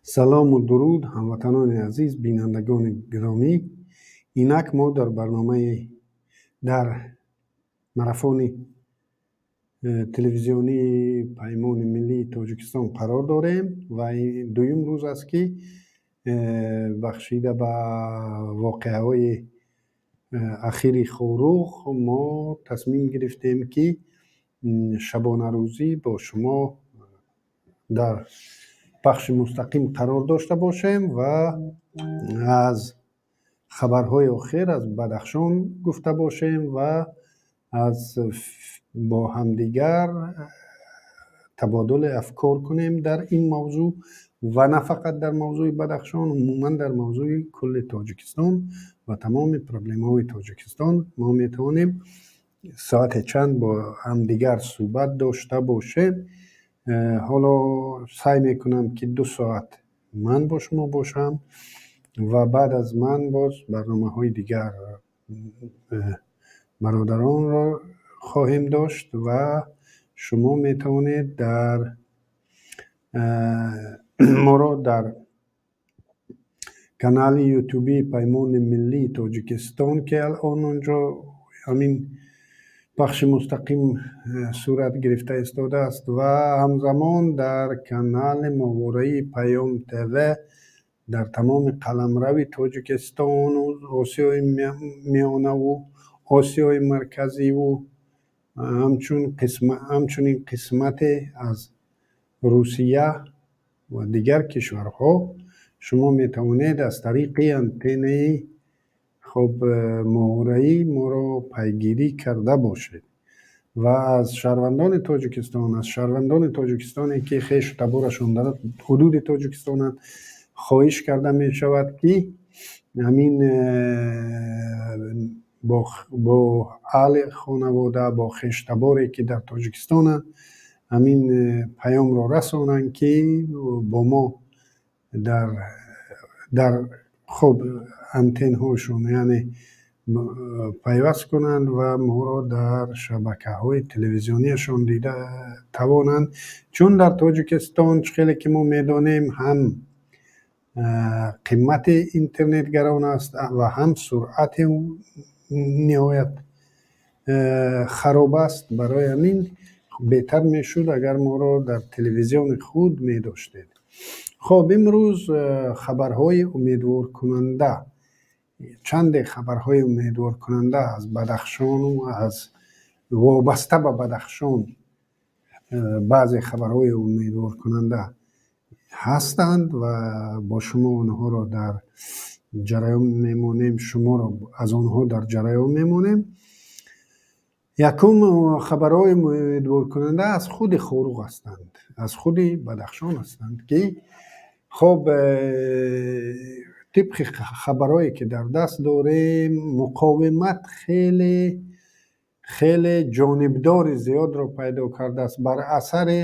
Салому дуруд, ҳамватанони азиз, бинандагони гиромӣ. Инак мо дар барномаи дар марафони телевизионии Паймони миллии Тоҷикистон қарор дорем ва дуюм рӯз аст, ки бахшида ба воқеаҳои ахири Хоруғ мо тасмим гирифтем, ки шабонарӯзӣ бо шумо дар пахши мустақим қарор дошта бошем ва аз хабарҳои охир аз Бадахшон гуфта бошем ва аз бо ҳамдигар табодули афкор кунем дар ин мавзӯъ ва на фақат дар мавзӯи Бадахшон, умуман дар мавзӯи кулли Тоҷикистон ва тамоми проблемаҳои Тоҷикистон мо метавонем соате чанд бо ҳамдигар суҳбат дошта бошем. Ҳоло саъй мекунам, ки 2 соат ман бо шумо бошам ва баъд аз ман боз барномаҳои дигар бародаронро хоҳем дошт ва шумо метавонед дар моро дар канали ютубии Паймони миллии Тоҷикистон, ки алон онҷо ҳамин пахши мустақим сурат гирифта истодааст, ва ҳамзамон дар канали моҳвораии Паём ТВ дар тамоми қаламрави Тоҷикистону Осиёи Миёнаву Осиёи Марказиву ҳамчунин қисмате аз Русия ва дигар кишварҳо шумо метавонед аз тариқи антеннаи хоб моҳвораӣ моро пайгирӣ карда бошед. Ва аз шаҳрвандони Тоҷикистон, аз шаҳрвандони Тоҷикистоне, ки хешу таборашон дар ҳудуди Тоҷикистонанд, хоҳиш карда мешавад, ки ҳамин бо аҳли хонавода, бо хештаборе, ки дар Тоҷикистонанд, ҳамин паёмро расонанд, ки бо мо дар хоб антенҳошон, яъне пайваст кунанд ва моро дар шабакаҳои телевизионияшон дида тавонанд, чун дар Тоҷикистон, чӣ хеле ки мо медонем, ҳам қимати интернет гарон аст ва ҳам суръати ниҳоят хароб аст. Барои ҳамин беҳтар мешуд, агар моро дар телевизиони худ медоштед. Хоб, имрӯз хабарҳои умедворкунанда, чанде хабарҳои умедворкунанда аз Бадахшону аз вобаста ба Бадахшон баъзе хабарҳои умедворкунанда ҳастанд ва бо шумо онҳоро дар ҷараён мемонем, шуморо аз онҳо дар ҷараён мемонем. Якум, хабарҳои умедворкунанда аз худи Хоруғ ҳастанд, аз худи Бадахшон ҳастанд, ки хоб, тибқи хабарҳое, ки дар даст дорем, муқовимат хеле хеле ҷонибдори зиёдро пайдо кардааст. Бар асари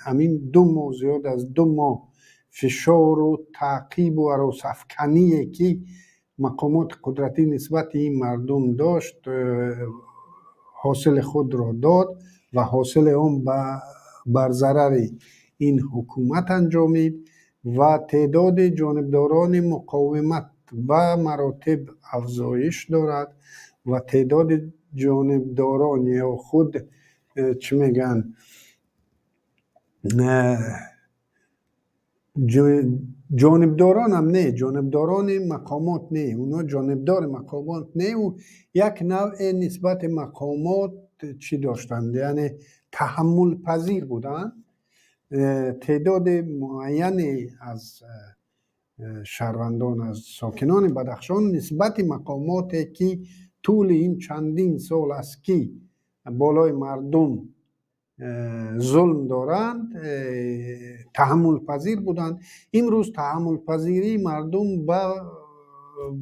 ҳамин 2 моҳ, зиёд аз 2 моҳ фишору таъқибу ҳаросафкание, ки мақомоти қудратӣ нисбати ин мардум дошт, ҳосили худро дод ва ҳосили он бар зарари ин ҳукумат анҷомид ва теъдоди ҷонибдорони муқовимат ба маротиб афзоиш дорад ва теъдоди ҷонибдорон ё худ чӣ мегӯянд, ҷонибдоронам не, ҷонибдорони мақомот не, оно ҷонибдори мақомот не, як навъе нисбати мақомот чӣ доштанд, яъне таҳаммулпазир буданд. Теъдоди муайяне аз шаҳрвандон, аз сокинони Бадахшон нисбати мақомоте, ки тӯли ин чандин сол аст, ки болои мардум зулм доранд, таҳаммулпазир буданд. Имрӯз таҳаммулпазирии мардум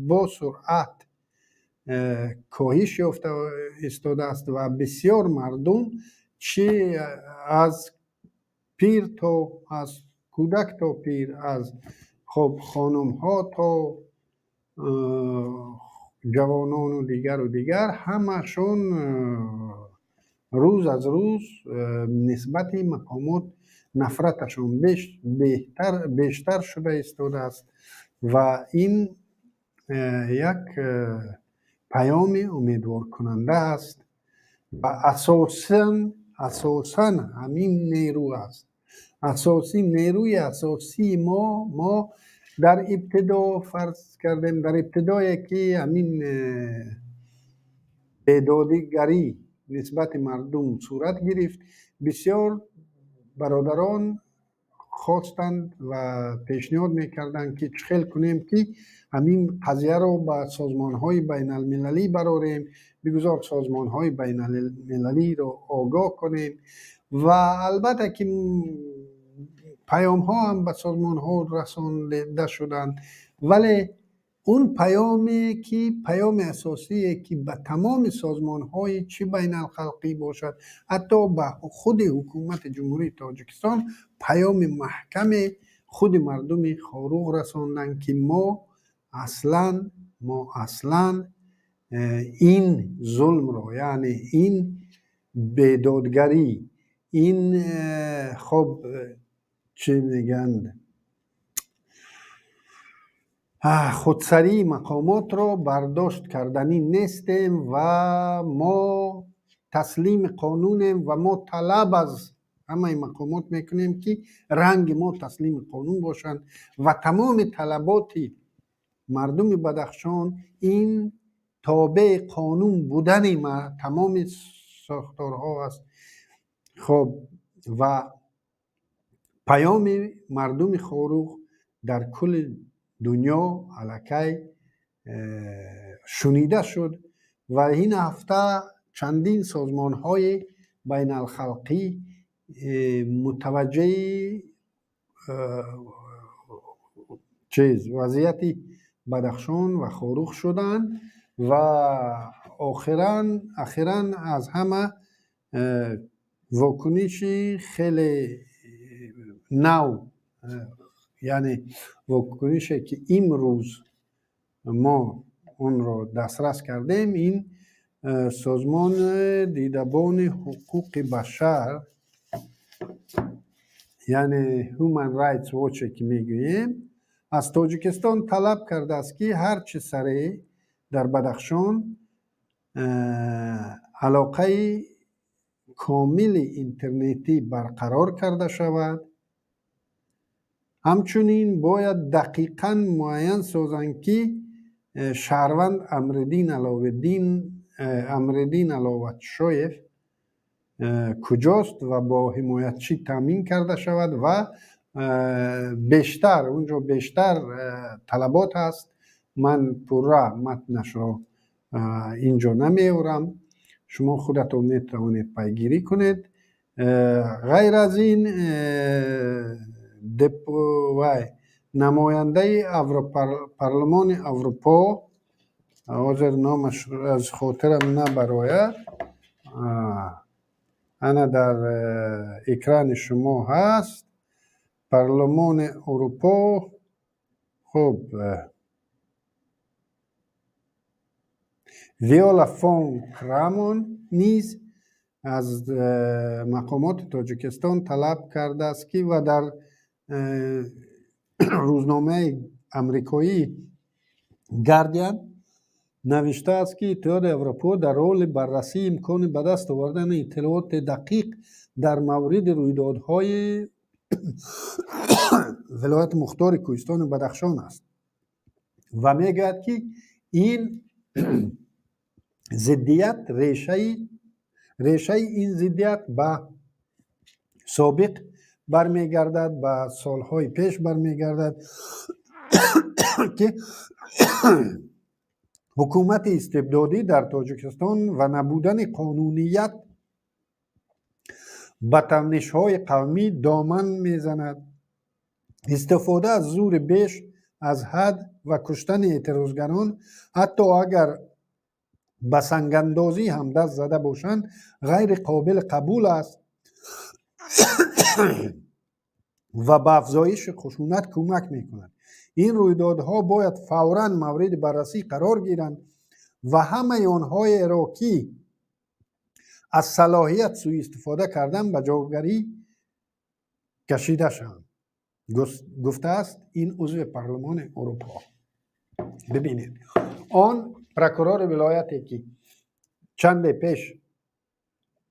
бо суръат коҳиш ёфта истодааст ва бисёр мардум, чӣ аз пир то аз кӯдак то пир, аз хоб хонумҳо то ҷавонону дигару дигар, ҳамашон рӯз аз рӯз нисбати мақомот Нафраташон бештар шуда истодааст ва ин як паёми умедворкунанда аст ва асосан ҳамин нерӯ аст. Асосӣ, нерӯи асосии мо дар ибтидо, фарз кардем, дар ибтидое ки ҳамин бедодигарӣ нисбати мардум сурат гирифт, бисёр бародарон хостанд ва пешниҳод мекарданд, ки чӣ хел кунем, ки ҳамин қазияро ба созмонҳои байналмилалӣ барорем, бигузор созмонҳои байналмилалиро огоҳ кунем. Ва албатта ки паёмҳо ҳам ба созмонҳо расонда шуданд, вале он паёме ки, паёми асосие ки ба тамоми созмонҳои чӣ байналхалқӣ бошад, ҳатто ба худи ҳукумати Ҷумҳурии Тоҷикистон, паёми маҳкаме худи мардуми Хоруғ расонданд, ки мо аслан ин зулмро, яъне ин бедодгарӣ, ин хоб, чӣ мегӯянд, худсарии мақомотро бардошт карданӣ нестем ва мо таслими қонунем ва мо талаб аз ҳамаи мақомот мекунем, ки ранги мо таслими қонун бошанд. Ва тамоми талаботи мардуми Бадахшон ин тобеи қонун будани тамоми сохторҳо аст. Хоб, ва паёми мардуми Хоруғ дар кулли дунё аллакай шунида шуд ва ин ҳафта чандин созмонҳои байналхалқӣ мутаваҷҷеҳи чиз, вазъияти Бадахшон ва Хоруғ шуданд. Ва охиран аз ҳама вокуниши хеле нав, яъне вокунише ки имрӯз мо онро дастрас кардем, ин созмони дидабони ҳуқуқи башар, яъне Human Rights Watch ки мегӯем, аз Тоҷикистон талаб кардааст, ки ҳарчи сареъ дар Бадахшон алоқаи комили интернетӣ барқарор карда шавад. Ҳамчунин бояд дақиқан муайян созанд, ки шаҳрванд Амриддин Аловиддин, Амриддин Аловатшоев куҷост ва бо ҳимоятчӣ таъмин карда шавад. Ва бештар унҷо бештар талабот ҳаст. Ман пурра матнашро инҷо намеорам, шумо худатон метавонед пайгирӣ кунед. Ғайр аз ин, вай, намояндаи Парлумони Аврупо, ҳозир номаш аз хотирам набарояд, ана дар экрани шумо ҳаст, Парлумони Аврупо, хуб, Виола фон Крамон низ аз мақомоти Тоҷикистон талаб кардааст, ки ва дар рӯзномаи амрикоии Гардиан навиштааст, ки Иттиҳоди Аврупо дар ҳоли баррасии имкони ба даст овардани иттилооти дақиқ дар мавриди рӯйдодҳои вилояти мухтори Кӯҳистони Бадахшон аст ва мегӯяд, ки ин зиддият, решаи ин зиддият ба собиқ бармегардад, ба солҳои пеш бармегардад, ки ҳукумати истибдодӣ дар Тоҷикистон ва набудани қонуният ба танишҳои қавмӣ доман мезанад. Истифода аз зури беш аз ҳад ва куштани эътирозгарон, ҳатто агар ба сангандозӣ ҳам даст зада бошанд, ғайриқобили қабул аст ва ба афзоиши хушунат кӯмак мекунад. Ин рӯйдодҳо бояд фавран мавриди баррасӣ қарор гиранд ва ҳамаи онҳоеро, ки аз салоҳият сӯистифода кардан, ба ҷавобгарӣ Кашида шаванд, гуфтааст ин узви Парлумони Аврупо. Бибинед, он прокурори вилояте, ки чанде пеш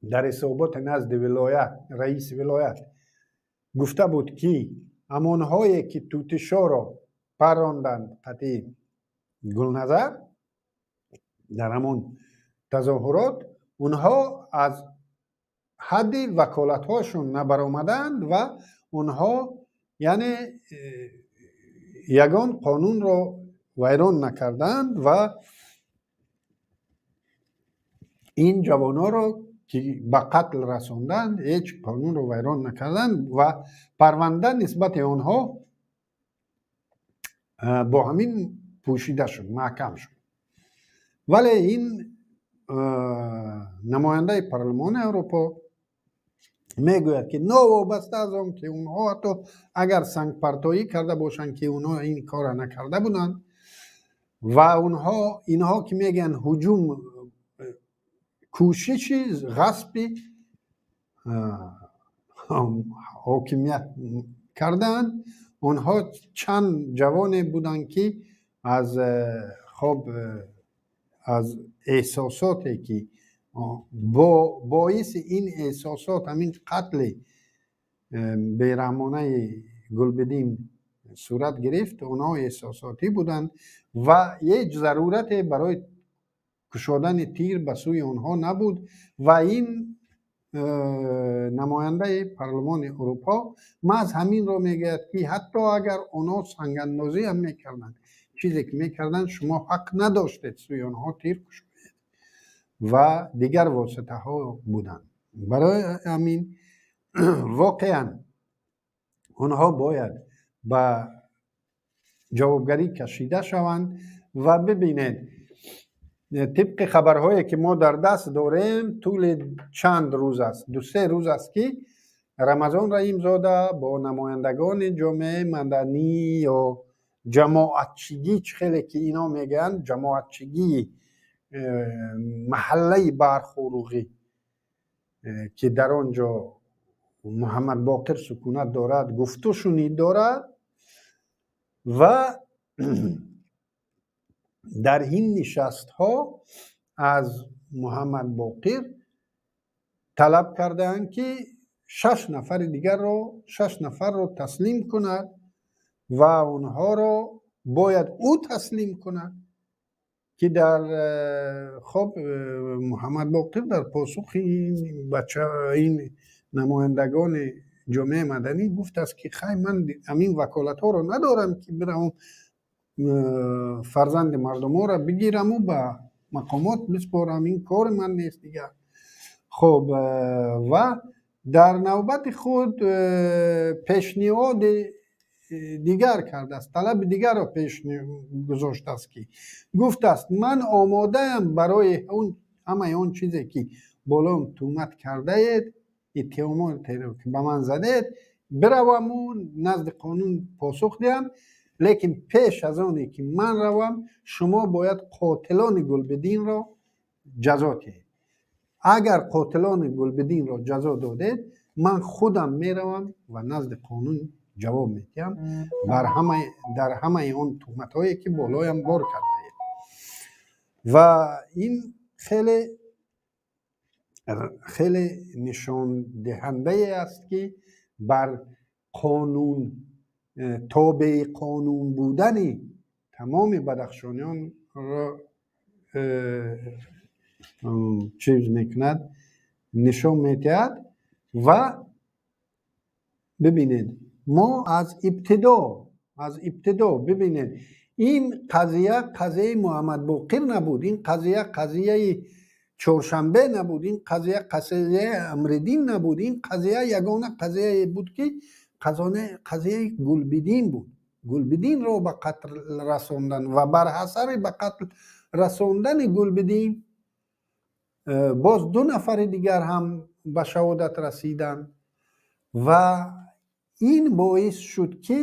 дар ҳисоботи назди вилоят, раиси вилоят гуфта буд, ки ҳамонҳое, ки тутишоро парронданд қатъи Гулназар дар ҳамон тазоҳурот, онҳо аз ҳадди ваколатҳошон набаромаданд ва онҳо, яъне, ягон қонунро вайрон накарданд ва ин ҷавонҳоро, ки ба қатл расонданд, ҳеҷ қонунро вайрон накарданд ва парванда нисбати онҳо бо ҳамин пӯшида шуд, маҳкам шуд. Вале ин намояндаи Парлумони Аврупо мегӯяд, ки новобаста аз он ки онҳо ҳатто агар сангпартоӣ карда бошанд, ки онҳо ин корро накарда буданд ва онҳо, инҳо ки мегӯянд, ҳуҷум, кӯшиши ғасби ҳокимият кардаанд, онҳо чанд ҷавоне буданд, ки аз хоб, аз эҳсосоте, ки бо боиси ин эҳсосот ҳамин қатли бераҳмонаи Гулбиддин сурат гирифт, онҳо эҳсосотӣ буданд ва ҳеҷ зарурате барои кушодани тир ба сӯи онҳо набуд. Ва ин намояндаи Парлумони Аврупо маҳз ҳаминро мегӯяд, ки ҳатто агар онҳо сангандозӣ ҳам мекарданд, чизе ки мекарданд, шумо ҳақ надоштед сӯи онҳо тир кушоед ва дигар воситаҳо буданд. Барои ҳамин воқеан онҳо бояд ба ҷавобгарӣ кашида шаванд. Ва бибинед, тибқи хабарҳое, ки мо дар даст дорем, тӯли чанд рӯз аст, 2-се рӯз аст, ки Рамазон Раҳимзода бо намояндагони ҷомеаи маданӣ ё ҷамоатчигӣ, чӣ хеле ки ино мегӯянд, ҷамоатчигии маҳаллаи Бархӯруғӣ, ки дар он ҷо Муҳаммадбоқир сукунат дорад, гуфту шунид дорад ва дар ин нишастҳо аз Муҳаммадбоқир талаб кардаанд, ки шаш нафари дигарро, шаш нафарро таслим кунад ва онҳоро бояд ӯ таслим кунад, ки дар хоб Муҳаммадбоқир дар посухи ин бача, ин намояндагони ҷомеаи маданӣ гуфтааст, ки хай, ман ҳамин ваколатҳоро надорам, ки биравам, фарзанди мардуморо бигираму ба мақомот биспорам, ин кори ман нест дигар. Хоб, ва дар навбати худ пешниҳоди дигар кардааст, талаби дигарро пеш гузоштааст, ки гуфтааст: ман омодаам барои ҳамаи он чизе, ки болоам туҳмат кардаед, иттиҳомотеро, ки ба ман задед, бираваму назди қонун посух диҳам, лекин пеш аз оне ки ман равам, шумо бояд қотилони Гулбиддинро ҷазо диҳед. Агар қотилони Гулбиддинро ҷазо додед, ман худам меравам ва назди қонун ҷавоб медиҳам дар ҳамаи он туҳматҳое, ки болоям бор кардаед. Ва ин хеле хеле нишондиҳандае аст, ки бар қонун, тобеи қонун будани тамоми бадахшониёнро чиз мекунад, нишон медиҳад. Ва бибинед, мо аз ибтидо, бибинед, ин қазия қазияи Муҳаммадбоқир набуд, ин қазия қазияи Чоршанбе набуд, ин қазия қазияи Амриддин набуд, ин қазия ягона қазияе буд, ки қазияи Гулбиддин буд. Гулбиддинро ба қатл расондан ва бар ҳасари ба қатл расондани Гулбиддин боз ду нафари дигар ҳам ба шаҳодат расиданд ва ин боис шуд, ки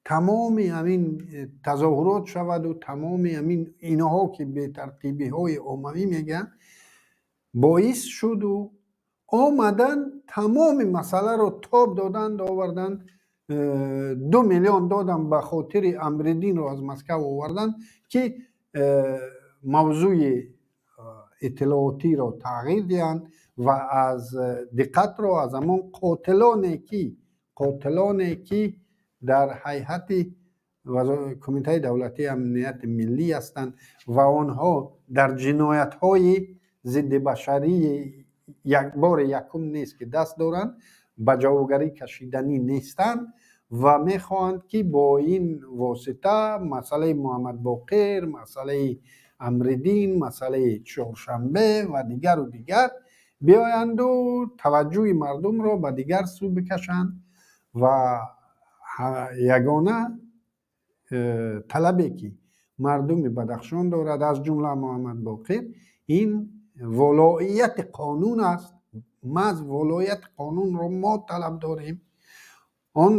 тамоми ҳамин тазоҳурот шаваду тамоми ҳамин инҳо, ки бетартибиҳои оммавӣ мегӯянд, боис шуду Омаданд, тамоми масъаларо тоб доданд, оварданд, 2 миллион додам ба хотири Амриддинро аз Москав оварданд, ки мавзӯи иттилоотиро тағйир диҳанд ва аз диққатро аз ҳамон қотилоне, ки дар ҳайати Кумитаи давлатии амнияти миллӣ ҳастанд ва онҳо дар ҷиноятҳои зиддибашарии бори якум нест, ки даст доранд, ба ҷавобгарӣ кашиданӣ нестанд ва мехоҳанд, ки бо ин восита масъалаи Муҳаммадбоқир, масъалаи Амриддин, масъалаи Чоршанбе ва дигару дигар биёянду таваҷҷӯҳи мардумро ба дигар сӯ бикашанд. Ва ягона талабе, ки мардуми Бадахшон дорад, аз ҷумла Муҳаммадбоқир, ин волоияти қонун аст. Маҳз волоияти қонунро мо талаб дорем. Он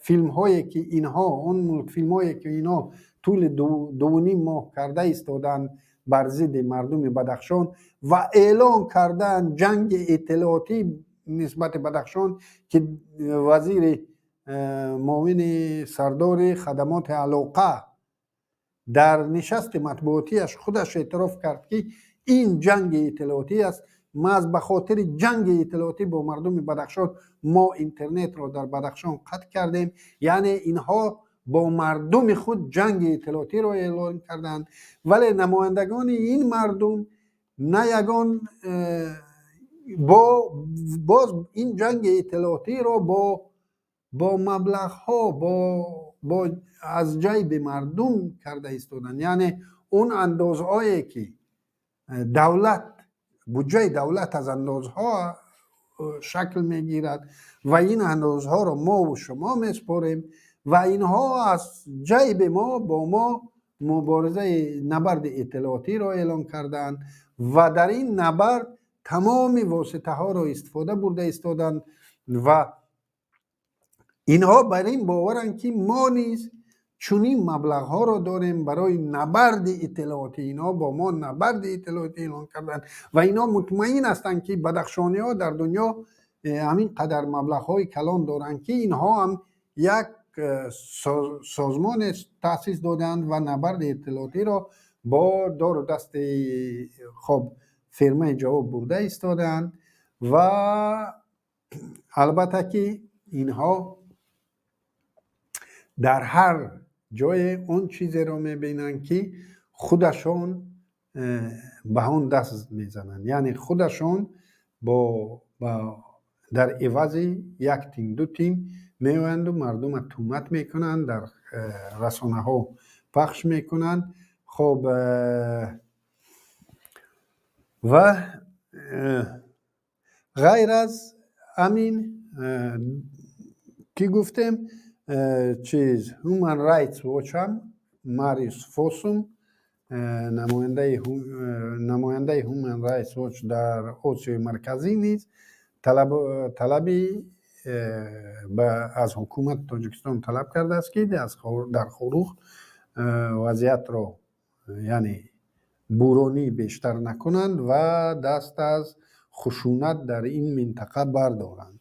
филмҳое, ки инҳо, он мултфилмҳое, ки инҳо тӯли 2,5 моҳ карда истодаанд бар зидди мардуми Бадахшон ва эълон кардаанд ҷанги иттилоотӣ нисбати Бадахшон, ки вазири муовини сардори хадамоти алоқа дар нишасти матбуотиаш худаш эътироф кард, ки ин ҷанги иттилоотӣ аст. Маҳз ба хотири ҷанги иттилоотӣ бо мардуми Бадахшон мо интернетро дар Бадахшон қатъ кардем. Яъне инҳо бо мардуми худ ҷанги иттилоотиро эълон карданд, вале намояндагони ин мардум на ягон бо боз ин ҷанги иттилоотиро бо маблағҳо бо аз ҷайби мардум карда истоданд. Яъне он андозҳое, ки давлат, буҷаи давлат аз андозҳо шакл мегирад ва ин андозҳоро мову шумо месупорем ва инҳо аз ҷайби мо бо мо муборизаи набарди иттилоотиро эълон кардаанд ва дар ин набард тамоми воситаҳоро истифода бурда истоданд. Ва инҳо бар ин боваранд, ки мо низ чунин маблағҳоро дорем барои набарди иттилоотӣ. Инҳо бо мо набарди иттилоотӣ эълон карданд ва инҳо мутмаин ҳастанд, ки бадахшониҳо дар дунё ҳамин қадар маблағҳои калон доранд, ки инҳо ҳам як созмоне таъсис додаанд ва набарди иттилоотиро бо дору дасти хоб фирмаи ҷавоб бурда истодаанд. Ва албатта, ки инҳо дар ҳар ҷое он чизеро мебинанд, ки худашон ба он даст мезананд, яъне худашон бо дар ивази як тин, ду тин меоянду мардума туҳмат мекунанд, дар расонаҳо пахш мекунанд. Хоб, ва ғайр аз ҳамин, ки гуфтем, чиз, Human Rights Watch ҳам, Мариус Фосум, намояндаи Human Rights Watch дар Осиёи Марказӣ, низ талаби аз ҳукумати Тоҷикистон талаб кардааст, ки дар Хоруғ вазъиятро, яъне буронӣ бештар накунанд ва даст аз хушунат дар ин минтақа бардоранд.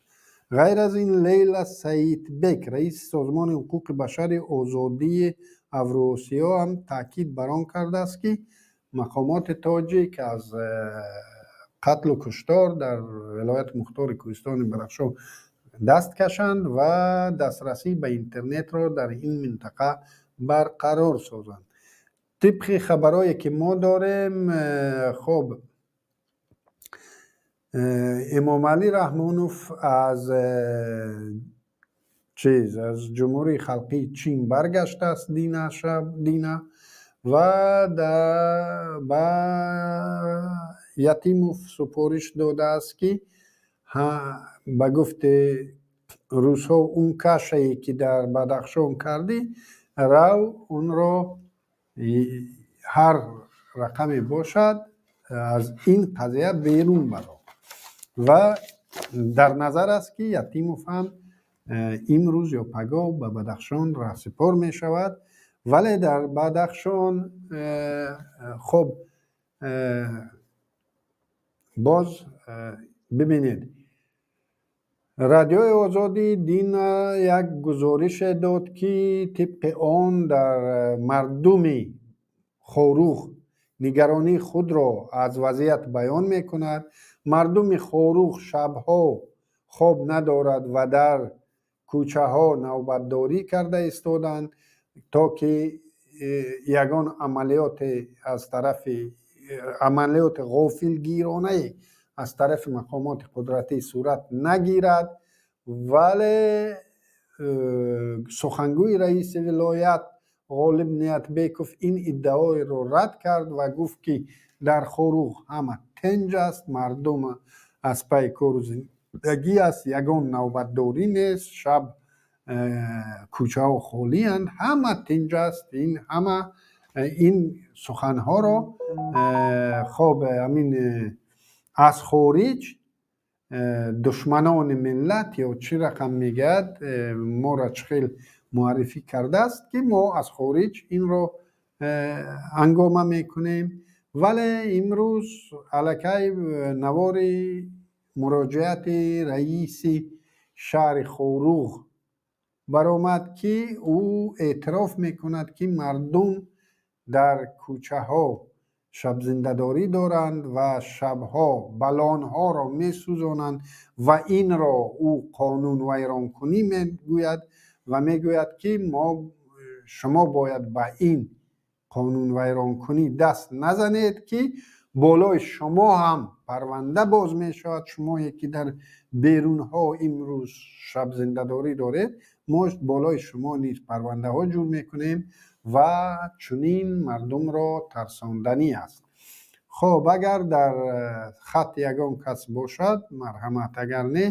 Ғайр аз ин, Лейла Саидбек, раиси Созмони ҳуқуқи башари озодии Авруосиё, ҳам таъкид бар он кардааст, ки мақомоти тоҷик аз қатлу куштор дар Вилояти Мухтори Кӯҳистони Бадахшон даст кашанд ва дастрасӣ ба интернетро дар ин минтақа барқарор созанд. Тибқи хабарҳое, ки мо дорем, хоб, Эмомалӣ Раҳмонов аз чиз, аз Ҷумҳурии Халқии Чин баргаштааст дина шаб, дина, ва ба Ятимов супориш додааст, ки, ба гуфти русҳо, он кашае, ки дар Бадахшон кардӣ, рав, онро ҳар рақаме бошад, аз ин қазия берун баро. Ва дар назар аст, ки Ятимов ҳам имрӯз ё пагоҳ ба Бадахшон раҳсипор мешавад. Вале дар Бадахшон, хоб, боз Бибинед, Радиои Озодӣ дин як гузорише дод, ки тибқи он дар мардуми Хоруғ нигаронии худро аз вазъият баён мекунад. Мардуми Хоруғ шабҳо хоб надорад ва дар кӯчаҳо навбатдорӣ карда истоданд, то ки ягон амалиёте аз тарафи амалиёти ғофилгиронае аз тарафи мақомоти қудратӣ сурат нагирад. Вале сухангӯи раиси вилоят Ғолиб Ниятбеков ин иддаоеро рад кард ва гуфт, ки дар Хоруғ ҳама тинҷ аст, мардум аз пайи кору зиндагӣ аст, ягон навбатдорӣ нест, шаб кӯчаҳо холианд, ҳама тинҷ аст. Ин ҳама ин суханҳоро хоб ҳамин аз хориҷ душманони миллат ё чӣ рақам мегӯяд, моро чӣ хел муаррифӣ кардааст, ки мо аз хориҷ инро ҳангома мекунем. Вале имрӯз аллакай навори муроҷиати раиси шаҳри Хоруғ баромад, ки ӯ эътироф мекунад, ки мардум дар кӯчаҳо шабзиндадорӣ доранд ва шабҳо балонҳоро месӯзонанд ва инро ӯ қонунвайронкунӣ мегӯяд ва мегӯяд, ки мо шумо бояд ба ин қонунвайронкунӣ даст назанед, ки болои шумо ҳам парванда боз мешавад. Шумое ки дар берунҳо имрӯз шабзиндадорӣ доред, мо болои шумо низ парвандаҳо ҷур мекунем ва чунин мардумро тарсонданӣ аст. Хоб, агар дар хат ягон кас бошад, марҳамат, агар не,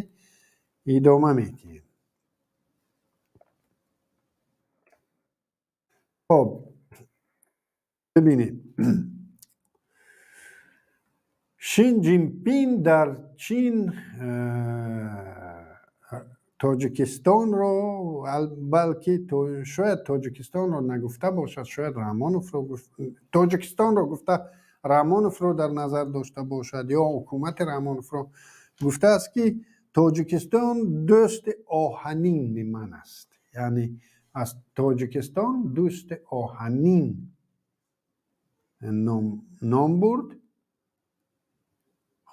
идома медиҳем. Хоб, бибинед, Шин Ҷинпин дар Чин Тоҷикистонро, балки шояд Тоҷикистонро нагуфта бошад, шояд Раҳмоновро, Тоҷикистонро гуфта, Раҳмоновро дар назар дошта бошад ё ҳукумати Раҳмоновро гуфтааст, ки Тоҷикистон дӯсти оҳанини ман аст. Яъне аз Тоҷикистон дӯсти оҳанин ном бурд.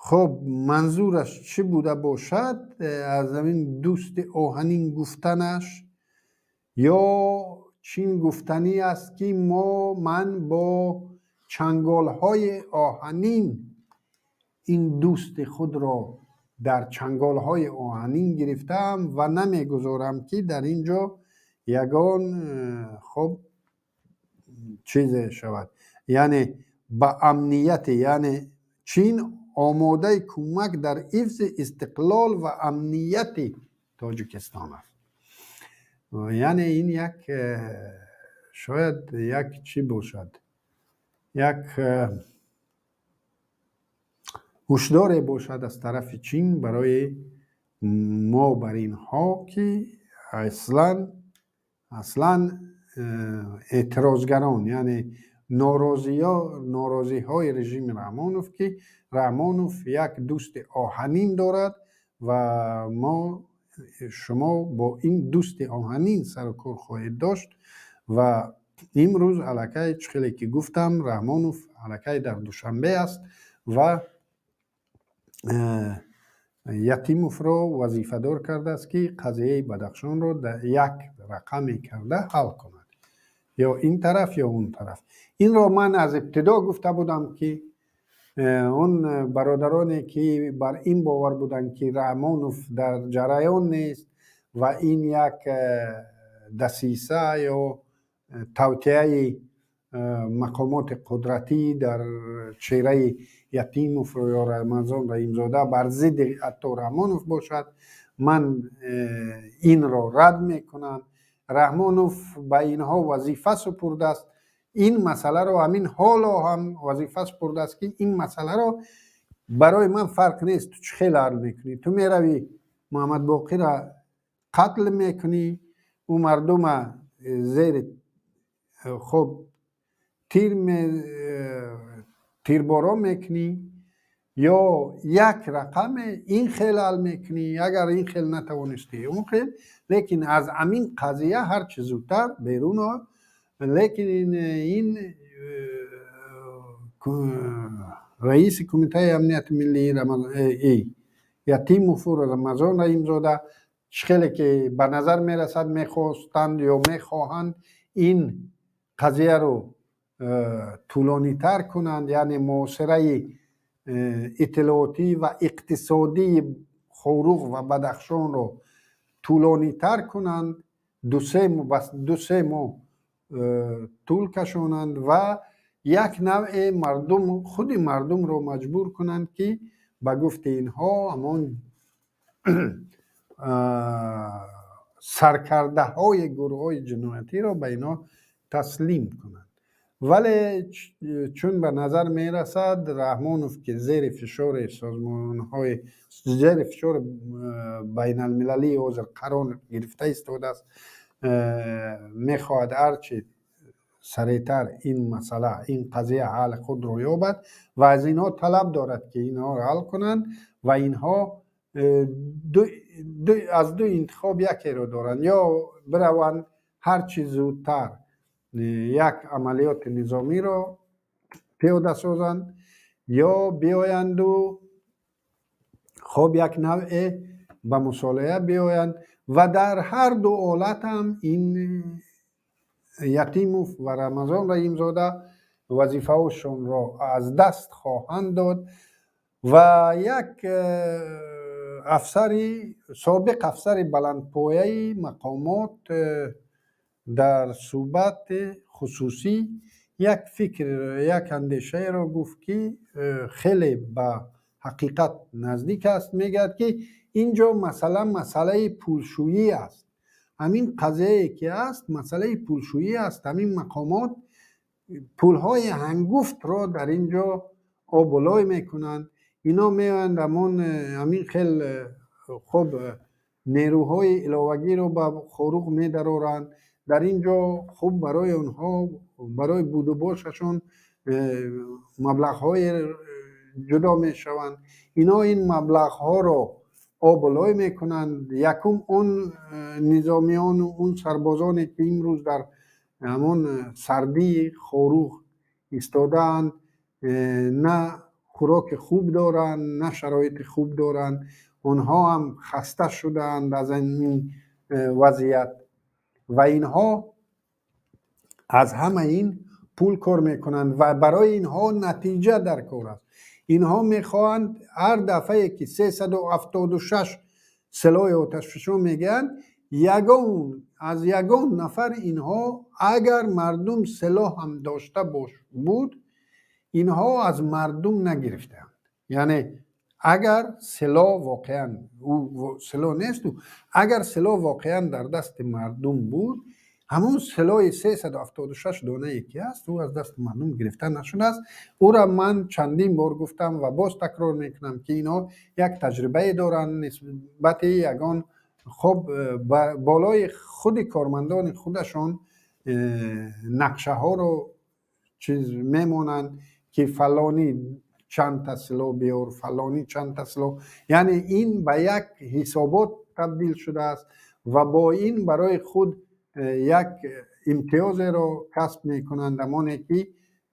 Хоб, манзураш чӣ буда бошад аз ҳамин дӯсти оҳанин гуфтанаш? Ё чин гуфтанӣ аст, ки мо ман бо чанголҳои оҳанин ин дӯсти худро дар чанголҳои оҳанин гирифтаам ва намегузорам, ки дар ин ҷо ягон хоб чизе шавад, яъне ба амнияти, яъне Чин омодаи кӯмак дар ҳифзи истиқлол ва амнияти Тоҷикистон аст. Яъне ин як шояд як чӣ бошад, як ҳушдоре бошад аз тарафи Чин барои мо бар инҳо, ки аслан эътирозгарон, яъне норозиҳои режими Раҳмонов, ки Раҳмонов як дӯсти оҳанин дорад ва мо шумо бо ин дӯсти оҳанин сару кор хоҳед дошт. Ва имрӯз аллакай, чӣ хеле ки гуфтам, Раҳмонов аллакай дар Душанбе аст ва Ятимовро вазифадор кардааст, ки қазияи Бадахшонро як рақаме карда ҳал кунад, ё ин тараф, ё он тараф. Инро ман аз ибтидо гуфта будам, ки он бародароне ки бар ин бовар буданд, ки Раҳмонов дар ҷараён нест ва ин як дасиса ё тавтиаи мақомоти қудратӣ дар чеҳраи Ятимов ё Рамазон Раҳимзода бар зидди ҳатто Раҳмонов бошад, ман инро рад мекунам. Раҳмонов ба инҳо вазифа супурдааст ин масъаларо, ҳамин ҳоло ҳам вазифа супурдааст, ки ин масъаларо барои ман фарқ нест, ту чӣ хел ҳал мекунӣ. Ту меравӣ, Муҳаммадбоқирро қатл мекунӣ, ӯ мардума зери хоб тир тирборон мекунӣ. Ё як рақаме ин хел ҳал мекунӣ, агар ин хел натавонистӣ, он хел, лекин аз ҳамин қазия ҳарчи зудтар берун о. Лекин ин раиси Кумитаи амнияти миллии Ятимову Рамазон Раҳимзода, чӣ хеле ки ба назар мерасад, мехостанд ё мехоҳанд ин қазияро тӯлонитар кунанд, яъне муҳосираи иттилоотӣ ва иқтисодии Хоруғ ва Бадахшонро тӯлонитар кунанд, 2-3 моҳ тӯл кашонанд ва як навъе мардум, худи мардумро маҷбур кунанд, ки ба гуфти инҳо ҳамон саркардаҳои гурӯҳҳои ҷиноятиро ба инҳо таслим кунанд. Вале чун ба назар мерасад, Раҳмонов, ки зери фишори созмонҳои, зери фишори байналмилалии ҳозир қарор гирифта истодааст, мехоҳад ҳарчи сареътар ин масъала, ин қазия ҳалли худро ёбад ва аз инҳо талаб дорад, ки инҳоро ҳал кунанд. Ва инҳо аз ду интихоб якеро доранд: ё бираванд, ҳарчи зудтар як амалиёти низомиро пиёда созанд, ё биёянду хоб як навъе ба мусолиҳа биёянд. Ва дар ҳар ду ҳолат ҳам ин Ятимов ва Рамазон Раҳимзода вазифаҳошонро аз даст хоҳанд дод. Ва як афсари собиқ, афсари баландпояи мақомот, дар суҳбати хусусӣ як фикр, як андешаеро гуфт, ки хеле ба ҳақиқат наздик аст. Мегӯяд, ки ин ҷо масъала масъалаи пулшӯӣ аст. Ҳамин қазияе ки аст, масъалаи пулшӯӣ аст. Ҳамин мақомот пулҳои ҳангуфтро дар ин ҷо обулой мекунанд. Ино меоянд, ҳамон ҳамин хел хуб нерӯҳои иловагиро ба Хоруғ медароранд. Дар ин ҷо хуб барои онҳо, барои будубошашон маблағҳое ҷудо мешаванд. Ино ин маблағҳоро обулой мекунанд. Якум, он низомиёну он сарбозоне, ки имрӯз дар ҳамон сардии Хоруғ истодаанд, на хӯроки хуб доранд, на шароити хуб доранд. Онҳо ҳам хаста шудаанд аз ин вазъият ва инҳо аз ҳама ин пул кор мекунанд ва барои инҳо натиҷа дар кор аст. Инҳо мехоҳанд ҳар дафъае ки 376 силоҳи оташфишон мегӯянд, ягон аз ягон нафар инҳо, агар мардум силоҳ ҳам дошта бош буд, инҳо аз мардум нагирифтаанд. Яъне агар силоҳ воқеан, силоҳ несту, агар силоҳ воқеан дар дасти мардум буд, ҳамон силоҳи 376 донае ки ҳаст, ӯ аз дасти мардум гирифта нашудааст. Ӯра ман чандин бор гуфтам ва боз такрор мекунам, ки инҳо як таҷрибае доранд нисбати ягон хоб болои худи кормандони худашон нақшаҳоро чиз мемонанд, ки фалонӣ чандта силоҳ биёр, фалонӣ чандта силоҳ. Яъне ин ба як ҳисобот табдил шудааст ва бо ин барои худ як имтиёзеро касб мекунанд, ҳамоне ки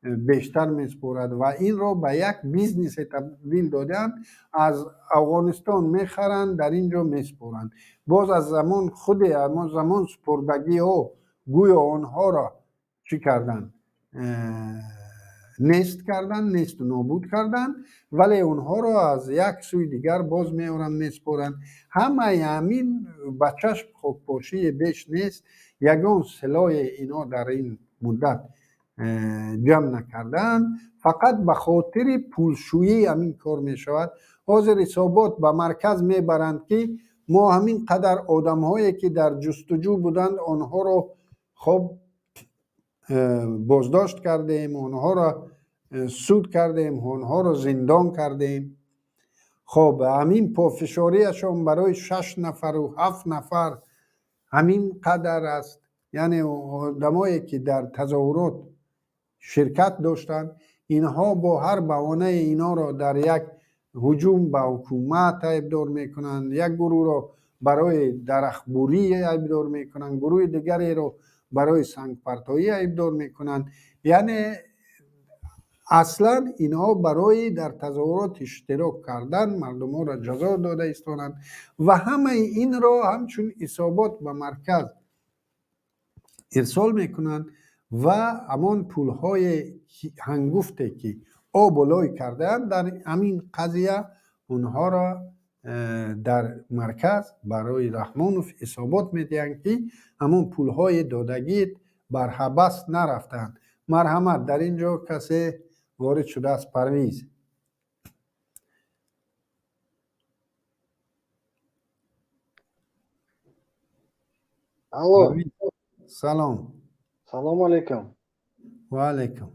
бештар месупорад. Ва инро ба як бизнесе табдил додаанд: аз Афғонистон мехаранд, дар ин ҷо месупоранд. Боз аз замон худи ҳамон замон супурдагиҳо гӯё онҳоро чӣ карданд, нест карданд, несту нобуд карданд, вале онҳоро аз як сӯи дигар боз меоранд, месупоранд. Ҳамаи ҳамин ба чашм хокпошии беш нест. Ягон силоҳе ино дар ин муддат ҷамъ накардаанд. Фақат ба хотири пулшӯӣ ҳамин кор мешавад. Ҳозир ҳисобот ба марказ мебаранд, ки мо ҳамин қадар одамҳое, ки дар ҷустуҷӯ буданд, онҳоро хоб боздошт кардем, онҳоро суд кардем, онҳоро зиндон кардем. Хоб, ҳамин пофишориашон барои шаш нафару ҳафт нафар ҳамин қадар аст. Яъне одамое, ки дар тазоҳурот ширкат доштанд, инҳо бо ҳар баҳонае инҳоро дар як ҳуҷум ба ҳукумат айбдор мекунанд, як гурӯҳро барои дарахтбурӣ айбдор мекунанд, гурӯҳи дигареро барои сангпартоӣ айбдор мекунанд. Яъне аслан инҳо барои дар тазоҳурот иштирок кардан мардумҳоро ҷазо дода истонанд ва ҳамаи инро ҳамчун ҳисобот ба марказ ирсол мекунанд ва ҳамон пулҳои ҳангуфте ки обу лой кардаанд дар ҳамин қазия, онҳоро дар марказ барои Раҳмонов ҳисобот медиҳанд, ки ҳамон пулҳои додагит бар ҳабас нарафтаанд. Марҳамат, дар ин ҷо касе ворид шудааст. Парвиз. Алло. Салом. Салому алейкум. Ва алейкум.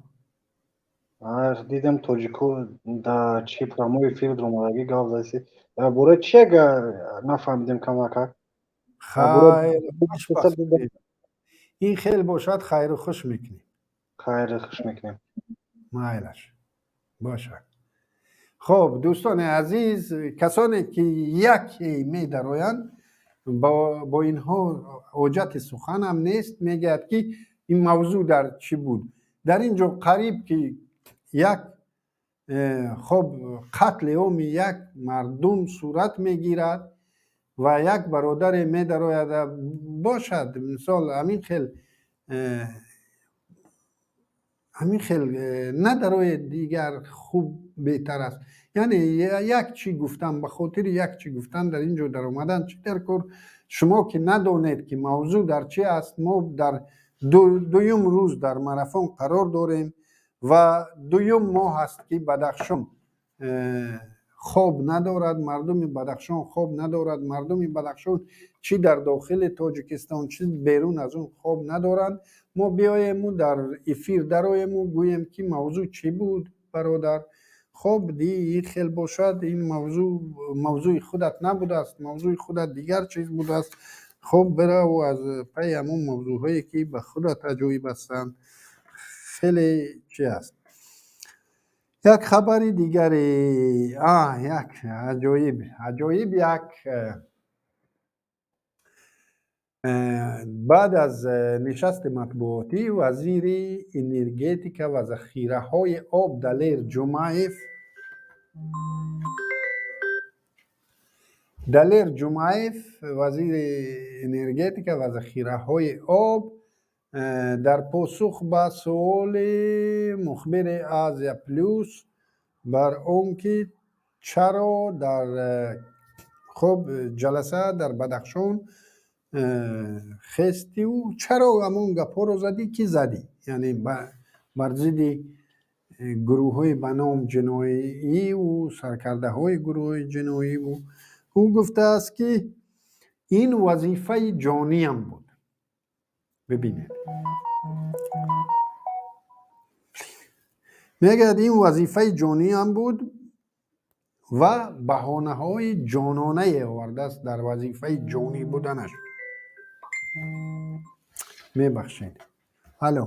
Дидам, тоҷико да чи прямой эфир омадагӣ, гап заси. Дар бораи чи ага, нафаҳмидем камакак. Хайр, ин хел бошад, хайру хуш мекунем. Хайру хуш мекунем. Майлаш бошад. Хуб, дӯстони азиз, касоне ки яке медароянд, бо инҳо ҳоҷати суханам нест. Мегӯяд, ки ин мавзӯъ дар чӣ буд. Дар ин ҷо қариб ки як хоб қатли оми як мардум сурат мегирад ва як бародаре медарояд. Бошад, мисол, ҳамин хел надароед, дигар хуб беҳтар аст. Яъне як чӣ гуфтан, ба хотири як чӣ гуфтан дар ин ҷо даромадан чӣ дар кор? Шумо ки надонед, ки мавзӯъ дар чӣ аст. Мо дар дуюм рӯз дар марафон қарор дорем ва дуюм моҳ аст, ки Бадахшон хоб надорад, мардуми Бадахшон хоб надорад. Мардуми Бадахшон чӣ дар дохили Тоҷикистон, чӣ берун аз он хоб надоранд. Мо биёему дар эфир дароему гӯем, ки мавзӯъ чӣ буд, бародар. Хоб, ди ин хел бошад, ин мавзӯъ мавзӯи худат набудааст, мавзӯи худат дигар чиз будааст. Хоб, бираву аз пайи ҳамон мавзӯъҳое, ки ба худат аҷоиб ҳастанд. Хеле чи аст. Як хабари дигаре, як аҷоиб, як баъд аз нишасти матбуотӣ вазири энергетика ва захираҳои об Далер Ҷумаев, вазири энергетика ва захираҳои об, дар посух ба суоли мухбири Азия Плюс бар он ки чаро дар хоб ҷаласа дар Бадахшон хестиву чаро ҳамон гапҳоро задӣ, ки задӣ, яъне бар зидди гурӯҳҳои ба ном ҷиноиву саркардаҳои гурӯҳҳои ҷиноиву, ӯ гуфтааст, ки ин вазифаи ҷониям буд. Бибинед, мегӯяд, ин вазифаи ҷониям буд ва баҳонаҳои ҷононае овардааст дар вазифаи ҷонӣ буданаш. Мебахшед, алло.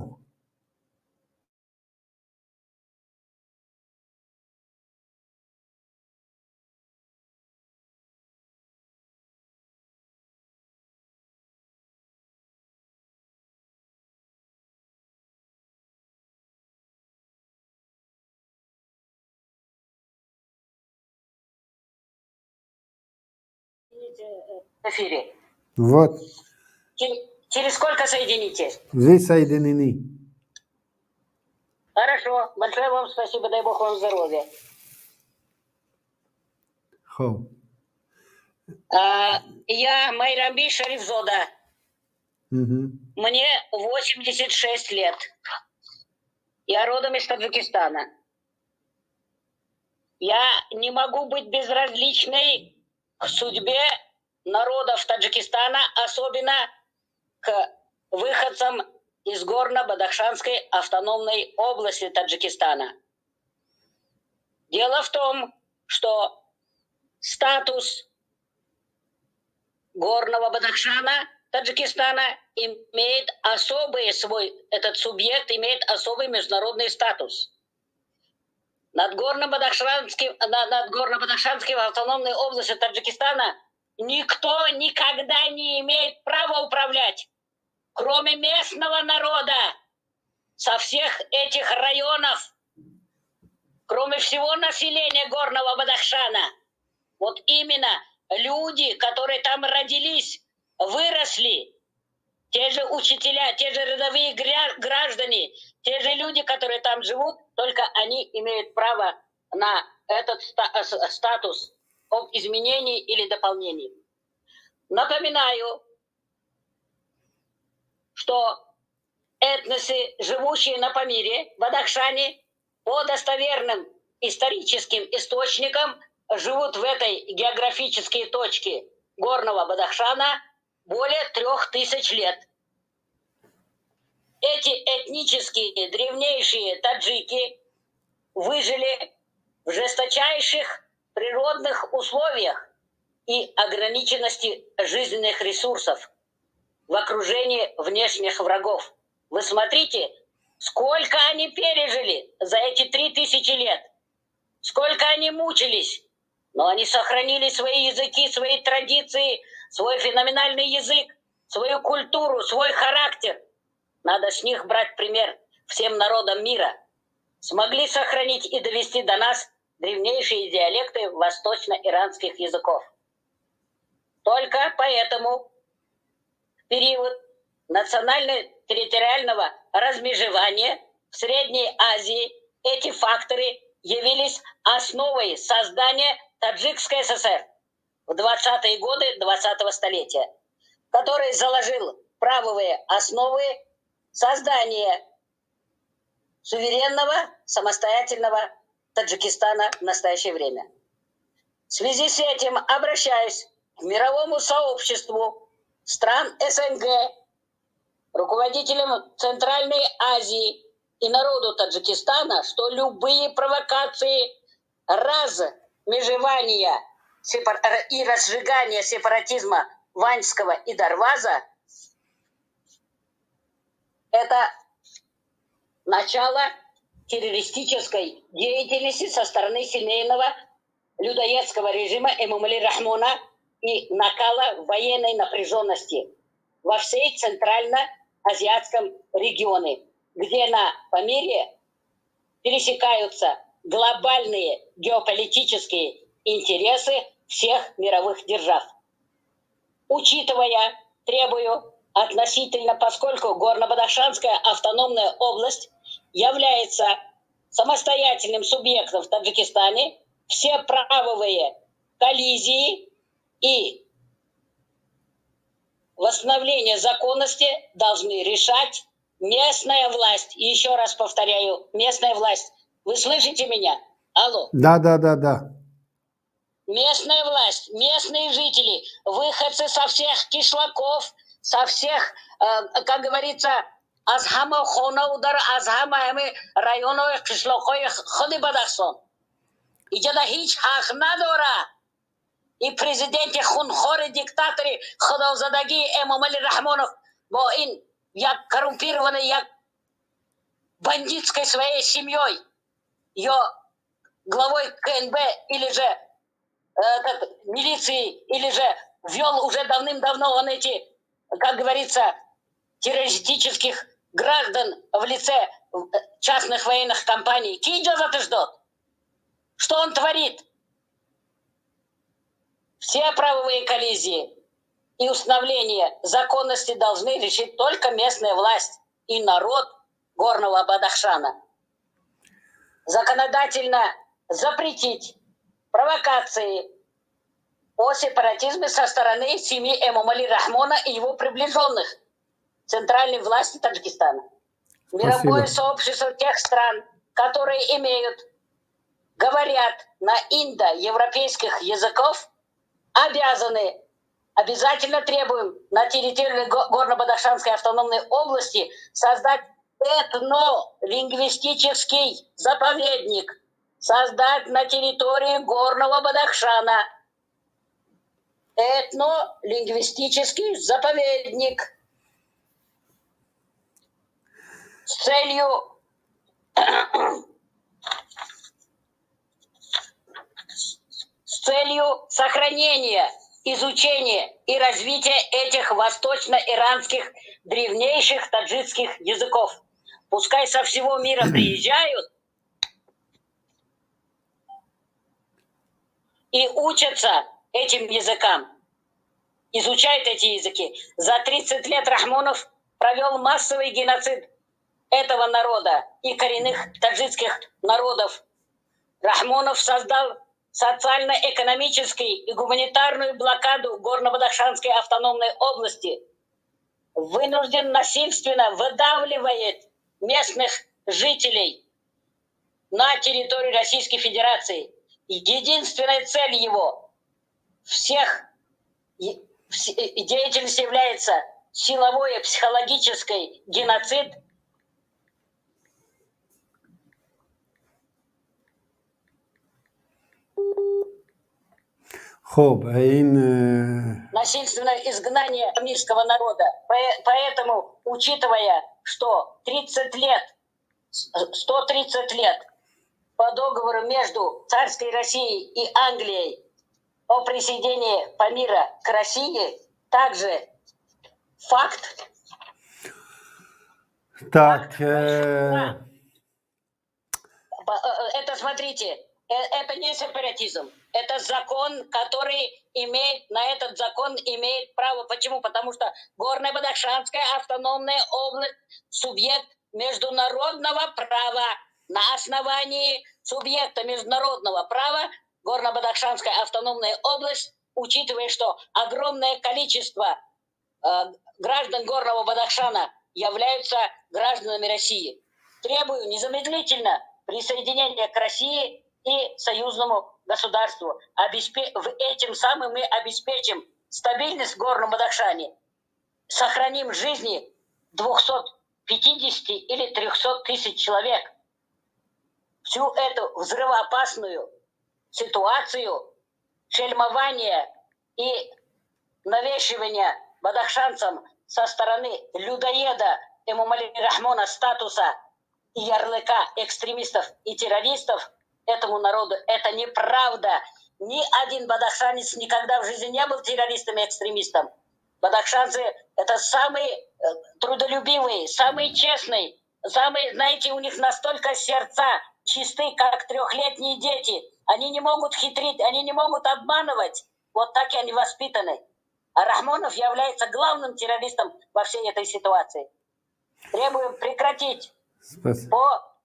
В эфире. Вот. Через сколько соедините? Вы соединены. Хорошо. Большое вам спасибо. Дай Бог вам здоровья. Хоб. Я Майрамби Шарифзода. Мне 86 лет. Я родом из Таджикистана. Я не могу быть безразличной к судьбе народов Таджикистана, особенно к выходцам из Горно-Бадахшанской автономной области Таджикистана. Дело в том, что статус Горного Бадахшана Таджикистана имеет особый свой, этот субъект имеет особый международный статус. Над Горно-Бадахшанским автономной областью Таджикистана никто никогда не имеет права управлять, кроме местного народа со всех этих районов, кроме всего населения Горного Бадахшана. Вот именно люди, которые там родились, выросли, те же учителя, те же рядовые граждане, те же люди, которые там живут, только они имеют право на этот статус об изменении или дополнении. Напоминаю, что этносы, живущие на Памире, Бадахшане, по достоверным историческим источникам живут в этой географической точке Горного Бадахшана более 3000 лет. Эти этнические древнейшие таджики выжили в жесточайших природных условиях и ограниченности жизненных ресурсов в окружении внешних врагов. Вы смотрите, сколько они пережили за эти 3000 лет, сколько они мучились, но они сохранили свои языки, свои традиции, свой феноменальный язык, свою культуру, свой характер. Надо с них брать пример всем народам мира. Смогли сохранить и довести до нас древнейшие диалекты восточно-иранских языков. Только поэтому в период национально-территориального размежевания в Средней Азии эти факторы явились основой создания Таджикской ССР в 20-е годы 20-го столетия, который заложил правовые основы создания суверенного самостоятельного Таджикистана в настоящее время. В связи с этим обращаюсь к мировому сообществу стран СНГ, руководителям Центральной Азии и народу Таджикистана, что любые провокации размежевания и разжигания сепаратизма Ваньского и Дарваза – это начало террористической деятельности со стороны семейного людоедского режима Эмомали Рахмона и накала военной напряженности во всей Центрально-Азиатском регионе, где на Памире пересекаются глобальные геополитические интересы всех мировых держав. Учитывая, требую относительно, поскольку Горно-Бадахшанская автономная область является самостоятельным субъектом в Таджикистане, все правовые коллизии и восстановление законности должны решать местная власть. И еще раз повторяю, местная власть. Вы слышите меня? Алло. Да, да, да, да. Местная власть, местные жители, выходцы со всех кишлаков, со всех, как говорится, аз ҳама хонаву дар, аз ҳама ҳами районҳои қишлоқҳои худи Бадахшон. Иҷода ҳеҷ ҳақ надора. И президенти хунхори диктатори худозадагии Эмомали Раҳмонов бо ин як коррумпированный, як бандитской своей семьей, ее главой КНБ или же милиции, или же ввел уже давным-давно он эти, как говорится, террористических граждан в лице частных военных компаний. Ки иҷозат ждет? Что он творит? Все правовые коллизии и установление законности должны решить только местная власть и народ Горного Бадахшана. Законодательно запретить провокации о сепаратизме со стороны семьи Эмомали Рахмона и его приближенных центральной власти Таджикистана. Мировое сообщество тех стран, которые имеют, говорят на индоевропейских языков, обязаны, обязательно требуем на территории Горно-Бадахшанской автономной области создать этнолингвистический заповедник, создать на территории Горного Бадахшана этнолингвистический заповедник с целью Целью сохранения, изучения и развития этих восточно-иранских древнейших таджикских языков. Пускай со всего мира приезжают и учатся этим языкам, изучают эти языки. За 30 лет Рахмонов провел массовый геноцид этого народа и коренных таджикских народов. Рахмонов создал социально-экономическую и гуманитарную блокаду Горно-Бадахшанской автономной области. Вынужден насильственно выдавливает местных жителей на территорию Российской Федерации. Единственная цель его всех деятельности является силовой и психологический геноцид. Хуб, ин Насильственное изгнание памирского народа. Поэтому, учитывая, что 30 лет, 130 лет по договору между царской Россией и Англией о присоединении Памира к России, также факт. Так. Это, смотрите, это не сепаратизм. Это закон, который имеет, на этот закон имеет право. Почему? Потому что Горно-Бадахшанская автономная область субъект международного права. На основании субъекта международного права Горно-Бадахшанская автономная область, учитывая, что огромное количество граждан Горного Бадахшана являются гражданами России. Требую незамедлительно присоединения к России и союзному государству. Этим самым мы обеспечим стабильность в Горном Бадахшане, сохраним жизни 250 или 300 тысяч человек. Всю эту взрывоопасную ситуацию шельмования и навешивания бадахшанцам со стороны людоеда Эмомали Рахмона статуса и ярлыка экстремистов и террористов этому народу, это неправда. Ни один бадахшанец никогда в жизни не был террористом и экстремистом. Бадахшанцы — это самые трудолюбивые, самые честные, самые, знаете, у них настолько сердца чисты, как трехлетние дети. Они не могут хитрить, они не могут обманывать. Вот так и они воспитаны. А Рахмонов является главным террористом во всей этой ситуации. Требуем прекратить Спасибо. По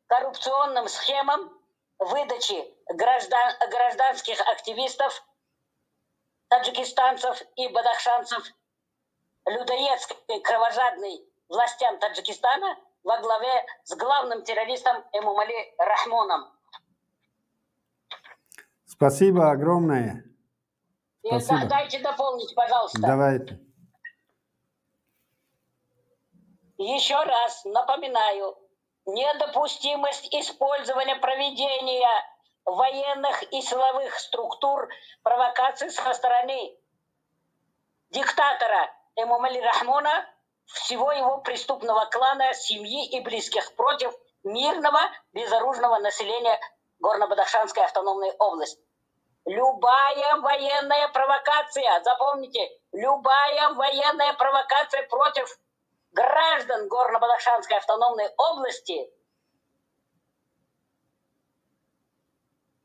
коррупционным схемам выдачи гражданских активистов, таджикистанцев и бадахшанцев людоедской, кровожадной властям Таджикистана во главе с главным террористом Эмомали Рахмоном. Спасибо огромное. Спасибо. Дайте дополнить, пожалуйста. Давайте. Еще раз напоминаю, недопустимость использования проведения военных и силовых структур провокаций со стороны диктатора Эмомали Рахмона, всего его преступного клана, семьи и близких против мирного безоружного населения Горно-Бадахшанской автономной области. Любая военная провокация, запомните, любая военная провокация против граждан Горно-Бадахшанской автономной области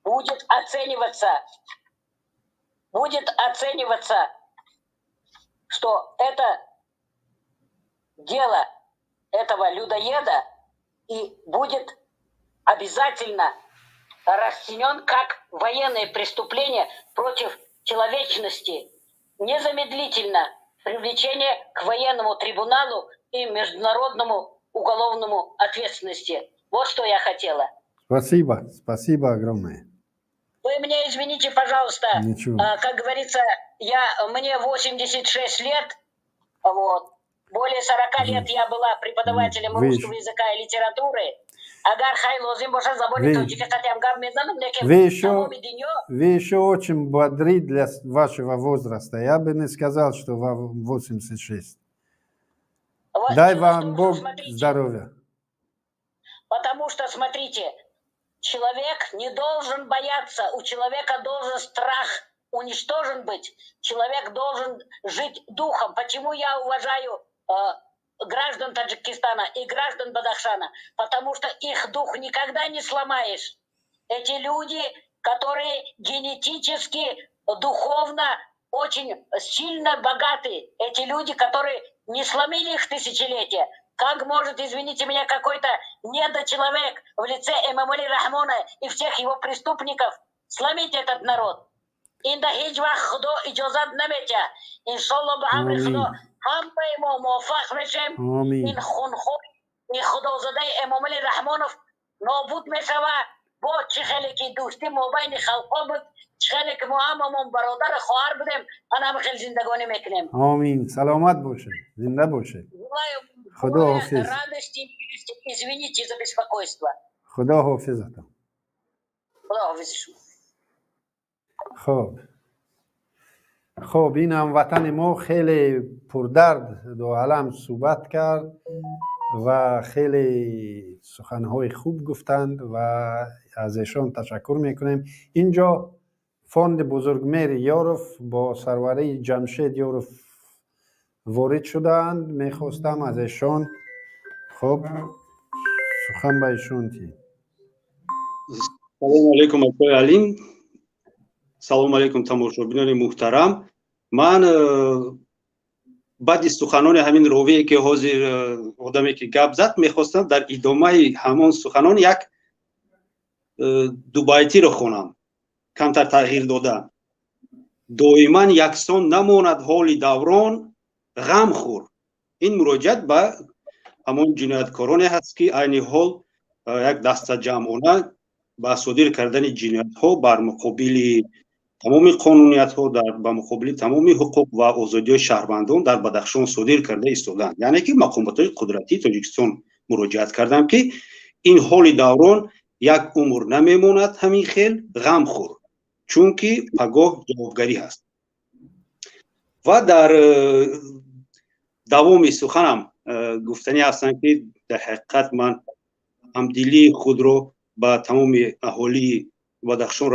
будет оцениваться, что это дело этого людоеда и будет обязательно расценен как военное преступление против человечности. Незамедлительно привлечение к военному трибуналу и международному уголовному ответственности. Вот что я хотела. Спасибо, спасибо огромное. Вы меня извините, пожалуйста. Ничего. Как говорится, мне 86 лет, вот. Более 40 лет я была преподавателем русского языка и литературы. Агар хай лозим бошад, забони тоҷикӣ қатиам гап мезанам, лекин тамоми дунё Вы еще очень бодры для вашего возраста. Я бы не сказал, что вам 86. Вот Дай дело в вам том, что, Бог смотрите, здоровья. Потому что, смотрите, Человек не должен бояться, у человека должен страх уничтожен быть. Человек должен жить духом. Почему я уважаю граждан Таджикистана и граждан Бадахшана? Потому что их дух никогда не сломаешь. Эти люди, которые генетически, духовно очень сильно богаты. Эти люди, которые не сломили их тысячелетия. Как может, извините меня, какой-то недочеловек в лице Эмомали Рахмона и всех его преступников сломить этот народ? Инда ҳеҷ вақт Худо иҷозат наметиҳад. Иншолло, ба амри Худо ҳамаи мо муваффақ мешем. Ин хунхор, ин худозадаи Эмомали Раҳмонов нобуд мешавад. Бо чӣ хеле ки дӯстӣ мобайни халқҳо буд, чӣ хеле ки мо ҳамамон бародару хоҳар будем, ана ҳама хел зиндагонӣ мекунем. Омин, саломат бошед, зинда бошед. Худо ҳофиз. Радости. Извините за беспокойство. Худо ҳофизатон. Худо ҳофизи шумо. Хоб, ин ҳамватани мо хеле пурдард дуалам суҳбат кард ва хеле суханҳои хуб гуфтанд ва аз эшон ташаккур мекунем. Инҷо фонди Бузургмеҳри Ёров бо сарварии Ҷамшед Ёров ворид шудаанд. Мехостам аз эшон, хуб, сухан ба эшон диҳем. Салому алайкум, акои Алим, салому алайкум, тамошобинони муҳтарам. Ман баъди суханони ҳамин ровие ки ҳозир одаме ки гап зад, мехостам дар идомаи ҳамон суханон як дубайтиро хонам, камтар тағйир дода. Доиман яксон намонад ҳоли даврон, ғам хӯр. Ин муроҷиат ба ҳамон ҷинояткороне ҳаст, ки айни ҳол як дастаҷамъона ба содир кардани ҷиноятҳо бар муқобили тамоми қонуниятҳо, ба муқобили тамоми ҳуқуқ ва озодиҳои шаҳрвандон дар Бадахшон содир карда истодаанд, яъне ки мақомотҳои қудратии Тоҷикистон муроҷиат кардам, ки ин ҳоли даврон як умр намемонад ҳамин хел, ғам хӯр, чунки пагоҳ ҷавобгарӣ ҳаст. Ва дар давоми суханам гуфтанӣ ҳастам, ки дар ҳақиқат ман ҳамдилии худро ба тамоми аҳолии Бадахшон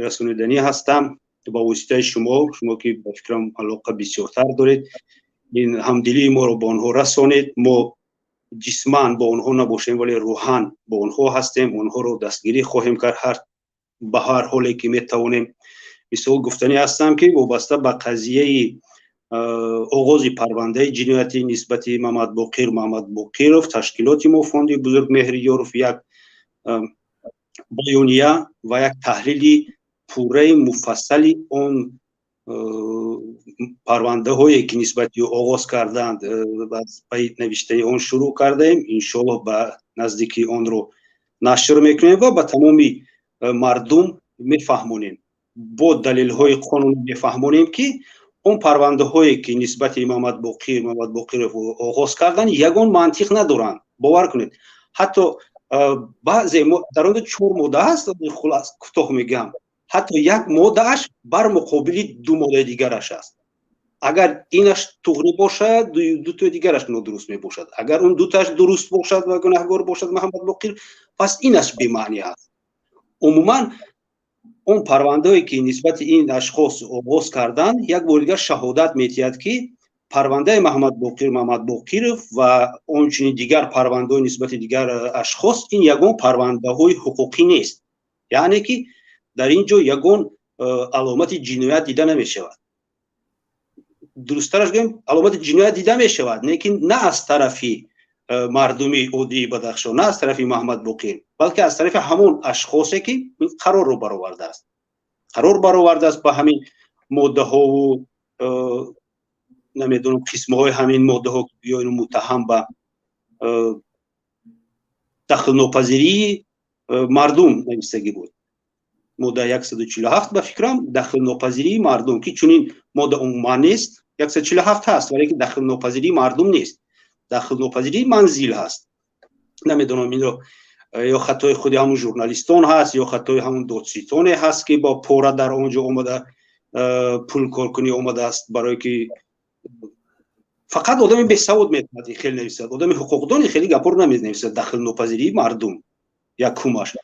расониданӣ ҳастам ба воситаи шумо. Шумо ки ба фикрам алоқа бисёртар доред, ин ҳамдилии моро ба онҳо расонед. Мо ҷисман бо онҳо набошем, вале рӯҳан бо онҳо ҳастем. Онҳоро дастгирӣ хоҳем кард ҳар ба ҳар ҳоле ки метавонем. Мисол гуфтанӣ ҳастам, ки вобаста ба қазияи оғози парвандаи ҷиноятӣ нисбати Мамадбоқир Мамадбоқиров, ташкилоти мо, фонди Бузургмеҳри Ёров, як баёния ва як таҳлили пурраи муфассали он парвандаҳое ки нисбати ӯ оғоз карданд, ба навиштани он шурӯъ кардаем. Иншоаллоҳ, ба наздикӣ онро нашр мекунем ва ба тамоми мардум мефаҳмонем, бо далелҳои қонунӣ мефаҳмонем, ки он парвандаҳое ки нисбати Мамадбоқир Мамадбоқиров оғоз карданд, ягон мантиқ надоранд. Бовар кунед, ҳатто баъзе дар он чор модда ҳаст, хулас кӯтоҳ мегӯям, ҳатто як моддааш бар муқобили ду моддаи дигараш аст. Агар инаш туғрӣ бошад, дутои дигараш нодуруст мебошад. Агар он дутааш дуруст бошад ва гунаҳгор бошад Маҳаммадбоқир, пас инаш бемаънӣ аст. Умуман, он парвандаое ки нисбати ин ашхос оғоз карданд, як бори дигар шаҳодат метиҳад, ки парвандаи Маҳаммадбоқир Маҳамадбоқиров ва ончунин дигар парвандаҳои нисбати дигар ашхос ин ягон парвандаҳои ҳуқуқӣ нест, яъне ки дар ин ҷо ягон аломати ҷиноят дида намешавад. Дурусттараш гӯем, аломати ҷиноят дида мешавад, лекин на аз тарафи мардуми оддии Бадахшон, на аз тарафи Маҳаммадбоқир, балки аз тарафи ҳамон ашхосе ки ин қарорро баровардааст, қарор баровардааст ба ҳамин моддаҳову намедонам, қисмҳои ҳамин моддаҳо, ё муттаҳам ба дахлнопазирии мардум навистагӣ буд, модда 147, ба фикрам, дахлнопазирии мардум, ки чунин модда умуман нест. 147 ҳаст, вале ки дахлнопазирии мардум нест, дахлнопазирии манзил ҳаст. Намедонам, инро ё хатои худи ҳамун журналистон ҳаст, ё хатои ҳамун додситоне ҳаст, ки бо пора дар он ҷо омада, пул коркунӣ омадааст, барое ки фақат одами бесавод метавонад хеле нависад. Одами ҳуқуқдони хеле гапҳоро наменависад. Дахлнопазирии мардум якумаш.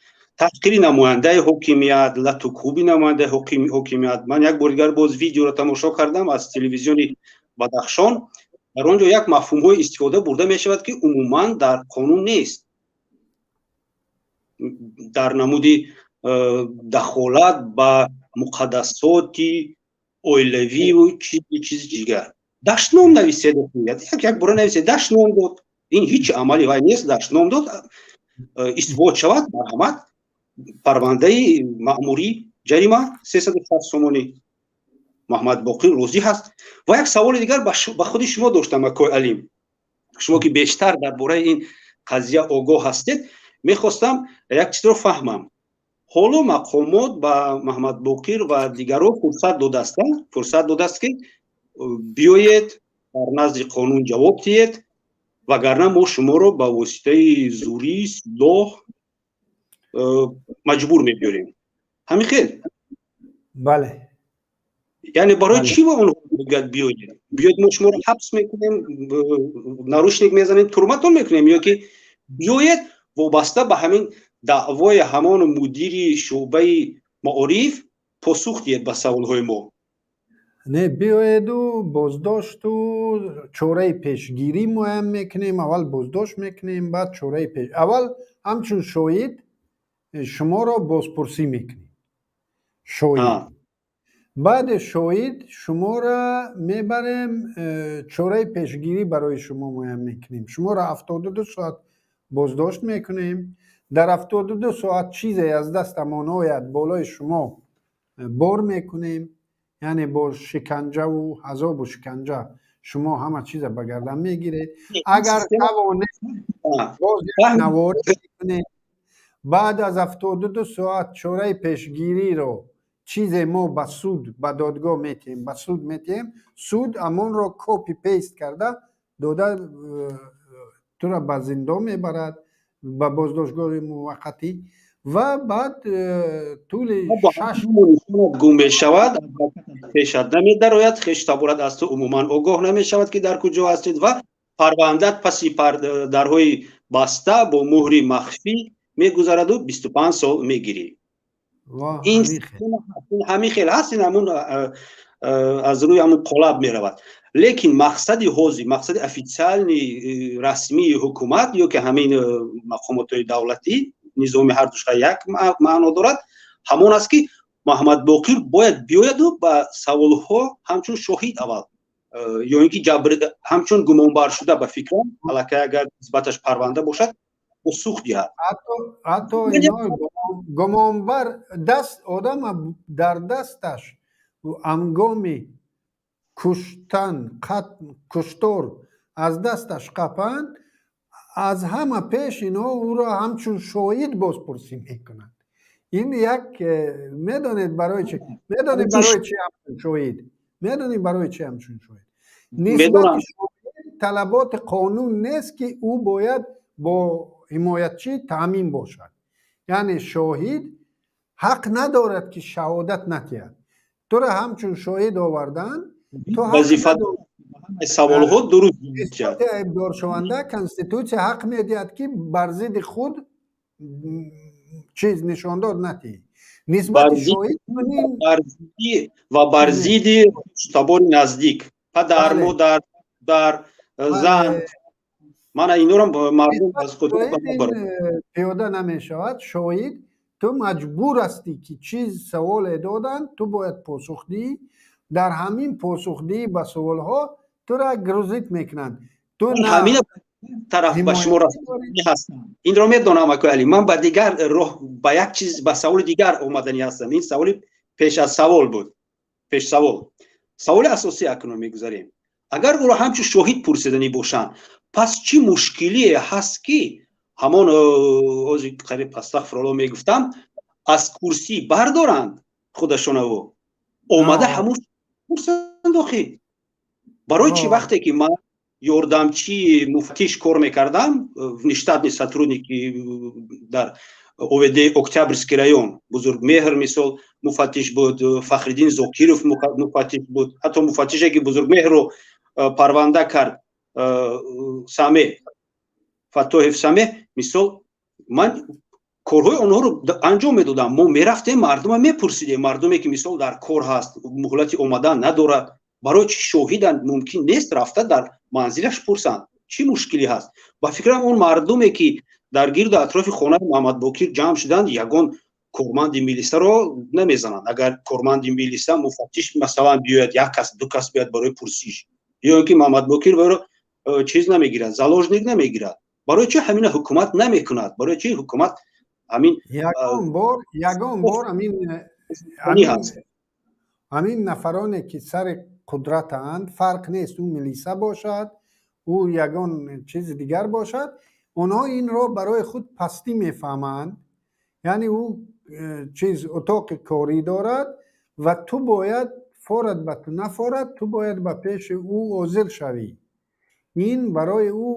Таҳқири намояндаи ҳокимият, латукӯби намояндаи ҳокимият. Ман як бори дигар боз видеоро тамошо кардам аз телевизиони Бадахшон. Дар он ҷо як мафҳумҳое истифода бурда мешавад, ки умуман дар қонун нест, дар намуди дахолат ба муқаддасоти оилавиву чизи дигар. Дашном нависед, як бора нависед, дашном дод, ин ҳеҷ амали вай нест. Дашном дод, исбот шавад, марҳамат, парвандаи маъмурӣ, ҷарима 360 сомонӣ. Маҳмадбоқир розӣ ҳаст. Ва як саволи дигар ба худи шумо доштам, акои Алим. Шумо ки бештар дар бораи ин қазия огоҳ ҳастед, мехостам як чизро фаҳмам. Ҳоло мақомот ба Маҳмадбоқир ва дигарон фурсат додастанд, фурсат додааст, ки биёед, дар назди қонун ҷавоб диҳед, вагарна мо шуморо ба воситаи зӯрӣ, силоҳ маҷбур мебиёрем. Ҳамин хел? Бале. Яъне барои чӣ ба онҳо мегӯяд: биёед, биёед, мо шуморо ҳабс мекунем, наручник мезанем, турматон мекунем, ё ки биёед, вобаста ба ҳамин даъвои ҳамон мудири шӯъбаи маориф посух диҳед ба саволҳои мо? Не, биёеду боздошту чораи пешгирӣ муайян мекунем. Аввал боздошт мекунем, баъд чораи пеш. Аввал ҳамчун шоҳид шуморо бозпурсӣ мекунем, шоҳид. Баъди шоҳид шуморо мебарем, чораи пешгирӣ барои шумо муайян мекунем. Шуморо 72 соат боздошт мекунем. Дар 72 соат чизе аз дастамон ояд, болои шумо бор мекунем, яъне бо шиканҷаву азобу шиканҷа шумо ҳама чиза ба гардан мегиред. Агар тавонед, боз наворӣ мекунем. Баъд аз 72 соат чораи пешгириро чизе мо ба суд, ба додгоҳ метиҳем, ба суд метиҳем. Суд ҳамонро copy paste карда дода, тура ба зиндон мебарад, ба боздоштгоҳи муваққатӣ, ва баъд тӯли шаш Гум мешавад, пешат намедарояд, хештаборат аз ту умуман огоҳ намешавад, ки дар куҷо ҳастед, ва парвандат паси дарҳои баста бо муҳри махфӣ мегузараду 25 сол мегирӣ. Ин ҳамин хел ҳаст, ин ҳамун аз рӯи ҳамун қолаб меравад. Лекин мақсади ҳозир, мақсади официальный, расмии ҳукумат ё ки ҳамин мақомотҳои давлатӣ, низоми, ҳардушка як маъно дорад, ҳамон аст, ки Маҳмадбоқир бояд биёяду ба саволҳо ҳамчун шоҳид аввал ё ин ки ҳамчун гумонбаршуда, ба фикрам, аллакай агар нисбаташ парванда бошад, посух диҳад. Ҳатто ино гумонбар даст одама дар дасташ ҳангоми куштан, куштор аз дасташ қапанд, аз ҳама пеш ино ӯро ҳамчун шоҳид бозпурсӣ мекунанд. Ин як медонед барои чи? Медонед барои чи ҳамчун шоҳид? Медонед барои чи ҳамчун шоҳид? Нисбати шоҳид талаботи қонун нест, ки ӯ бояд бо ҳимоятчӣ таъмин бошад. Яъне шоҳид ҳақ надорад, ки шаҳодат надиҳад. Тура ҳамчун шоҳид овардан, ту саволҳо дуруст. Айбдоршаванда конститутсия ҳақ медиҳад, ки бар зидди худ чиз нишондод надиҳӣ. Нисбати шоҳид ва бар зидди табори наздик, падар, модар, дар зан, мана инорам мардум аз худ. Пиёда намешавад. Шоҳид, ту маҷбур ҳастӣ, ки чиз саволе доданд, ту бояд посух диҳӣ. Дар ҳамин посухдиҳӣ ба суолҳо тура грузить мекунанд. Ту ҳамин тараф ба шумо ҳастам, инро медонам, акои Али. Ман ба дигар роҳ, ба як чиз, ба саволи дигар омаданӣ ҳастам. Ин саволи пеш аз савол буд, пеш савол. Саволи асосӣ акнун мегузарем. Агар ӯро ҳамчун шоҳид пурсиданӣ бошанд, пас чӣ мушкилие ҳаст, ки ҳамон ҳози қариб астағфирулло мегуфтам, аз курсӣ бардоранд худашонаву омада ҳамун пурсанд? Охи барои чӣ? Вақте ки ман ёрдамчии муфаттиш кор мекардам, внештатный сотрудник дар ОВД Октябрьский район, Бузургмеҳр, мисол, муфаттиш буд, Фахриддин Зокиров муфаттиш буд, ҳатто муфаттише, ки Бузургмеҳрро парванда кард, Саме Фаттоҳев Саме, мисол, ман Корҳои онҳоро анҷом медодам. Мо мерафтем, мардума мепурсидем, мардуме ки, мисол, дар кор ҳаст, муҳлати омадан надорад, барои чӣ шоҳидан мумкин нест рафта дар манзилаш пурсанд, чӣ мушкиле ҳаст? Ба фикрам, он мардуме ки дар гирду атрофи хонаи Муҳаммадбокир ҷамъ шуданд, ягон корманди милисаро намезананд. Агар корманди милиса, муфаттиш, масалан, биёяд, як кас, ду кас биёяд барои пурсиш, ё ин ки Муҳаммадбокир баро чиз намегирад, заложник намегирад. Барои чӣ ҳамина ҳукумат намекунад? Барои чӣ ҳукумат ҳамин Ягон бор ҳамин нафароне ки сари қудратанд, фарқ нест, ӯ милиса бошад, ӯ ягон чизи дигар бошад, онҳо инро барои худ пастӣ мефаҳманд. Яъне ӯ чиз, утоқи корӣ дорад ва ту бояд, форад ба ту нафорад, ту бояд ба пеши ӯ ҳозир шавӣ. Ин барои ӯ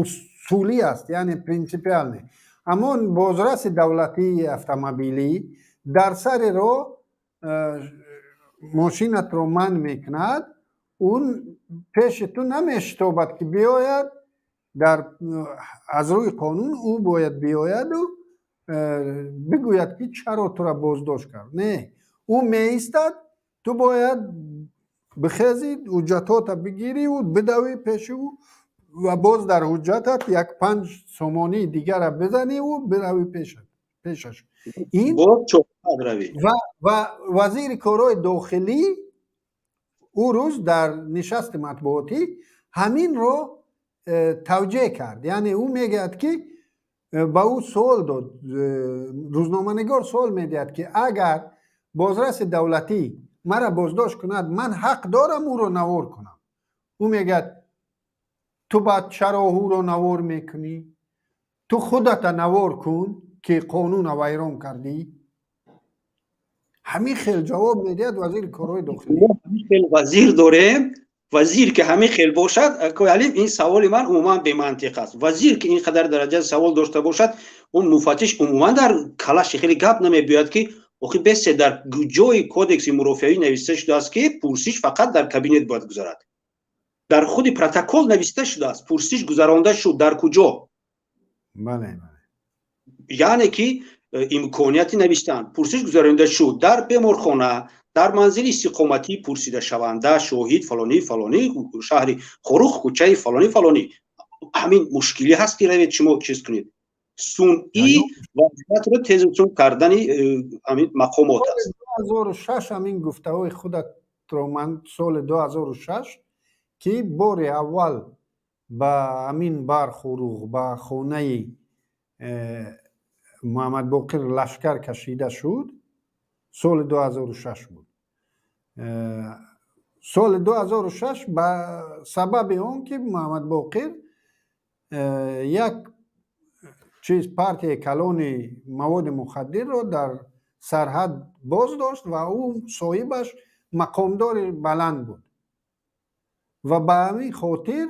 усулӣ аст, яъне принципиально. Аммо бозраси давлатии автомобилӣ дар сари роҳ мошинатро манъ мекунад, ӯ пеши ту намешитобад ки биёяд. Дар аз рӯи қонун ӯ бояд биёяду бигӯяд, ки чаро тура боздошт кард. Не, ӯ меистад, ту бояд бихезӣ, ҳуҷҷатҳота бигирию бидавӣ пеши ӯ ва боз дар ҳуҷҷатат як 5 сомонии дигара бизаниву биравӣ пешаш. Ин ва вазири корҳои дохилӣ ӯ рӯз дар нишасти матбуотӣ ҳаминро тавҷеҳ кард. Яъне ӯ мегӯяд, ки ба ӯ суол дод рӯзноманигор, суол медиҳад, ки агар бозраси давлатӣ мара боздошт кунад, ман ҳақ дорам ӯро навор кунам? Ӯ мегӯяд: «Ту баъд чаро ӯро навор мекунӣ? Ту худата навор кун, ки қонуна вайрон кардӣ». Ҳамин хел ҷавоб медиҳад вазири корҳои дохилӣ. Ҳамин хел вазир дорем. Вазир ки ҳамин хел бошад, алим, ин саволи ман умуман бемантиқ аст. Вазир ки ин қадар дараҷа савол дошта бошад, он муфаттиш умуман дар калаши хеле гап намебиёяд, ки охи бесе дар ҷои кодекси мурофиавӣ нависта шудааст, ки пурсиш фақат дар кабинет бояд гузарад? Дар худи протокол нависта шудааст, пурсиш гузаронда шуд дар куҷо? Яъне ки имконияти навиштан пурсиш гузаронида шуд дар беморхона, дар манзили истиқоматии пурсидашаванда, шоҳид фалонӣ фалонӣ, шаҳри Хорух, кӯчаи фалонӣ фалонӣ. Ҳамин мушкилӣ ҳаст, ки равед шумо чиз кунед? Сунъӣ вазиятро тезутун кардани ҳамин мақомот аст. 2006 ҳамин гуфтаҳои худатро ман соли 2006, ки бори аввал ба ҳамин Бархуруғ, ба хонаи Муҳаммадбоқир лашкар кашида шуд, соли 2006 буд. Соли 2006 ба сабаби он ки Муҳаммадбоқир як чиз, партияи калони маводи мухаддирро дар сарҳад боз дошт ва ӯ соҳибаш мақомдори баланд буд ва ба ҳамин хотир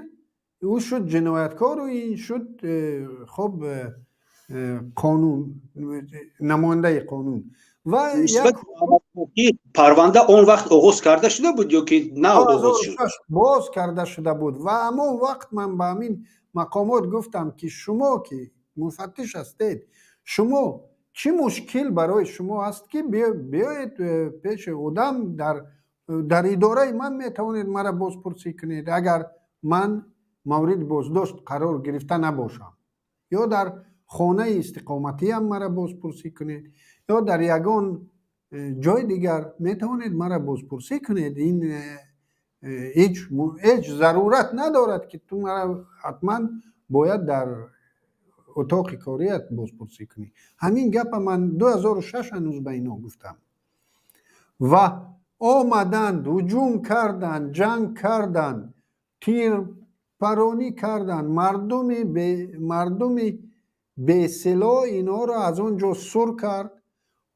ӯ шуд ҷинояткору ин шуд хоб қонун, намояндаи қонун. Ва Парванда он вақт оғоз карда шуда буд ё ки нав оғоз шуд? Боз карда шуда буд. Ва ҳамон вақт ман ба ҳамин мақомот гуфтам, ки шумо ки муфаттиш ҳастед, шумо чӣ мушкил барои шумо аст, ки биёед пеши одам, дар идораи ман метавонед мара бозпурсӣ кунед, агар ман мавриди боздошт қарор гирифта набошам, ё дар хонаи истиқоматиам мара бозпурсӣ кунед, ё дар ягон ҷои дигар метавонед мара бозпурсӣ кунед. Ин ҳеҷ зарурат надорад, ки ту мара ҳатман бояд дар утоқи корият бозпурсӣ кунӣ. Ҳамин гапа ман 2006 ҳанӯз ба ино гуфтам ва омаданд, ҳуҷум карданд, ҷанг карданд, тирпаронӣ карданд. Мардуми бесилоҳ инҳоро аз он ҷо сур кард.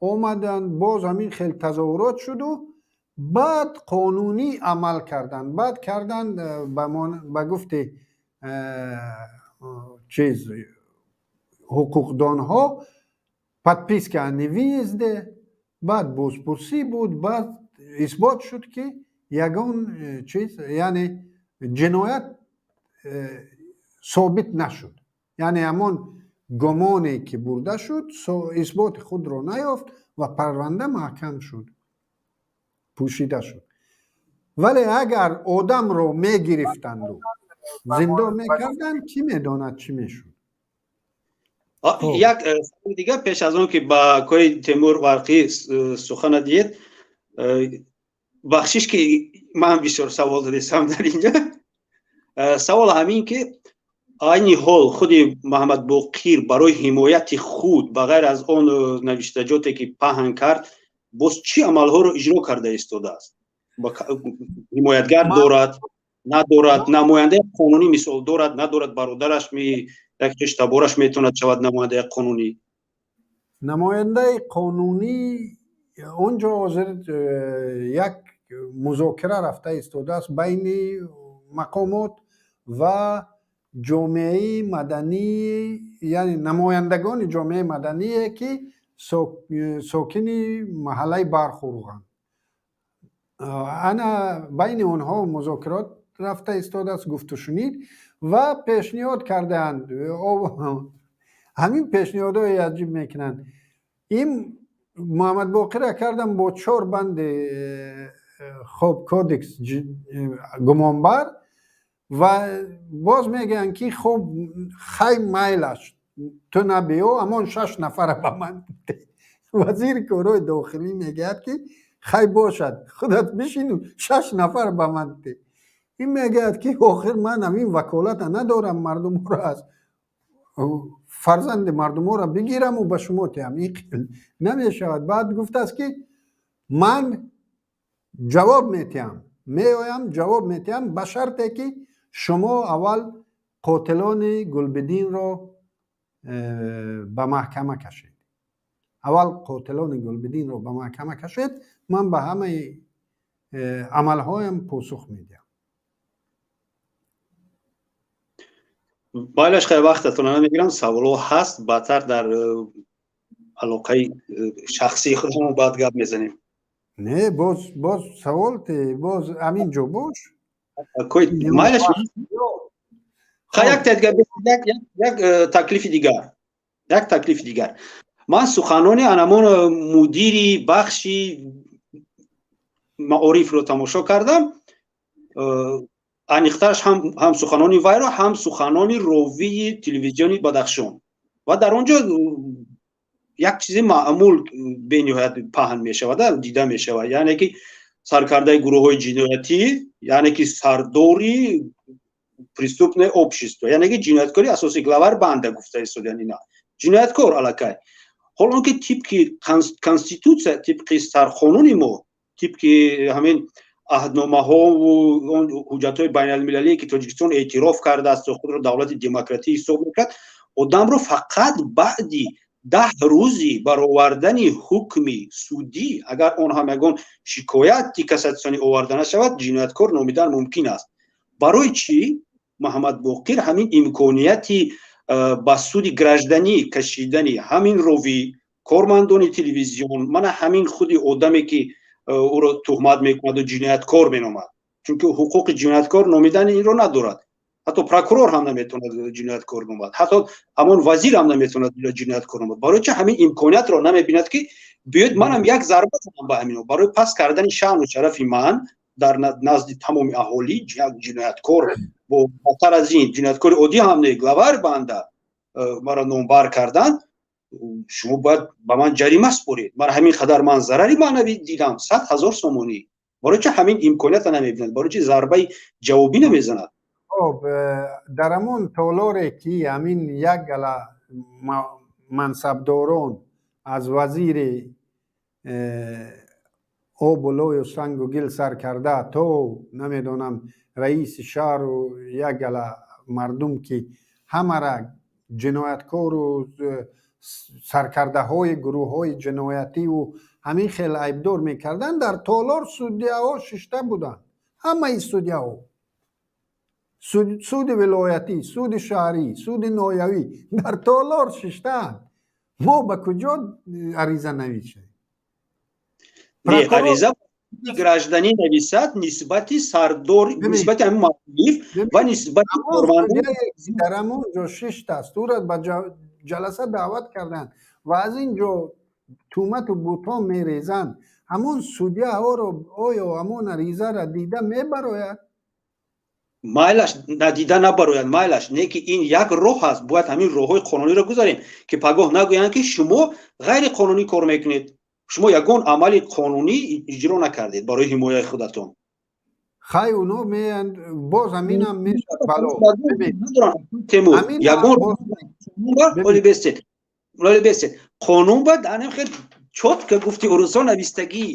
Омаданд, боз ҳамин хел тазоҳурот шуду баъд қонунӣ амал карданд. Баъд карданд ба гуфти чиз, ҳуқуқдонҳо, подписка о невыезде. Баъд бозпурсӣ буд, баъд исбот шуд, ки ягон чиз, яъне ҷиноят собит нашуд. Яъне ҳамон Гумоне ки бурда шуд, исботи худро наёфт ва парванда маҳкам шуд, пӯшида шуд. Вале агар одамро мегирифтанду зиндон мекарданд, кӣ медонад, чӣ мешуд. Як саволи дигар, пеш аз он ки ба кори Темур Варқӣ сухана диҳед. Бахшиш, ки ман бисёр савол додестам дар инҷа. Савол ҳамин, ки айни ҳол худи Маҳаммадбоқир барои ҳимояти худ, ба ғайр аз он навиштаҷоте, ки паҳн кард, боз чӣ амалҳоро иҷро карда истодааст? Ҳимоятгар дорад, надорад? Намояндаи қонунӣ, мисол, дорад, надорад? Бародараш ми, як хештабораш метавонад шавад намояндаи қонунӣ? Намояндаи қонунӣ, он ҷо ҳозир як музокира рафта истодааст байни мақомот ва ҷомеаи маданӣ, яъне намояндагони ҷомеаи мадание, ки сокини маҳаллаи Бархӯруғанд. Ана байни онҳо музокирот рафта истодааст, гуфтушунид, ва пешниҳод кардаанд. Ҳамин пешниҳодҳои аҷиб мекунанд. Ин Муҳаммадбоқира кардам бо чор банди, хоб, кодекс гумонбар ва боз мегӯянд, ки хуб, хай, майлаш, ту набиё, ҳамон шаш нафара ба ман. Вазири корҳои дохилӣ мегӯяд, ки хай, бошад, худат бишину шаш нафар ба ман. Ин мегӯяд, ки охир ман ҳамин ваколата надорам, мардумро аз фарзанди мардуморо бигираму ба шумо тиҳам, ин намешавад. Баъд гуфтааст, ки ман ҷавоб метиҳам, меоям, ҷавоб метиҳам, ба шарте ки шумо аввал қотилони Гулбидинро ба маҳкама кашед. Аввал қотилони Гулбидинро ба маҳкама кашед, ман ба ҳамаи амалҳоям посух медиҳам. Байлаш, хай, вақтатона намегирам. Саволҳо ҳаст, баъдтар дар алоқаи шахсии худамон баъд гап мезанем. Не, боз савол те, боз ҳамин ҷо бош. Майлаш, хай, як таклифи дигар, як таклифи дигар. Ман суханони анамон мудири бахши маорифро тамошо кардам, аниқтараш ҳам суханони вайро, ҳам суханони ровии телевизиони Бадахшон. Ва дар он ҷо як чизи маъмул бениҳоят паҳн мешавад, дида мешавад, яъне ки саркардаи гурӯҳҳои ҷиноятӣ, яъне ки сардори преступное общество, яъне ки ҷинояткори асосӣ, главарь банда гуфта истодан, ина ҷинояткор аллакай. Ҳол он ки тибқи конститутсия, тибқи сарқонуни мо, тибқи ҳамин аҳдномаҳову он ҳуҷҷатҳои байналмилалие, ки Тоҷикистон эътироф кардааст, худро давлати демократӣ ҳисоб мекард, одамро фақат баъди 10 рӯзи баровардани ҳукми судӣ, агар он ҳам ягон шикояти кассатсионӣ оварда нашавад, ҷинояткор номидан мумкин аст. Барои чӣ Маҳаммадбоқир ҳамин имконияти ба суди гражданӣ кашидани ҳамин ровӣ, кормандони телевизион, мана ҳамин худи одаме, ки ӯро туҳмат мекунаду ҷинояткор меномад, чунки ҳуқуқи ҷинояткор номидани инро надорад, ҳатто прокурор ҳам наметавонад ҷинояткор номад, ҳатто ҳамон вазир ҳам наметавонад ҷинояткор номад, барои чи ҳамин имкониятро намебинад, ки биёед, манам як зарба занам ба ҳамино, барои паст кардани шаъну шарафи ман дар назди тамоми аҳолӣ, як ҷинояткор, бо батар аз ин ҷинояткори оддӣ ҳам не, главарь банда маро номбар карданд, шумо бояд ба ман ҷарима според, ман ҳамин қадар ман зарари маънавӣ дидам, 100 000 сомонӣ. Барои чи ҳамин имкониятро намебинад? Барои чи зарбаи ҷавобӣ намезанад? Хоб, дар ҳамон толоре, ки ҳамин як гала мансабдорон, аз вазири обу лою сангу гил сар карда то, намедонам, раиси шаҳру як гала мардум, ки ҳамара ҷинояткору саркардаҳои гурӯҳҳои ҷиноятиву ҳамин хел айбдор мекарданд, дар толор судяҳо шишта буданд. Ҳамаи судяҳо, суди вилоятӣ, суди шаҳрӣ, суди ноҳиявӣ дар толор шиштаанд. Мо ба куҷо ариза нависем? Ариза гражданӣ нависад нисбати сардор, нисбати ҳамин муаллиф ва нисбати дар ҳамон ҷо шиштааст, ӯра ба Ҷаласа даъват карданд ва аз ин ҷо тӯҳмату буҳтон мерезанд, ҳамон судяҳоро оё ҳамон аризаро дида мебарояд? Майлаш, надида набарояд, майлаш, не ки ин як роҳ аст. Бояд ҳамин роҳҳои қонуниро гузарем, ки пагоҳ нагӯянд, ки шумо ғайриқонунӣ кор мекунед, шумо ягон амали қонунӣ иҷро накардед барои ҳимояи худатон. Хай, уно меянд, боз ҳаминам мешавад бало. Темур, ягон бестед, бестед, қонун бояд анам хел чётко, гуфти урусо, навистагӣ: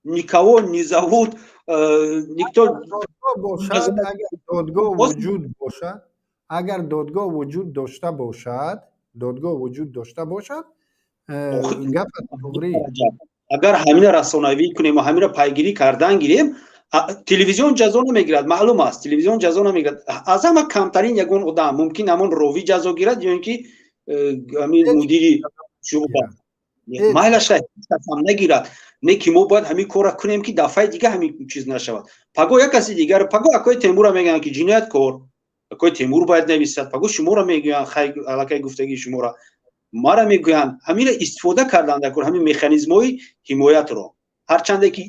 никого не зовут никто. Бошад, агар додгоҳ вуҷуд бошад, агар додгоҳ вуҷуд дошта бошад, додгоҳ вуҷуд дошта бошад, гапа туғрӣ. Агар ҳамина расонавӣ кунем ва ҳамина пайгирӣ кардан гирем, телевизион ҷазо намегирад, маълум аст, телевизион ҷазо намегирад. Аз ҳама камтарин ягон одам мумкин, ҳамон ровӣ ҷазо гирад ё ин ки ҳамин мудири шӯъба. Майлаш, касам нагирад, не ки мо бояд ҳамин корра кунем, ки дафъаи дига ҳамин чиз нашавад. Паго як каси дигар, паго акои Темурра мегӯянд, ки ҷинояткор акои Темур бояд нависад, паго шуморо мегӯянд, хай, аллакай гуфтагии шуморо мара мегӯянд. Ҳаминро истифода кардан дар кор, ҳамин механизмҳои ҳимоятро, ҳарчанде ки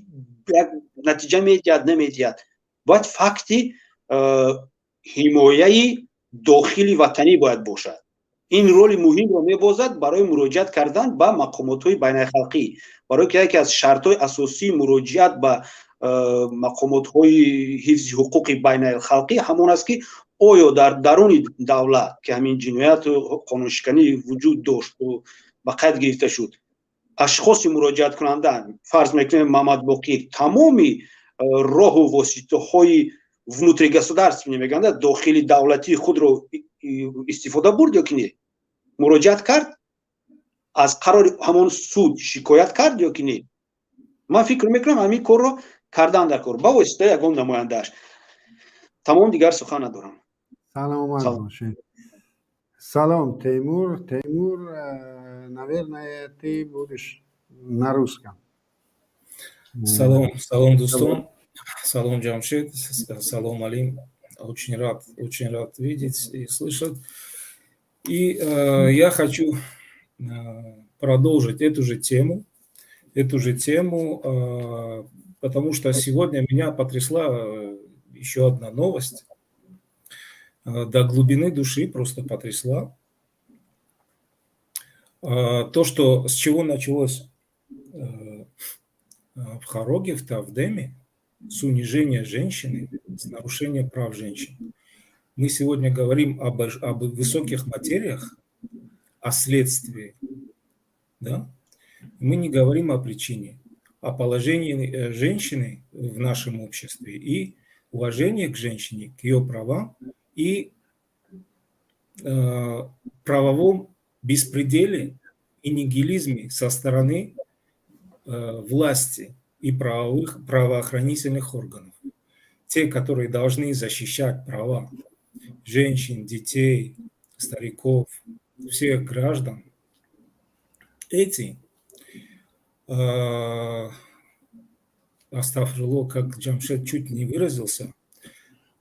як натиҷа медиҳад, намедиҳад, бояд факти ҳимояи дохили ватанӣ бояд бошад. Ин роли муҳимро мебозад барои муроҷиат кардан ба мақомотҳои байналхалқӣ, барое ки яке аз шартҳои асосии муроҷиат ба мақомотҳои ҳифзи ҳуқуқи байналхалқӣ ҳамон аст, ки оё дар даруни давлат, ки ҳамин ҷинояту қонуншиканӣ вуҷуд дошту ба қайд гирифта шуд, ашхоси муроҷиаткунанда, фарз мекунем, Мамадбоқир, тамоми роҳу воситаҳои внутригосударственный мегӯянд, дохили давлатии худро истифода бурд ё ки не, муроҷиат кард, аз қарори ҳамон суд шикоят кард ё ки не. Ман фикр мекунам, ҳамин корро кардан дар кор ба воситаи ягон намояндааш. Тамом, дигар сухан надорам. Саломат бошед. Салом, Теймур. Теймур, наверное, ты будешь на русском. Салом, салом, дӯстон. Салом, Джамшед. Салом, Алим. Очень рад видеть и слышать. И я хочу продолжить эту же тему, потому что сегодня меня потрясла еще одна новость. До глубины души просто потрясла. То, что с чего началось в Хороге, в Тавдеме, с унижения женщины, с нарушения прав женщин. Мы сегодня говорим об высоких материях, о следствии, да? Мы не говорим о причине, о положении женщины в нашем обществе и уважении к женщине, к ее правам и правовом беспределе и нигилизме со стороны власти и правовых, правоохранительных органов. Те, которые должны защищать права женщин, детей, стариков, всех граждан, эти, астағфируллоҳ, как Джамшед чуть не выразился,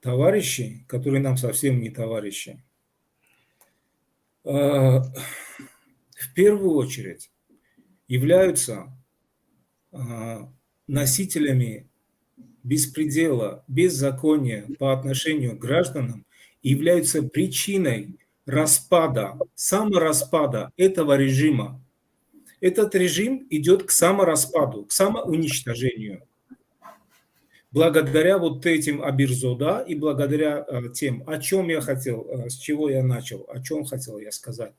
товарищи, которые нам совсем не товарищи, в первую очередь являются носителями беспредела, беззакония по отношению к гражданам и являются причиной распада, самораспада этого режима. Этот режим идет к самораспаду, к самоуничтожению. Благодаря вот этим Абирзода и благодаря тем, о чем я хотел, с чего я начал, о чем хотел я сказать.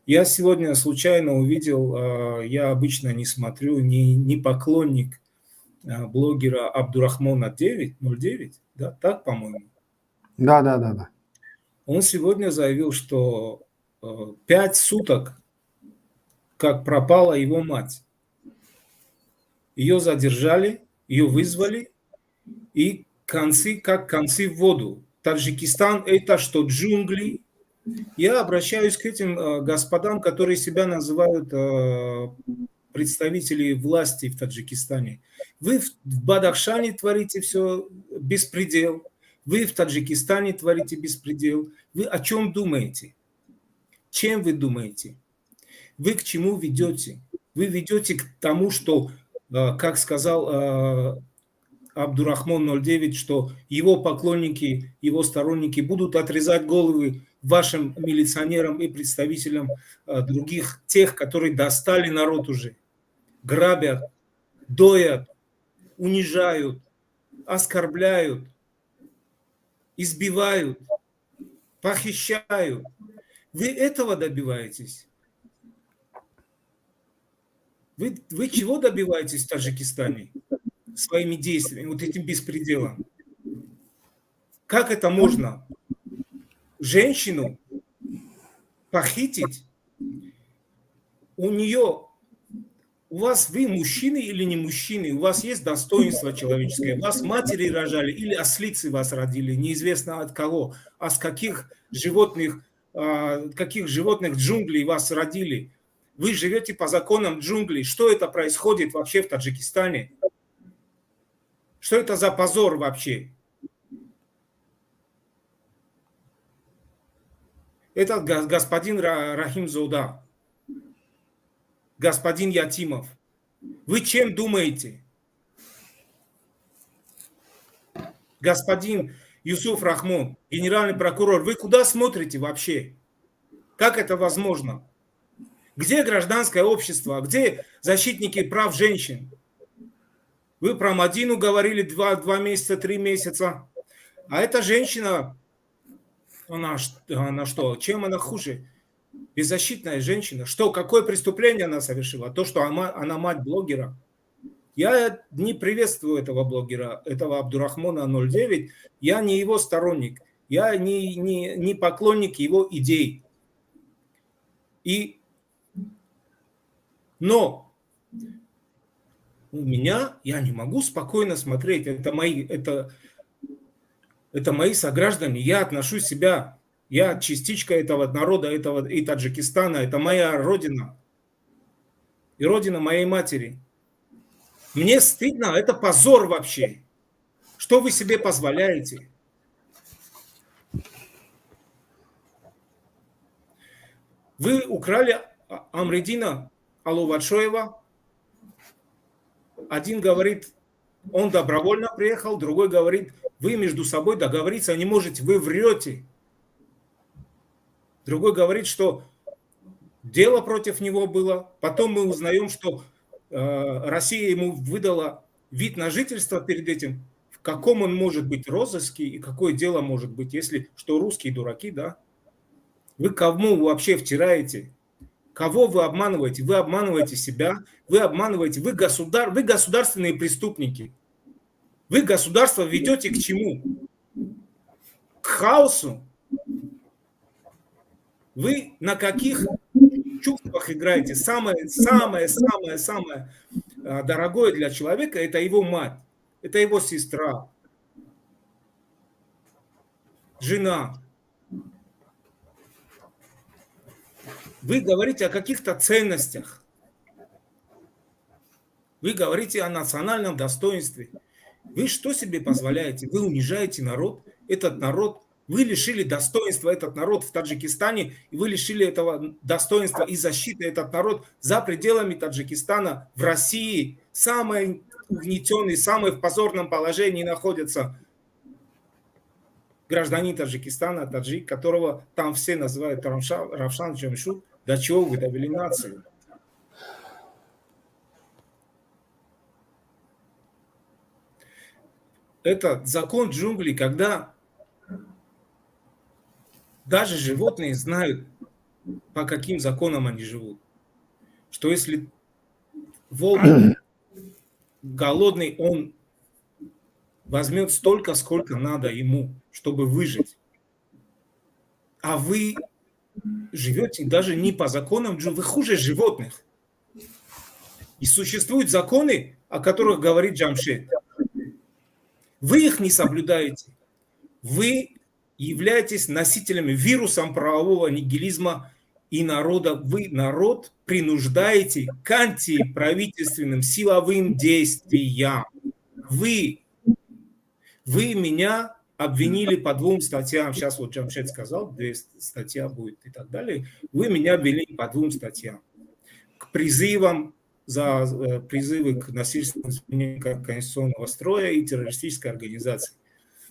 Я сегодня случайно увидел, я обычно не смотрю, не поклонник блогера Абдурахмона 909, да, так, по-моему? Да. Он сегодня заявил, что 5 суток, как пропала его мать. Ее задержали, ее вызвали, и концы, как концы в воду. Таджикистан – это что, джунгли? Я обращаюсь к этим господам, которые себя называют представители власти в Таджикистане. Вы в Бадахшане творите все беспредел, вы в Таджикистане творите беспредел. Вы о чем думаете? Чем вы думаете? Вы к чему ведете? Вы ведете к тому, что, как сказал Абдурахмон 09, что его поклонники, его сторонники будут отрезать головы вашим милиционерам и представителям других, тех, которые достали народ уже, грабят, доят, унижают, оскорбляют, избивают, похищают. Вы этого добиваетесь? Вы чего добиваетесь в Таджикистане своими действиями, вот этим беспределом? Как это можно? Женщину похитить, у нее, у вас, вы мужчины или не мужчины, у вас есть достоинство человеческое, вас матери рожали или ослицы вас родили, неизвестно от кого, а с каких животных джунглей вас родили. Вы живете по законам джунглей. Что это происходит вообще в Таджикистане? Что это за позор вообще? Это господин Рахимзода, господин Ятимов. Вы чем думаете? Господин Юсуф Рахмон, генеральный прокурор, вы куда смотрите вообще? Как это возможно? Где гражданское общество? Где защитники прав женщин? Вы про Мадину говорили 2 месяца, 3 месяца. А эта женщина, она что? Чем она хуже? Беззащитная женщина. Что, какое преступление она совершила? То, что она мать блогера. Я не приветствую этого блогера, этого Абдурахмона 09. Я не его сторонник. Я не поклонник его идей. Но у меня, я не могу спокойно смотреть. Это мои сограждане. Я отношу себя, я частичка этого народа, этого и Таджикистана. Это моя родина. И родина моей матери. Мне стыдно, это позор вообще. Что вы себе позволяете? Вы украли Амридина Аловатшоева. Один говорит, он добровольно приехал, другой говорит, вы между собой договориться не можете, вы врете. Другой говорит, что дело против него было. Потом мы узнаем, что Россия ему выдала вид на жительство перед этим. В каком он может быть розыске и какое дело может быть, если что русские дураки, да? Вы кому вообще втираете? Кого вы обманываете? Вы обманываете себя, вы обманываете, вы государственные преступники. Вы государство ведете к чему? К хаосу. Вы на каких чувствах играете? Самое, самое, самое, самое дорогое для человека – это его мать, это его сестра, жена. Вы говорите о каких-то ценностях. Вы говорите о национальном достоинстве. Вы что себе позволяете? Вы унижаете народ. Этот народ, вы лишили достоинства этот народ в Таджикистане, и вы лишили этого достоинства и защиты этот народ за пределами Таджикистана, в России. Самый угнетенный, самый в позорном положении находится гражданин Таджикистана, таджик, которого там все называют Равшан Джамшут. До чего вы довели нацию? Это закон джунглей, когда даже животные знают, по каким законам они живут. Что если волк голодный, он возьмет столько, сколько надо ему, чтобы выжить. А вы живете даже не по законам, вы хуже животных. И существуют законы, о которых говорит Джамшед. Вы их не соблюдаете. Вы являетесь носителями вирусом правового нигилизма и народа. Вы народ принуждаете к антиправительственным силовым действиям. Вы меня Обвинили по двум статьям, сейчас вот Джамшед сказал, две статья будет и так далее. Вы меня обвинили по двум статьям. К призывам за призывы к насильственному изменению конституционного строя и террористической организации.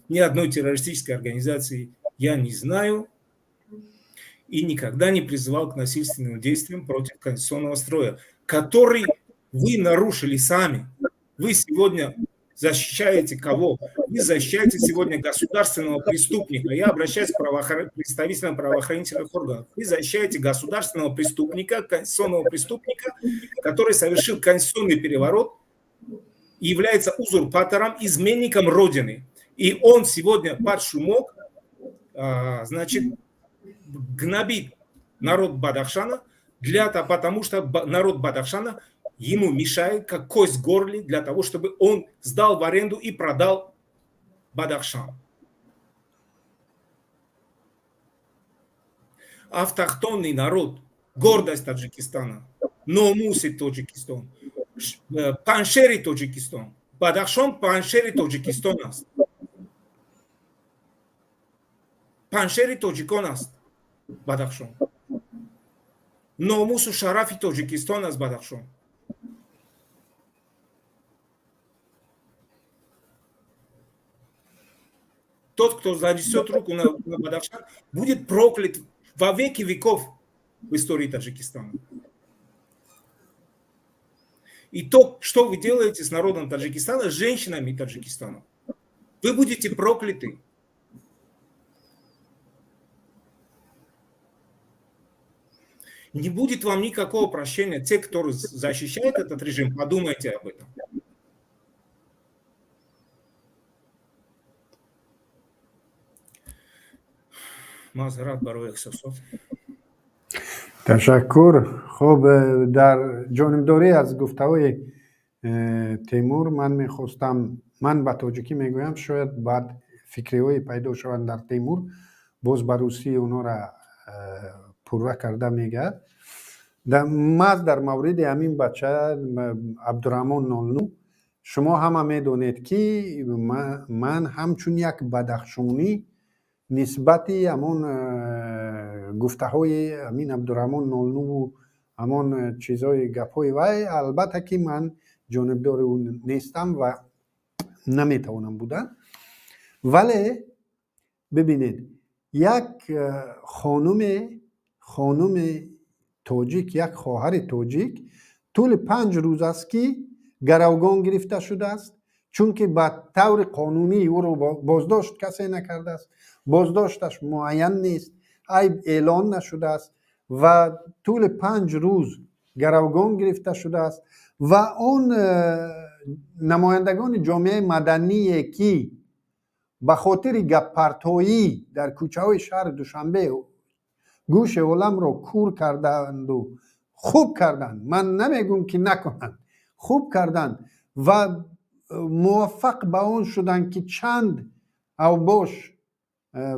Ни одной террористической организации я не знаю и никогда не призывал к насильственным действиям против конституционного строя, который вы нарушили сами. Вы сегодня защищаете кого? Вы защищаете сегодня государственного преступника. Я обращаюсь к представителям правоохранительных органов. Вы защищаете государственного преступника, конституционного преступника, который совершил конституционный переворот и является узурпатором, изменником Родины. И он сегодня под шумок, значит, гнобит народ Бадахшана, потому что народ Бадахшана ему мешает, как кость в горле, для того, чтобы он сдал в аренду и продал Бадахшан. Автохтонный народ, гордость Таджикистана, номуси Тоҷикистон, Панҷшери Тоҷикистон, Бадахшон Панҷшери Тоҷикистон аст. Панҷшери тоҷикон аст Бадахшон. Номусу шарафи Тоҷикистон аст Бадахшон. Тот, кто занесет руку на Бадахшан, будет проклят во веки веков в истории Таджикистана. И то, что вы делаете с народом Таджикистана, с женщинами Таджикистана, вы будете прокляты. Не будет вам никакого прощения. Те, кто защищает этот режим, подумайте об этом. Маъзарат барои эҳсосот. Ташаккур. Хуб, дар ҷонибдорӣ аз гуфтаҳои Темур ман мехостам, ман ба тоҷикӣ мегӯям, шояд баъд фикриҳое пайдо шаванд дар Темур, боз ба русӣ онҳоро пурра карда мегӯяд. Маҳз дар мавриди ҳамин бача Абдураҳмон Нолну, шумо ҳама медонед, ки ман ҳамчун як бадахшонӣ нисбати ҳамон гуфтаҳои ҳамин Абдураҳмон Нолнуву ҳамон чизҳои гапҳои вай, албатта ки ман ҷонибдори ӯ нестам ва наметавонам будан. Вале бибинед, як хонуми тоҷик, як хоҳари тоҷик тӯли 5 рӯз аст, ки гаравгон гирифта шудааст, чунки ба таври қонунӣ ӯро боздошт касе накардааст, боздошташ муайян нест, айб эълон нашудааст ва тӯли 5 рӯз гаравгон гирифта шудааст. Ва он намояндагони ҷомеаи мадание, ки ба хотири гаппартоӣ дар кӯчаҳои шаҳри Душанбе гӯши оламро кур карданду хуб карданд, ман намегӯм, ки накунанд, хуб карданд ва муваффақ ба он шуданд, ки чанд авбош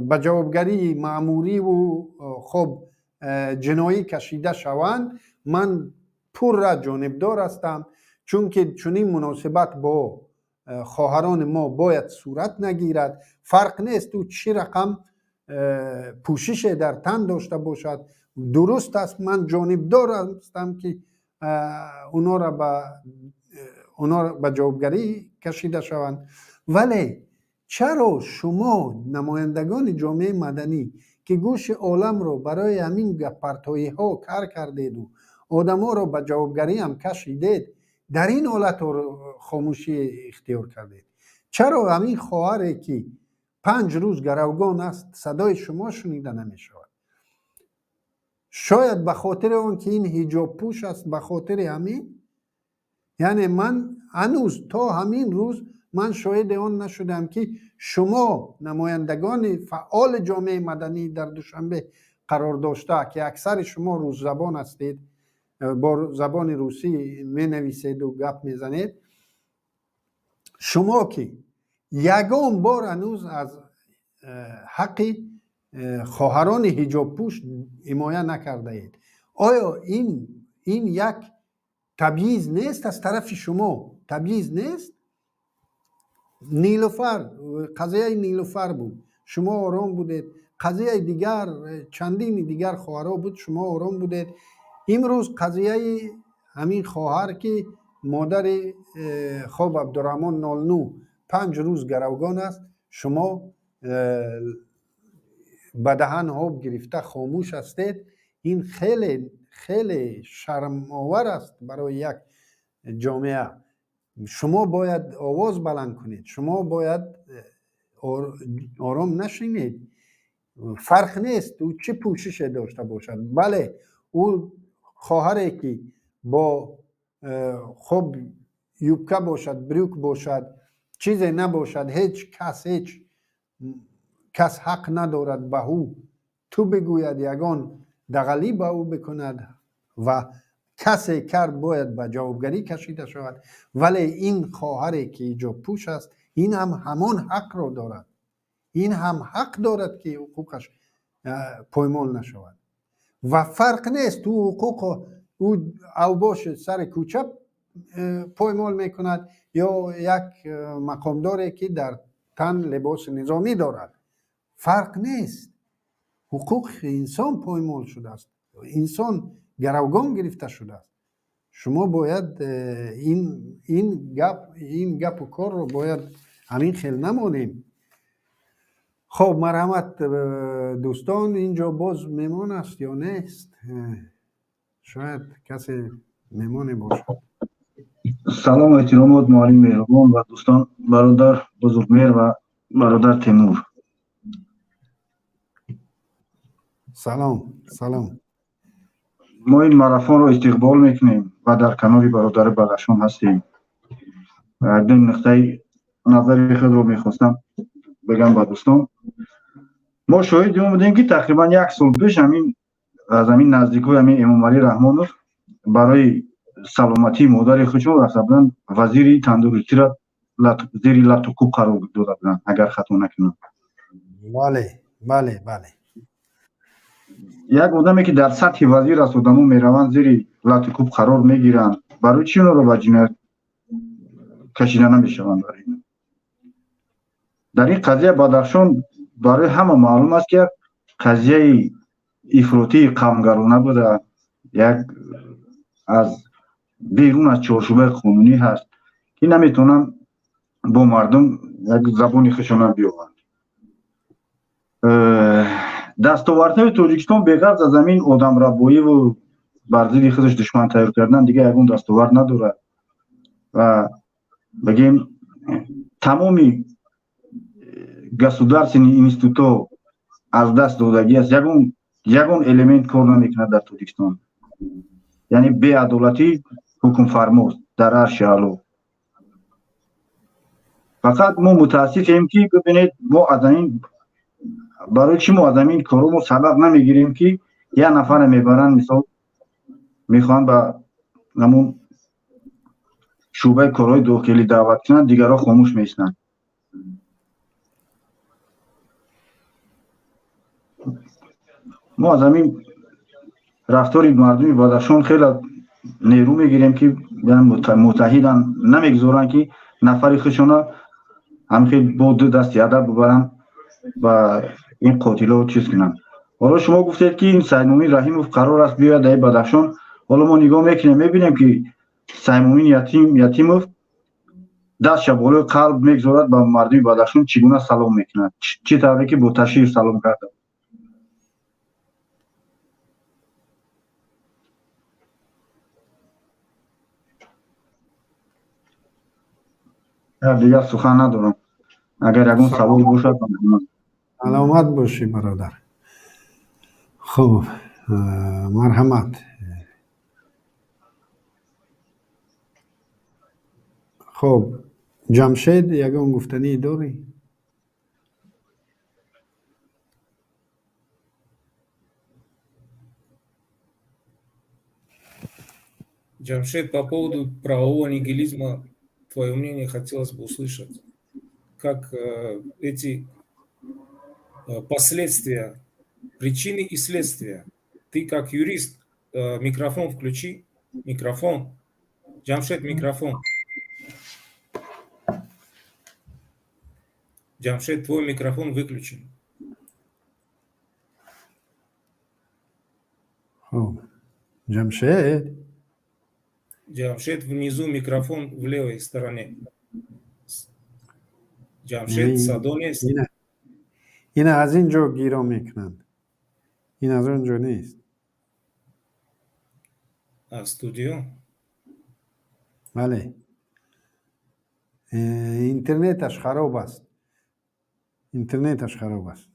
ба ҷавобгарии маъмуриву хоб ҷиноӣ кашида шаванд, ман пурра ҷонибдор ҳастам, чунки чунин муносибат бо хоҳарони мо бояд сурат нагирад. Фарқ нест, ӯ чӣ рақам пӯшише дар тан дошта бошад. Дуруст аст, ман ҷонибдор ҳастам, ки онҳоро ба ҷавобгарӣ кашида шаванд. Вале чаро шумо, намояндагони ҷомеаи маданӣ, ки гӯши оламро барои ҳамин гаппартоиҳо кар кардеду одаморо ба ҷавобгариам кашидед, дар ин ҳолат хомӯшӣ ихтиёр кардед? Чаро ҳамин хоҳаре, ки 5 рӯз гаравгон аст, садои шумо шунида намешавад? Шояд ба хотири он ки ин ҳиҷобпӯш аст, ба хотири ҳамин. Яъне ман ҳанӯз то ҳамин рӯз ман шоҳиди он нашудам, ки шумо, намояндагони фаъоли ҷомеаи маданӣ дар Душанбе қарор дошта, ки аксари шумо русзабон ҳастед, бо забони русӣ менависеду гап мезанед, шумо ки ягон бор ҳанӯз аз ҳаққи хоҳарони ҳиҷобпӯш ҳимоя накардаед. Оё ин як табъиз нест аз тарафи шумо? Табъиз нест? Нилуфар, қазияи Нилуфар буд, шумо ором будед. Қазияи дигар, чандини дигар хоҳарҳо буд, шумо ором будед. Имрӯз қазияи ҳамин хоҳар, ки модари хоб Абдураҳмон 09 5 рӯз гаравгон аст, шумо ба даҳан об гирифта хомӯш ҳастед. Ин хеле хеле шармовар аст барои як ҷомеа. Шумо бояд овоз баланд кунед, шумо бояд ором нашинед. Фарқ нест, ӯ чӣ пӯшише дошта бошад. Бале, ӯ хоҳаре, ки бо хоб юбка бошад, брюк бошад, чизе набошад, ҳеҷ кас, ҳеҷ кас ҳақ надорад ба ӯ ту бигӯяд, ягон дағалӣ ба ӯ бикунад ва касе кард, бояд ба ҷавобгарӣ кашида шавад. Вале ин хоҳаре, ки ҳиҷобпӯш аст, ин ҳам ҳамон ҳақро дорад, ин ҳам ҳақ дорад, ки ҳуқуқаш поймол нашавад. Ва фарқ нест, ӯ ҳуқуқ ӯ авбош сари кӯча поймол мекунад ё як мақомдоре, ки дар тан либоси низомӣ дорад, фарқ нест. Ҳуқуқи инсон поймол шудааст, инсон гаравгон гирифта шудааст. Шумо бояд ин гапу корро бояд ҳамин хел намонем. Хоб, марҳамат, дӯстон, инҷо боз мемон аст ё нест? Шояд касе мемоне бошад. Салому эҳтиромот, муаллим меҳрубон ва дӯстон, бародар Бузургмеҳр ва бародар Темур. Салом, салом. Мо ин марафонро истиқбол мекунем ва дар канори бародари Бадахшон ҳастем. Ду нуқтаи назари худро мехостам бигам ба дӯстон. Мо шоҳиди он будем, ки тақрибан як сол пеш ҳамин аз ҳамин наздикои ҳамин Эмомалӣ Раҳмонов барои саломатии модари худшон рафта буданд, вазири тандурустиро зери лату кӯб қарор дода буданд, агар хато накунам. Бале. Як одаме, ки дар сатҳи вазир аст, одамо мераванд, зери лату кӯб қарор мегиранд, барои чӣ онро ба ҷиноят кашида намешаванд? Дар ин қазия Бадахшон барои ҳама маълум аст, ки як қазияи ифротии қавмгарона буда, як аз берун аз чорчӯбаи қонунӣ ҳаст, ки наметавонанд бо мардум як забони худшона биёванд. Дастовардҳои Тоҷикистон беғарз аз ҳамин одамрабоиву бар зидди худаш душман тайёр кардан дигар ягон дастовард надорад. Ва бигем, тамоми государственный институтҳо аз даст додагӣ аст, ягон элемент кор намекунад дар Тоҷикистон, яъне беадолатӣ ҳукмфармост дар арши аъло. Фақат мо мутаассифем, ки бибинед, мо аз ҳамин, барои чӣ мо аз ҳамин корҳо мо сабақ намегирем, ки як нафаре мебаранд, мисол, мехоҳанд ба ҳамун шӯъбаи корҳои дохилӣ даъват кунанд, дигарҳо хомӯш меистанд. Мо аз ҳамин рафтори мардуми Бадахшон хеле нерӯ мегирем, ки муттаҳиданд, намегузоранд, ки нафари худшона ҳамхел бо ду дасти адаб бибаранд ва ин қотило чиз кунанд. Ҳоло шумо гуфтед, ки ин Саймумин Раҳимов қарор аст биёяд дар Бадахшон. Ҳоло мо нигоҳ мекунем, мебинем, ки Саймумин Ятимов дастша болои қалб мегузорад, ба мардуми Бадахшон чӣ гуна салом мекунад, чӣ тавре ки бо Ташиев салом карда. Дигар сухан надорам, агар ягон савол бошад. Саломат бошӣ, бародар. Хуб, марҳамат. Хуб, Ҷамшед, ягон гуфтанӣ дорӣ? Джамшед, по поводу правового нигилизма твое мнение хотелось бы услышать. Как эти последствия, причины и следствия. Ты как юрист, микрофон включи, микрофон. Джамшед, микрофон. Джамшед, твой микрофон выключен. Хуб, Ҷамшед. Джамшед, внизу микрофон в левой стороне. Ҷамшед, садо нест. Ина аз ин ҷо гиро мекунанд, ин аз он ҷо нест. Аз студио? Бале, интернеташ хароб аст, интернеташ хароб аст.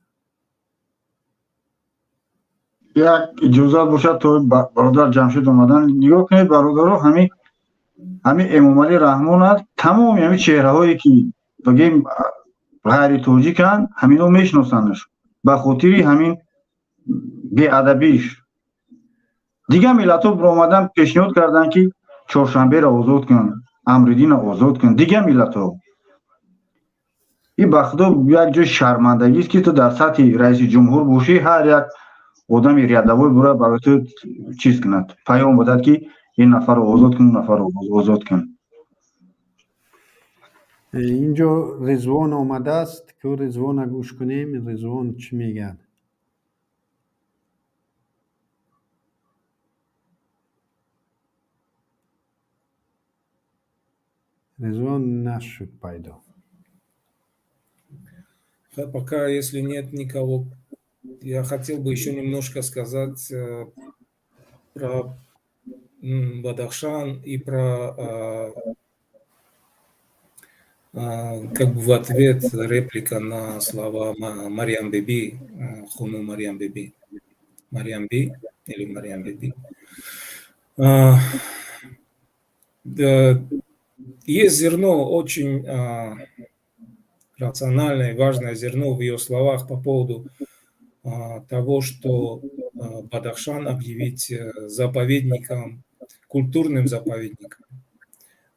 Як иҷозат бошад, то бародар Ҷамшед омадан, нигоҳ кунед, бародаро, ҳамин Эмомалӣ Раҳмон аст. Тамоми ҳамин чеҳраҳое ки бигем ғайри тоҷиканд, ҳамино мешиносандаш ба хотири ҳамин беадабиш. Дигар миллатҳо биромадан, пешниҳод карданд, ки Чоршанберо озод кун, Амридинро озод кун. Дигар миллатҳо. И ба худо, як ҷои шармандагист, ки ту дар сатҳи раиси ҷумҳур бошӣ, ҳар як одами рядовой бура барои ту чиз кунад, паём бодад, ки ин нафарро озод кун, он нафарро озод кун. Инҷо Ризвон омадааст, ку Ризвона гӯш кунем. Ризвон чӣ мегӯяд? Ризвон нашуд пайдо. Пока, если нет никого, я хотел бы еще немножко сказать про Бадахшан и про как бы в ответ реплика на слова Марьям Биби, Хуну Марьям Биби, Марьям Би или Марьям Биби. Да, есть зерно, очень рациональное и важное зерно в ее словах по поводу того, что Бадахшан объявить заповедником, культурным заповедником,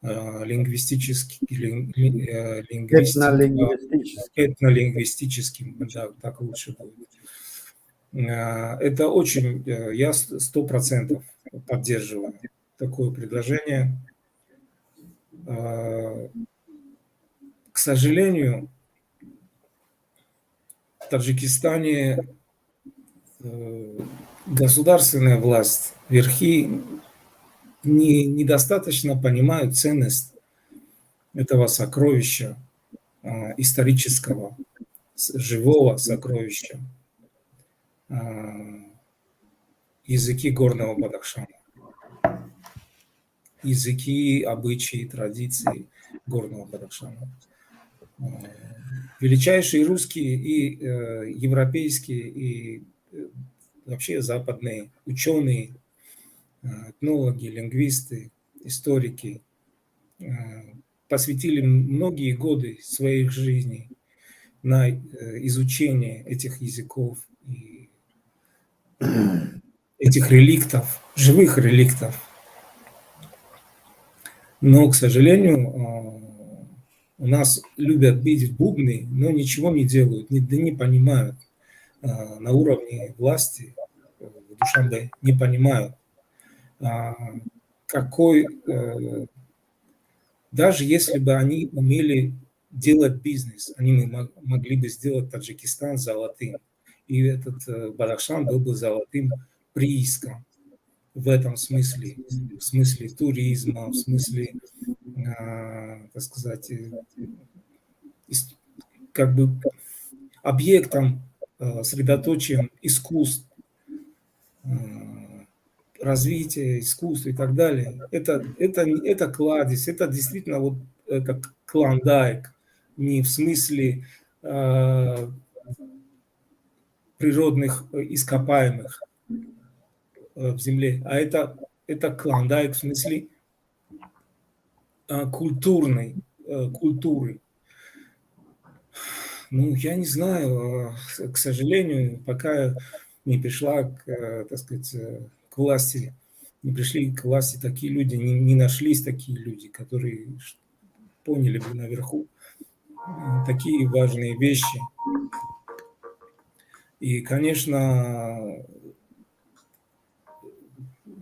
этнолингвистическим, да, так лучше будет. Это очень, я 100% поддерживаю такое предложение. К сожалению, в Таджикистане государственная власть, верхи недостаточно понимают ценность этого сокровища, исторического, живого сокровища, языки горного Бадахшана, языки, обычаи, традиции горного Бадахшана. Величайшие русские и европейские, и вообще западные ученые, этнологи, лингвисты, историки посвятили многие годы своих жизней на изучение этих языков и этих реликтов, живых реликтов. Но, к сожалению, у нас любят бить в бубны, но ничего не делают, не понимают на уровне власти в Душанбе, не понимают, какой, даже если бы они умели делать бизнес, они могли бы сделать Таджикистан золотым. И этот Бадахшан был бы золотым прииском в этом смысле, в смысле туризма, в смысле, так сказать, как бы объектом, средоточием искусств, развития искусства и так далее. Это кладезь, это действительно вот это клондайк, не в смысле природных ископаемых в земле, а это клондайк в смысле культурной, культуры. Ну, я не знаю, к сожалению, пока не пришла, так сказать, к власти, не пришли к власти такие люди, не нашлись такие люди, которые поняли бы наверху такие важные вещи. И, конечно,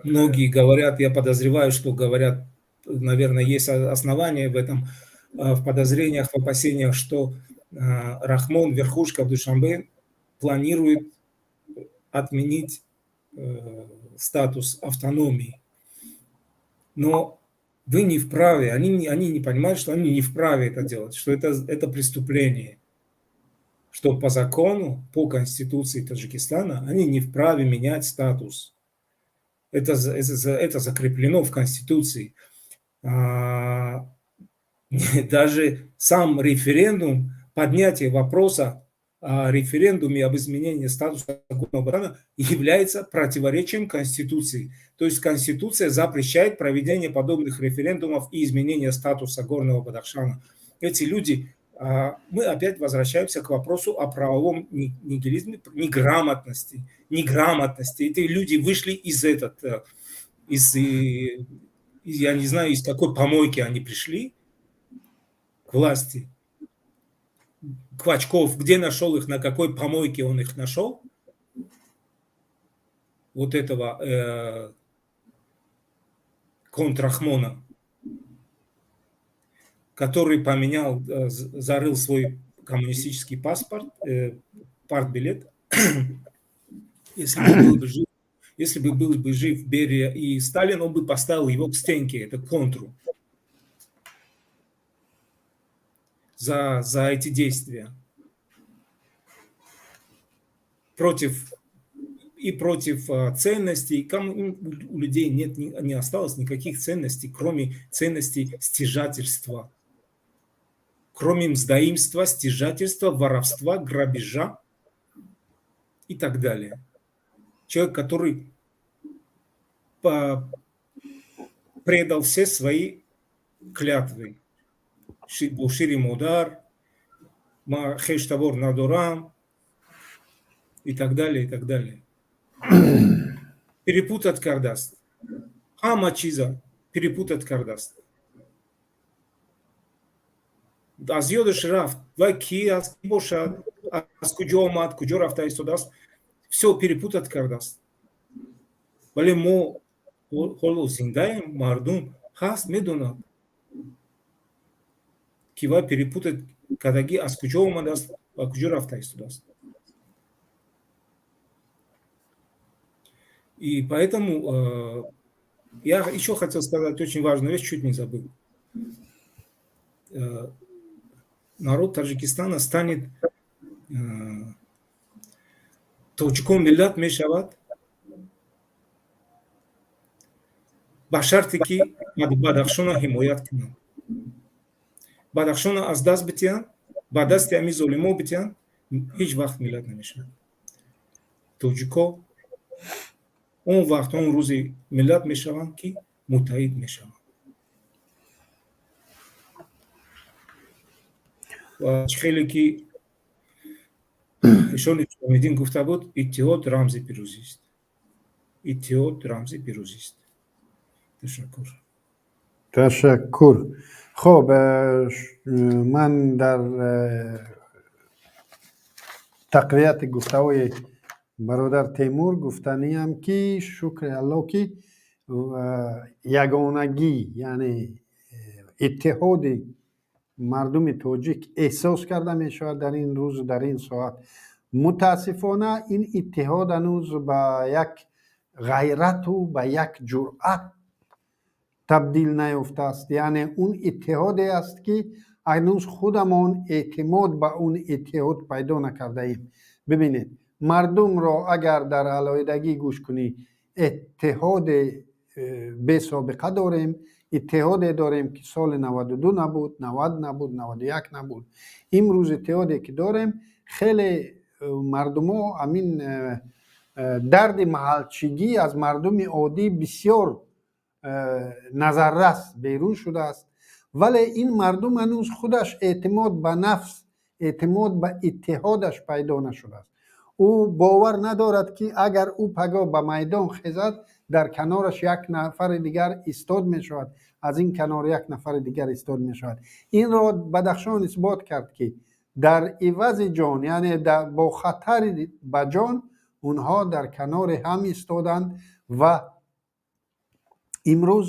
многие говорят, я подозреваю, что говорят, наверное, есть основания в этом, в подозрениях, в опасениях, что Рахмон, верхушка в Душанбе, планирует отменить статус автономии. Но вы не вправе, они не понимают, что они не вправе это делать, что это преступление, что по закону, по конституции Таджикистана они не вправе менять статус. Это закреплено в конституции. Даже сам референдум, поднятие вопроса о референдуме об изменении статуса Горного Бадахшана является противоречием Конституции. То есть Конституция запрещает проведение подобных референдумов и изменение статуса Горного Бадахшана. Эти люди, мы опять возвращаемся к вопросу о правовом нигилизме, неграмотности. Неграмотности. Эти люди вышли из этот, из, я не знаю, из какой помойки они пришли к власти. Квачков, где нашел их, на какой помойке он их нашел, вот этого контрахмона, который поменял, зарыл свой коммунистический паспорт, партбилет. Если бы был бы жив Берия и Сталин, он бы поставил его к стенке, это контру, за эти действия. Против ценностей. У людей нет, не осталось никаких ценностей, кроме ценностей стяжательства. Кроме мздоимства, стяжательства, воровства, грабежа и так далее. Человек, который предал все свои клятвы. Бо шири модар, ма хешу табор надорам и так далее, и так далее. Перепутать кардаст. Ҳама чиза перепутать кардаст. Аз ёдаш рафт, вай ки аст, ки бошад, аз куҷо омад, куҷо рафта истодааст, все перепутать кардаст. Вале мо ҳоло зиндаем, мардум ҳаст, медонад, ки вай перепутать кардагӣ аз куҷо омадааст ва куҷо рафта истодааст. И поэтому я еще хотел сказать очень важную вещь, чуть не забыл. Народ Таджикистана станет тоҷикон миллат мешавад ба шарте ки Бадахшона ҳимоят кунанд. Бадахшона аз даст битиҳанд, ба дасти ҳамин золимо битиҳанд, ҳеҷ вақт миллат намешавад. Тоҷико он вақт, он рӯзи миллат мешаванд, ки муттаҳид мешаванд. Ва хеле ки ишони Ҳусомиддин гуфта буд, иттиҳод рамзи пирӯзист. Иттиҳод рамзи пирӯзист. Ташаккур. Ташаккур. Хуб, ман дар тақвияти гуфтаҳои бародар Темур гуфтаниам, ки шукри Аллоҳ, ки ягонагӣ, яъне иттиҳоди мардуми тоҷик эҳсос карда мешавад дар ин рӯзу дар ин соат. Мутаассифона, ин иттиҳод ҳанӯз ба як ғайрату ба як ҷуръат табдил наёфтааст. Яъне он иттиҳоде аст, ки ҳанӯз худамон эътимод ба он иттиҳод пайдо накардаем. Бибинед, мардумро агар дар алоҳидагӣ гӯш кунӣ, иттиҳоди бесобиқа дорем, иттиҳоде дорем, ки соли 92 набуд, 90 набуд, 91 набуд. Имрӯз иттиҳоде ки дорем, хеле мардумо ҳамин дарди маҳалчигӣ аз мардуми оддӣ бисёр назаррас берун шудааст, вале ин мардум ҳанӯз худаш эътимод ба нафс, эътимод ба иттиҳодаш пайдо нашудааст. Ӯ бовар надорад, ки агар ӯ пагоҳ ба майдон хезад, дар канораш як нафари дигар истод мешавад, аз ин канор як нафари дигар истод мешавад. Инро Бадахшон исбот кард, ки дар ивази ҷон, яъне бо хатари ба ҷон, онҳо дар канори ҳам истоданд ва имрӯз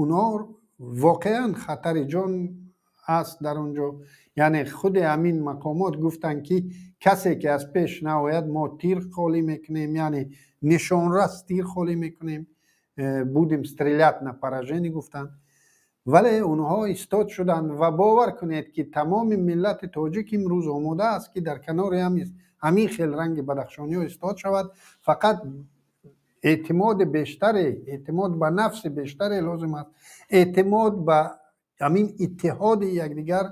онҳо воқеан хатари ҷон Аст дар он ҷо, яъне худи ҳамин мақомот гуфтанд, ки касе ки аз пеш наояд, мо тир холӣ мекунем, яъне нишонрас тир холӣ мекунем, будем стрелять на поражение гуфтанд. Вале онҳо истод шуданд ва бовар кунед, ки тамоми миллати тоҷик имрӯз омода аст, ки дар канори ҳамин хел ранги бадахшониҳо истод шавад. Фақат эътимоди бештаре, эътимод ба нафси бештаре лозим аст, эътимод ба ҳамин иттиҳоди якдигар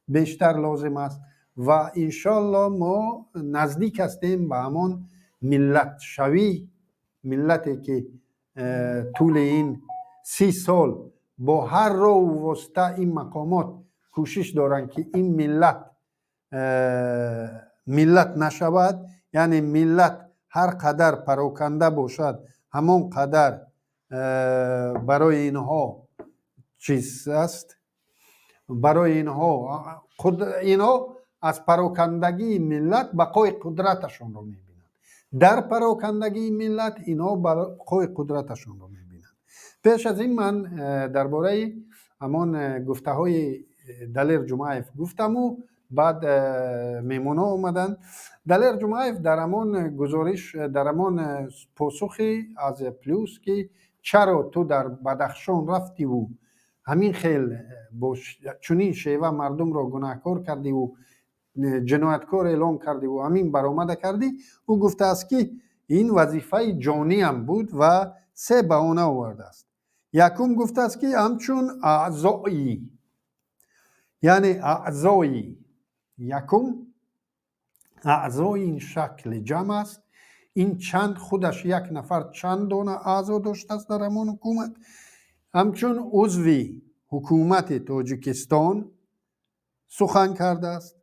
бештар лозим аст. Ва иншоалло мо наздик ҳастем ба ҳамон миллатшавӣ, миллате ки тӯли ин 30 сол бо ҳар роҳу восита ин мақомот кӯшиш доранд, ки ин миллат миллат нашавад. Яъне миллат ҳар қадар пароканда бошад, ҳамон қадар барои инҳо чиз аст. Барои инҳо, инҳо аз парокандагии миллат бақои қудраташонро мебинанд. Дар парокандагии миллат инҳо бақои қудраташонро мебинанд. Пеш аз ин ман дар бораи ҳамон гуфтаҳои Далер Ҷумаев гуфтаму баъд меҳмонҳо омаданд. Далер Ҷумаев дар ҳамон гузориш, дар ҳамон посухи Азия Плюс, ки чаро ту дар Бадахшон рафтиву ҳамин хел бо чунин шева мардумро гунаҳкор кардиву ҷинояткор эълон кардиву ҳамин баромада кардӣ, ӯ гуфтааст, ки ин вазифаи ҷониам буд ва се баҳона овардааст. Якум, гуфтааст, ки ҳамчун аъзои, яъне аъзои, якум, аъзои ин шакли ҷамъ аст. Ин чанд худаш як нафар чанд дона аъзо доштааст дар ҳамон ҳукумат. Ҳамчун узви ҳукумати Тоҷикистон сухан кардааст.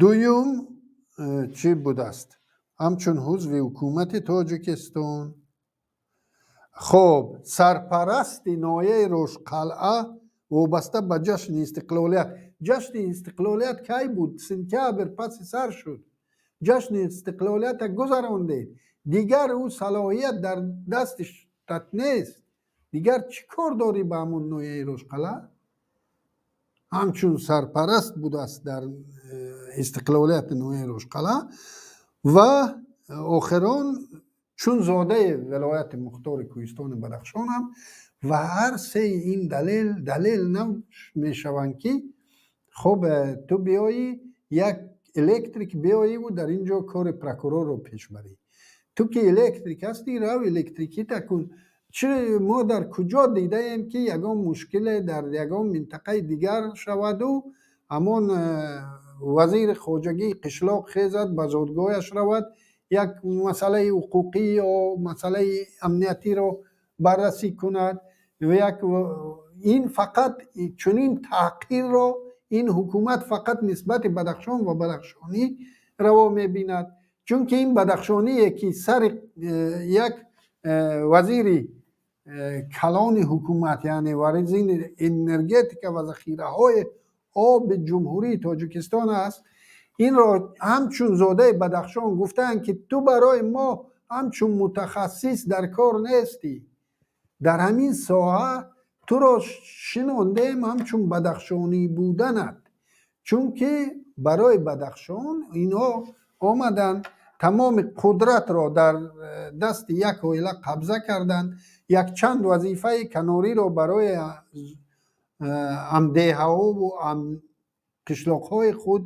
Дуюм чӣ будааст? Ҳамчун узви ҳукумати Тоҷикистон, хоб, сарпарасти ноҳияи Рошқалъа вобаста ба ҷашни истиқлолият. Ҷашни истиқлолият кай буд? Сентябр паси сар шуд. Ҷашни истиқлолията гузарондед, дигар ӯ салоҳият дар дасти штат нест. Дигар чӣ кор дорӣ ба ҳамон ноҳияи Рошқалъа? Ҳамчун сарпараст будааст дар истиқлолияти ноҳияи Рошқалъа. Ва охирон, чун зодаи вилояти мухтори кӯҳистони Бадахшонам. Ва ҳар сеи ин далел далел намешаванд, ки хоб, ту биёӣ, як электрик биёиву дар ин ҷо кори прокурорро пеш барӣ. Ту ки электрик ҳастӣ, рав, электрикита кун. Чи мо дар куҷо дидаем, ки ягон мушкиле дар ягон минтақаи дигар шаваду ҳамон вазири хоҷагии қишлоқ хезад, ба зодгоҳаш равад, як масъалаи ҳуқуқӣ ё масъалаи амниятиро баррасӣ кунад? Як ин фақат чунин таҳқирро ин ҳукумат фақат нисбати Бадахшон ва бадахшонӣ раво мебинад, чунки ин бадахшоние ки сари як вазири калони ҳукумат, яъне вазири энергетика ва захираҳои оби Ҷумҳурии Тоҷикистон аст, инро ҳамчун зодаи Бадахшон гуфтаанд, ки ту барои мо ҳамчун мутахассис дар кор нестӣ, дар ҳамин соҳа туро шинондем ҳамчун бадахшонӣ буданат. Чунки барои Бадахшон инҳо омаданд, тамоми қудратро дар дасти як оила қабза карданд, якчанд вазифаи канориро барои ҳамдеҳаҳову ҳамқишлоқҳои худ,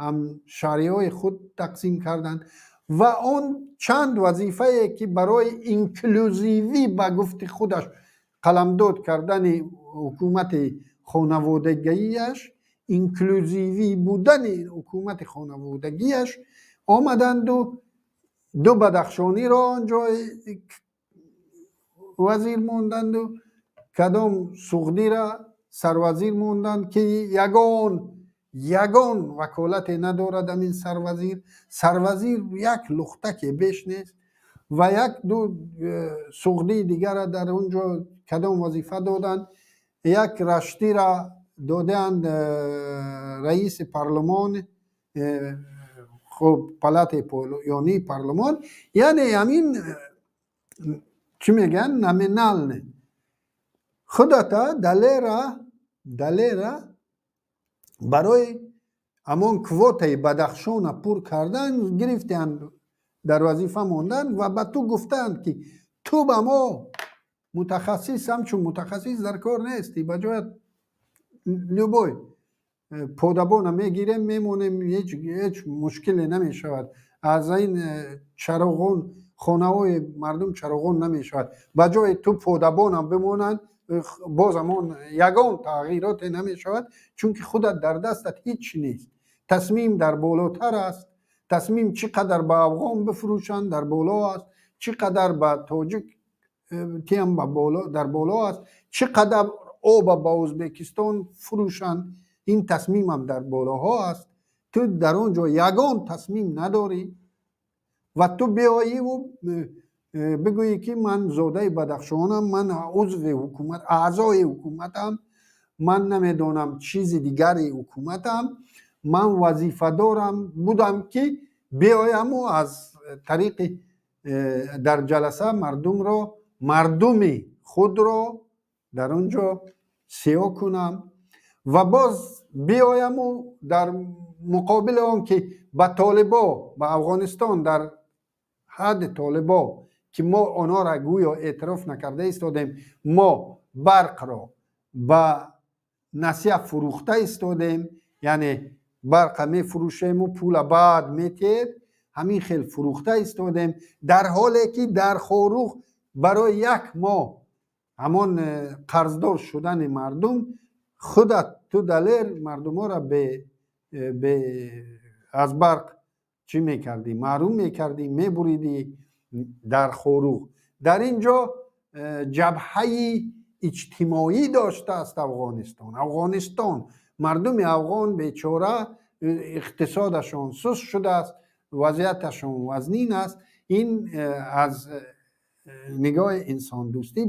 ҳамшаҳриҳои худ тақсим карданд. Ва он чанд вазифае ки барои инклюзивӣ, ба гуфти худаш, қаламдод кардани ҳукумати хонаводагиаш, инклюзивӣ будани ҳукумати хонаводагиаш омаданду ду бадахшониро он ҷо вазир монданду кадом суғдира сарвазир монданд, ки ягон ваколате надорад ҳамин сарвазир. Сарвазир як лухтаке беш нест. Ва як ду суғдии дигара дар он ҷо кадом вазифа доданд. Як раштира додаанд раиси парлумон, хуб, палатаи поёнии парлумон. Яъне ҳамин чӣ мегӯянд, номинальный худата Далера. Барои ҳамон квотаи Бадахшона пур кардан гирифтанд, дар вазифа монданд ва ба ту гуфтанд, ки ту ба мо мутахассис, ҳамчун мутахассис дар кор нестӣ, ба ҷоят любой подабона мегирем, мемонем, ҳеҷ мушкиле намешавад, аз ин чароғон хонаҳои мардум чароғон намешавад, ба ҷои ту подабона бимонанд, боз ҳамон ягон тағйироте намешавад, чунки худат дар дастат ҳеҷ нест, тасмим дар болотар аст, тасмим чӣ қадар ба афғон бифурӯшанд, дар боло аст, чӣ қадар ба тоҷик тиам дар боло аст, чӣ қадар оба ба Ӯзбекистон фурӯшанд, ин тасмимам дар болоҳо аст. Ту дар он ҷо ягон тасмим надорӣ ва ту биёиву бигӯӣ, ки ман зодаи Бадахшонам, ман узви ҳукумат, аъзои ҳукуматам, ман намедонам, чизи дигари ҳукуматам, ман вазифадорам будам, ки биёяму аз тариқи дар ҷаласа мардумро, мардуми худро дар он ҷо сиёҳ кунам ва боз биёяму дар муқобили он ки ба толибо, ба Афғонистон, дар ҳадди толибо, ки мо онҳоро гӯё эътироф накарда истодем, мо барқро ба насия фурӯхта истодем, яъне барқа мефурӯшему пула баъд метиҳед, ҳамин хел фурӯхта истодем, дар ҳоле ки дар Хоруғ барои як моҳ ҳамон қарздор шудани мардум, худат ту далер мардуморо аз барқ чӣ мекардӣ, маҳрум мекардӣ, мебуридӣ дар Хоруғ. Дар ин ҷо ҷабҳаи иҷтимоӣ доштааст Афғонистон. Афғонистон, мардуми афғон бечора, иқтисодашон суст шудааст, вазъияташон вазнин аст. Ин аз нигоҳи инсондӯстӣ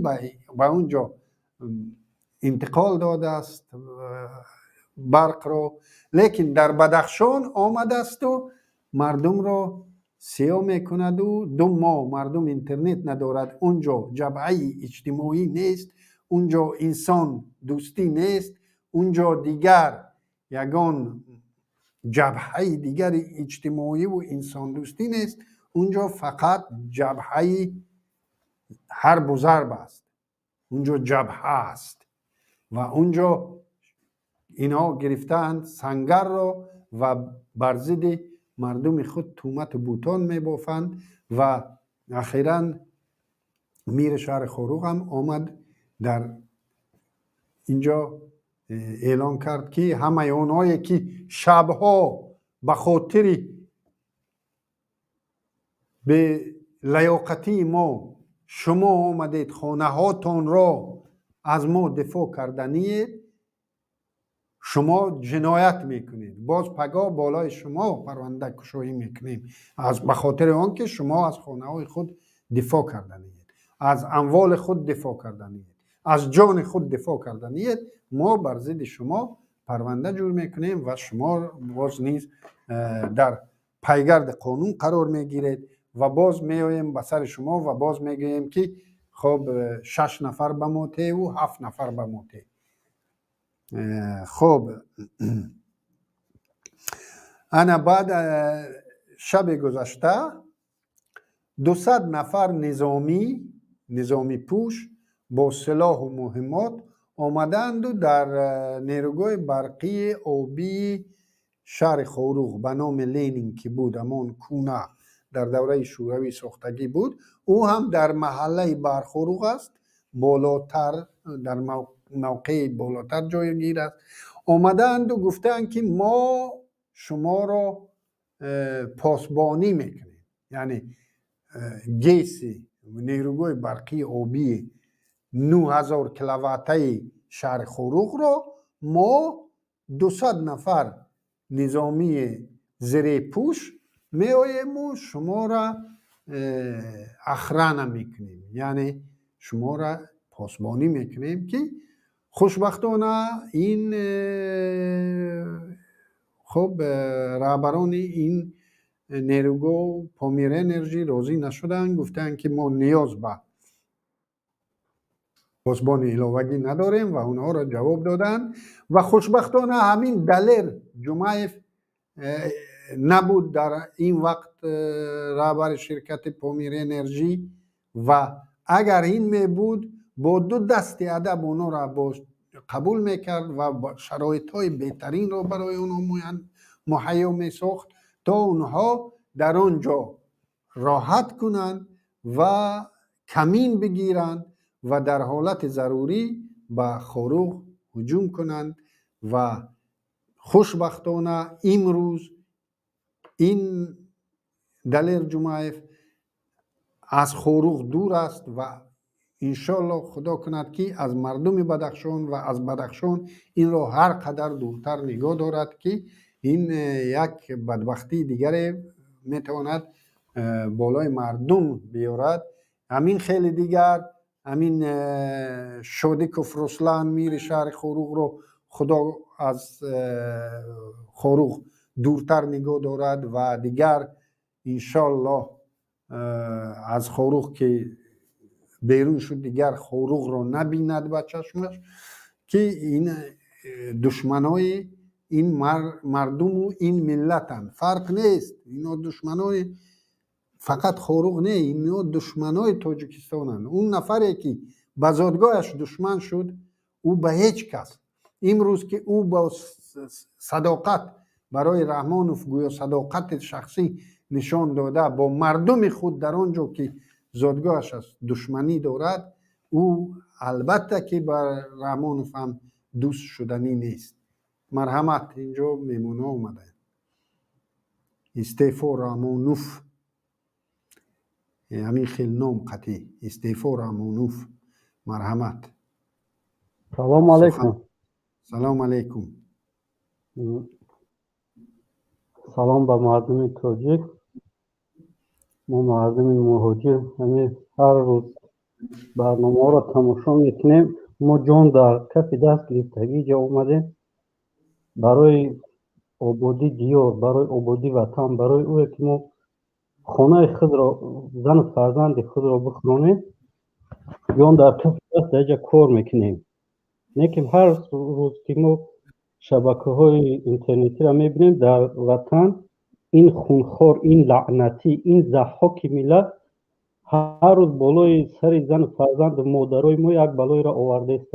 ба он ҷо интиқол додааст барқро, лекин дар Бадахшон омадасту мардумро сиёҳ мекунаду 2 моҳ мардум интернет надорад. Он ҷо ҷабҳаи иҷтимоӣ нест, он ҷо инсон дӯстӣ нест, он ҷо дигар ягон ҷабҳаи дигари иҷтимоиву инсондӯстӣ нест, он ҷо фақат ҷабҳаи ҳарбу зарб аст, он ҷо ҷабҳа аст ва он ҷо инҳо гирифтаанд сангарро ва бар зидди мардуми худ тӯҳмату бутон мебофанд. Ва ахиран мири шаҳри Хоруғ ҳам омад, дар инҷо эълон кард, ки ҳамаи онҳое ки шабҳо ба хотири белаёқатии мо шумо омадед, хонаҳотонро аз мо дифоъ карданиед, шумо ҷиноят мекунед, боз пагоҳ болои шумо парванда кушоӣ мекунем, ба хотири он ки шумо аз хонаҳои худ дифоъ карданиед, аз амволи худ дифоъ карданиед, аз ҷони худ дифоъ карданиед, мо бар зидди шумо парванда ҷур мекунем ва шумо боз низ дар пайгарди қонун қарор мегиред ва боз меоем ба сари шумо ва боз мегӯем, ки хоб, шаш нафар ба мо теҳу ҳафт нафар ба мо те. Хоб, ана баъд шаби гузашта 200 нафар низомӣ, низомипӯш, бо силоҳу муҳиммот омадаанду дар нерӯгоҳи барқии обии шаҳри Хоруғ ба номи Ленин, ки буд, ҳамон кӯна, дар давраи шӯравӣ сохтагӣ буд, ӯ ҳам дар маҳаллаи Бархоруғ аст, болотар, дар мавқеи болотар ҷойгир аст, омадаанду гуфтаанд, ки мо шуморо посбонӣ мекунем, яъне ГЭСи нерӯгоҳи барқии обии 9000 киловаттаи шаҳри Хоруғро мо 200 нафар низомии зирепӯш меоему шуморо охрана мекунем, яъне шуморо посбонӣ мекунем, ки хушбахтона ин хуб, раҳбарони ин нерӯгоҳ, Помир Энерҷи, розӣ нашуданд, гуфтанд, ки мо ниёз ба Посбони иловагӣ надорем ва онҳоро ҷавоб доданд. Ва хушбахтона ҳамин Далер Ҷумаев набуд дар ин вақт раҳбари ширкати Помир Энержӣ. Ва агар ин мебуд, бо ду дасти адаб онҳоро қабул мекард ва шароитҳои беҳтаринро барои онҳо муҳайё месохт, то онҳо дар он ҷо роҳат кунанд ва камин бигиранд ва дар ҳолати зарурӣ ба Хоруғ ҳуҷум кунанд. Ва хушбахтона имрӯз ин Далер Ҷумаев аз Хоруғ дур аст ва иншоалло Худо кунад, ки аз мардуми Бадахшон ва аз Бадахшон инро ҳар қадар дуртар нигоҳ дорад, ки ин як бадбахтии дигаре метавонад болои мардум биёрад. Ҳамин хеле дигар ҳамин Шодиков Руслан, мири шаҳри Хоруғро, Худо аз Хоруғ дуртар нигоҳ дорад ва дигар иншоаллоҳ аз Хоруғ ки берун шуд, дигар Хоруғро набинад ба чашмаш, ки ин душманои ин мардуму ин миллатанд. Фарқ нест, ино душманои фақат Хоруғ не, ино душманои Тоҷикистонанд. Он нафаре ки ба зодгоҳаш душман шуд, ӯ ба ҳеҷ кас имрӯз ки ӯ бо садоқат барои Раҳмонов, гӯё садоқати шахсӣ нишон дода, бо мардуми худ дар он ҷо ки зодгоҳаш аст душманӣ дорад, ӯ албатта ки ба Раҳмонов ҳам дӯст шуданӣ нест. Марҳамат, инҷо меҳмонҳо омадаанд. Истеъфо Раҳмонуф, ҳамин хел ном қатъӣ, Истеъфо Раҳмонуф, марҳамат. Салому алайкум. Салому алайкум. Салом ба мардуми тоҷик. Мо мардуми муҳоҷир ҳамин ҳар рӯз барномаҳоро тамошо мекунем. Мо ҷон дар кафи даст гирифтагӣ ҷо омадем барои ободии диёр, барои ободии ватан, барои ӯе ки мо хонаи худро, зану фарзанди худро бихӯронем, ҷон дар кафи даст дар ҷа кор мекунем. Лекин ҳар рӯз ки мо шабакаҳои интернетиро мебинем, дар ватан ин хунхор, ин лаънатӣ, ин заҳҳоки миллат ҳар рӯз болои сари зану фарзанду модарои мо як балоеро овардааст.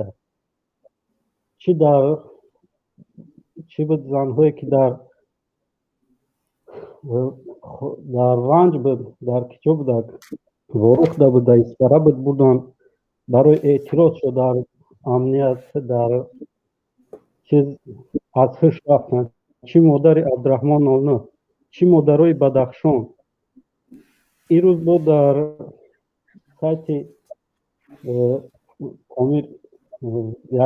Чӣ дар чӣ буд, занҳое ки дар Ванҷ буд, дар киҷо будак, Ворухда буд, дар Исфара буд, бурданд барои эътироз шуд, дар амният, дар чиз аз ҳуш рафтанд. Чӣ модари Абдураҳмон Нолно, чӣ модарои Бадахшон. Ирӯз бо дар сайти Помир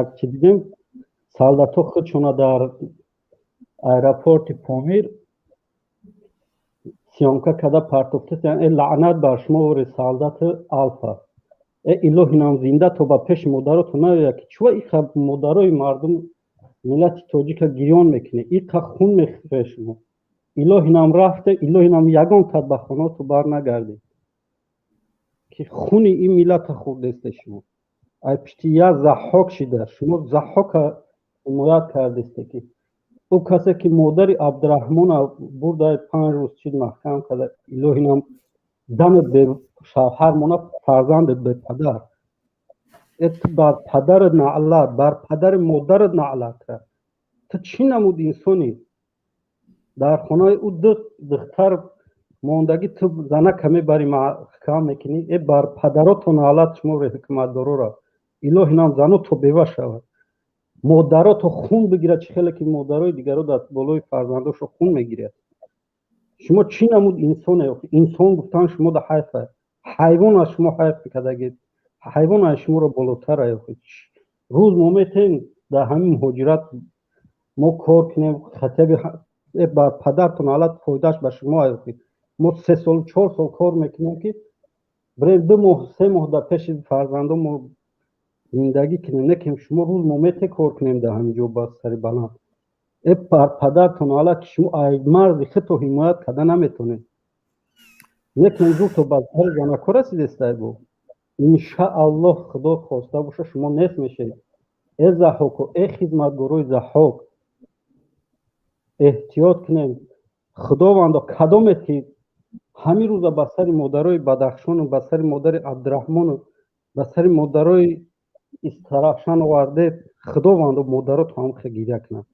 як чи дидем, солдатҳо худшона дар аэропорти Помир съёмка карда партофтаанд. Э, лаънат бар шумо, вори солдати Алфа! Э, илоҳинам зинда то ба пеши модаротон наояд, ки чува иқа модарои мардум, миллати тоҷика гирён мекунед, иқа хун мехӯред шумо. Илоҳинам рафте, илоҳинам ягон кат ба хонаоту бар нагардед, ки хуни ин миллата хӯрдесте шумо. Ай пишти як заҳҳок шида шумо заҳҳока ҳимоят кардесте, ки ӯ касе ки модари Абдураҳмона бурда, 5 рӯз чиз маҳкам карда. Илоҳинам занат бешавҳар мона, фарзандат бепадар. Э, ту бар падарат наълат, бар падари модарат наълат кард. Ту чӣ намуд инсонӣ? Дар хонаи ӯ ду духтар мондагӣ, ту занака мебарӣ, маҳкам мекунӣ. Э, бар падарото наълат, шумо ҳукуматдорора! Илоҳинам заното бева шавад, модарото хун бигирад, чӣ хеле ки модарои дигаро дар болои фарзандошо хун мегирад. Шумо чӣ намуд инсоне? Инсон гуфтан шумо да ҳайфа, ҳайвон аз шумо ҳайф мекардагед, ҳайвон аз шуморо болотар. Рӯз мо метавем дар ҳамин муҳоҷират мо кор кунем, хатаби бар падартон алат, фоидааш ба шумо. Мо 3 сол, 4 сол кор мекунем, ки бирем 2 моҳ, 3 моҳ дар пеши фарзандон мо зиндагӣ кунем. Некем шумо рӯз мо мете кор кунем дар ҳамин ҷо ба сари баланд. Э, бар падартон алат, ки шумо ай марзи худто ҳимоят карда наметонед. Некем зуд то ба сари занако расидестай бо. Иншааллоҳ, Худо хоста боша, шумо нест мешавед. Э Заҳҳоко, э хизматгорои Заҳҳок, эҳтиёт кунем. Худовандо, кадомет ки ҳамин рӯза ба сари модарои Бадахшону ба сари модари Абдураҳмону ба сари модарои Истарафшан овардед, Худовандо, модарото ҳамухе гиря кунанд,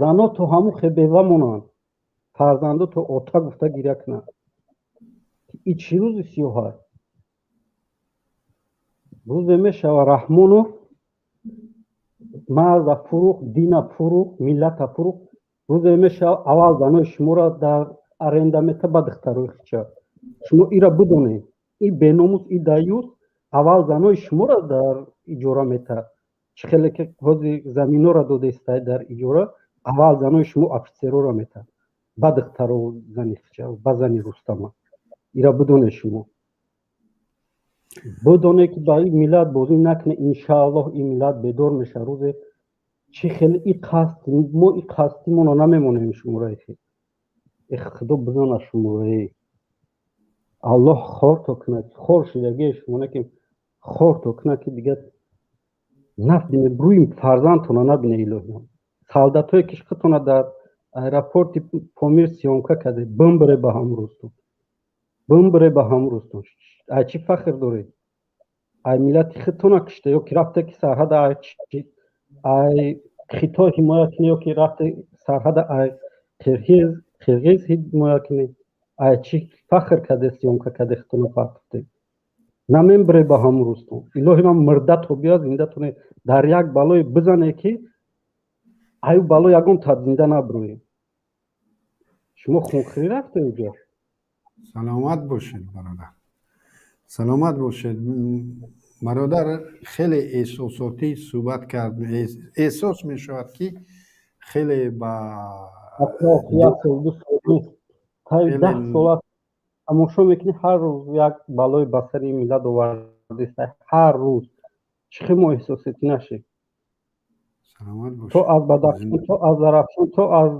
заното ҳамухе бева монанд, фарзандото ота гуфта гиря кунанд. И чӣ рӯзи сиёҳ аст? Рӯзе мешава, Раҳмонов марза фурӯхт, дина фурӯхт, миллата фурӯхт. Рӯзе мешава, аввал занои шуморо дар аренда мета, ба духтарои хича. Шумо ира бидонед, и беномус, и даюс аввал занои шуморо дар иҷора мета. Чӣ хеле ки ҳозир заминора додаистай дар иҷора, аввал занои шумо офитсерора мета, ба духтаро, зани хича, ба зани Рустама. Ира бидонед, шумо бидонед, ки ба ин миллат бозӣ накунед. Иншааллоҳ, ин миллат бедор меша рӯзе. Чӣ хеле и қасд мо, и қасдимоно намемонем шуморо. Э, Худо бизона шуморо, Аллоҳ хорто кунад, хор шидагие шумо неки, хорто кунад, ки дигар набине, рӯи фарзандтона набине. Илоҳиям, солдатое ки худтона дар аэропорти Помир съёмка карде, бимбире ба ҳам рӯзтон, бимбире ба ҳам рӯзтон. Ай чӣ фахр доред? Ай миллати худтона кишта ё ки рафте ки сарҳада ай Хитой ҳимоя кунӣ, ё ки рафте сарҳада ай қирғиз ҳимоя кунӣ? Ай чӣ фахр карде, съёмка карде, худтона партофте? Намембире ба ҳам рӯзтон. Илоҳи ман, мурдато биё, зиндатоне дар як балое бизане, ки аю бало ягон та зинда набурӯем. Шумо хунхӯрӣ рафте уҷо. Саломат бошед, бародар, саломат бошед, бародар. Хеле эҳсосотӣ суҳбат кард. Эҳсос мешавад, ки хеле ба Як сол, 2 сол нест, таи 10 сола тамошо мекунӣ, ҳар рӯз як балои ба сари миллат овардеста. Ҳар рӯз чӣ хел мо эҳсосотӣ нашем? То аз Бадахшон, то аз Зарафшон, то аз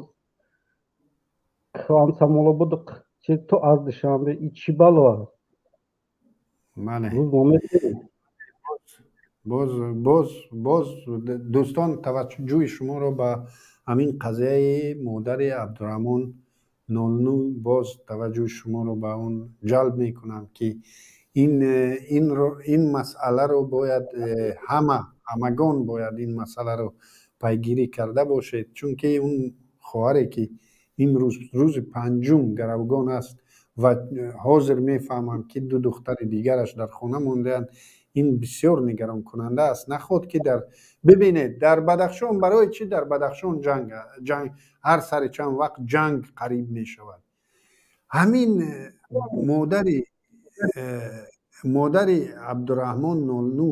Комсомолободу, то аз Душанбе, и чӣ бало аст? Бале, боз, боз, боз, дӯстон, таваҷҷӯҳи шуморо ба ҳамин қазияи модари Абдураҳмон нолну боз таваҷҷӯҳи шуморо ба он ҷалб мекунам, ки ин масъаларо бояд ҳама, ҳамагон бояд ин масъаларо пайгирӣ карда бошед, чунки он хоҳаре ки имрӯз рӯзи панҷум гаравгон аст ва ҳозир мефаҳмам, ки ду духтари дигараш дар хона мондаанд, ин бисёр нигаронкунанда аст. Наход ки дар бибинед, дар Бадахшон, барои чӣ дар Бадахшон ҷанг, ҳар сари чанд вақт ҷанг қариб мешавад? Ҳамин модари Абдураҳмон нолну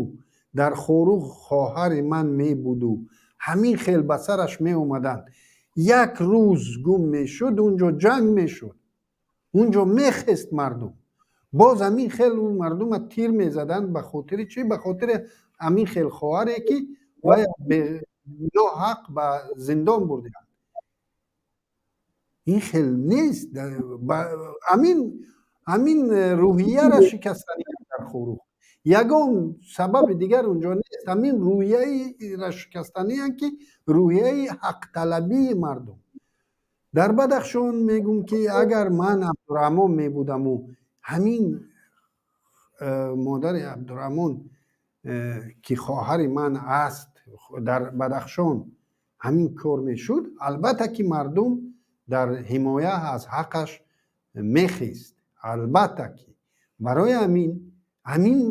дар Хоруғ хоҳари ман мебуду ҳамин хел ба сараш меомаданд, як рӯз гум мешуд, унҷо ҷанг мешуд, унҷо мехест мардум. Боз ҳамин хел ӯ мардума тир мезаданд. Ба хотири чӣ? Ба хотири ҳамин хел хоҳаре, ки вай ноҳақ ба зиндон бурдианд. Ин хел нест. Ҳамин рӯҳияра шикастани дар Хоруғ, ягон сабаби дигар унҷо нест. Ҳамин рӯҳияра шикастаниянд, ки рӯҳияи ҳақталабии мардум. Дар Бадахшон мегӯм, ки агар ман Абдураҳмон мебудаму ҳамин модари Абдураҳмон, ки хоҳари ман аст, дар Бадахшон ҳамин кор мешуд, албатта ки мардум дар ҳимоя аз ҳаққаш мехест. Албатта ки барои ҳамин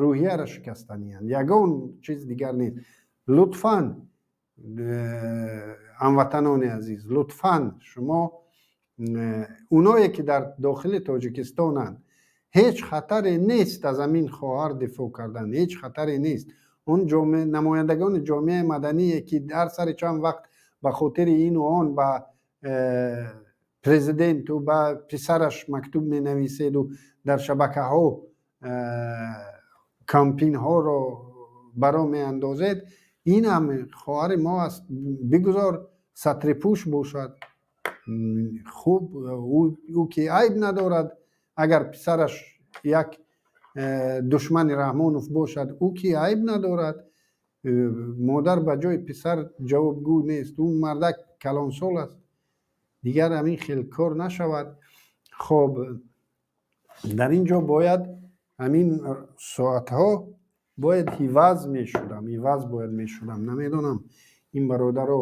рӯҳияро шикастаниянд, ягон чиз дигар нест. Лутфан, ҳамватанони азиз, лутфан шумо, оное ки дар дохили Тоҷикистонанд, ҳеҷ хатаре нест аз ҳамин хоҳар дифоъ кардан, ҳеҷ хатаре нест. Он намояндагони ҷомеаи мадание, ки ҳар сари чанд вақт ба хотири ину он ба президенту ба писараш мактуб менависеду дар шабакаҳо кампинҳоро баро меандозед, ин ҳам хоҳари мо аст. Бигузор сатрипӯш бошад. Хуб, ӯ ки айб надорад, агар писараш як душмани Раҳмонов бошад, ӯ ки айб надорад. Модар ба ҷои писар ҷавобгӯ нест, ӯ мардак калонсол аст, дигар ҳамин хел кор нашавад. Хоб, дар ин ҷо бояд ҳамин соатҳо бояд иваз мешудам, иваз бояд мешудам. Намедонам, ин бародаро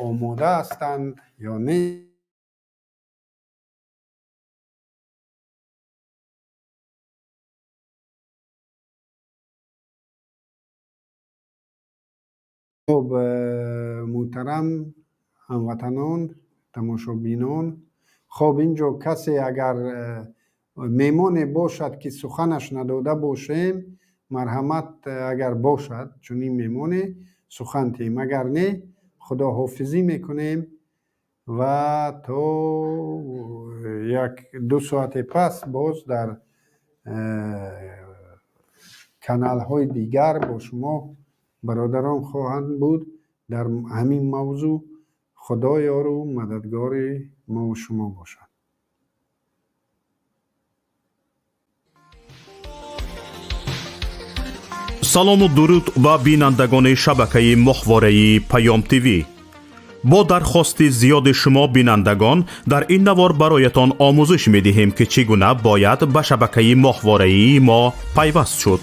омода ҳастанд ё не. Хоб, муҳтарам ҳамватанон, тамошобинон, хоб, ин ҷо касе агар меҳмоне бошад, ки суханаш надода бошем, марҳамат, агар бошад чунин меҳмоне, сухан тиҳем, агар не, худоҳофизӣ мекунем ва то 1-2 соате пас боз дар каналҳои дигар бо шумо бародарон хоҳанд буд дар ҳамин мавзӯъ. Худо ёру мададгори мову шумо бошад. Салому дуруд ба бинандагони шабакаи моҳвораи Паём ТВ. Бо дархости зиёди шумо бинандагон, дар ин навор бароятон омӯзиш медиҳем, ки чӣ гуна бояд ба шабакаи моҳвораии мо пайваст шуд.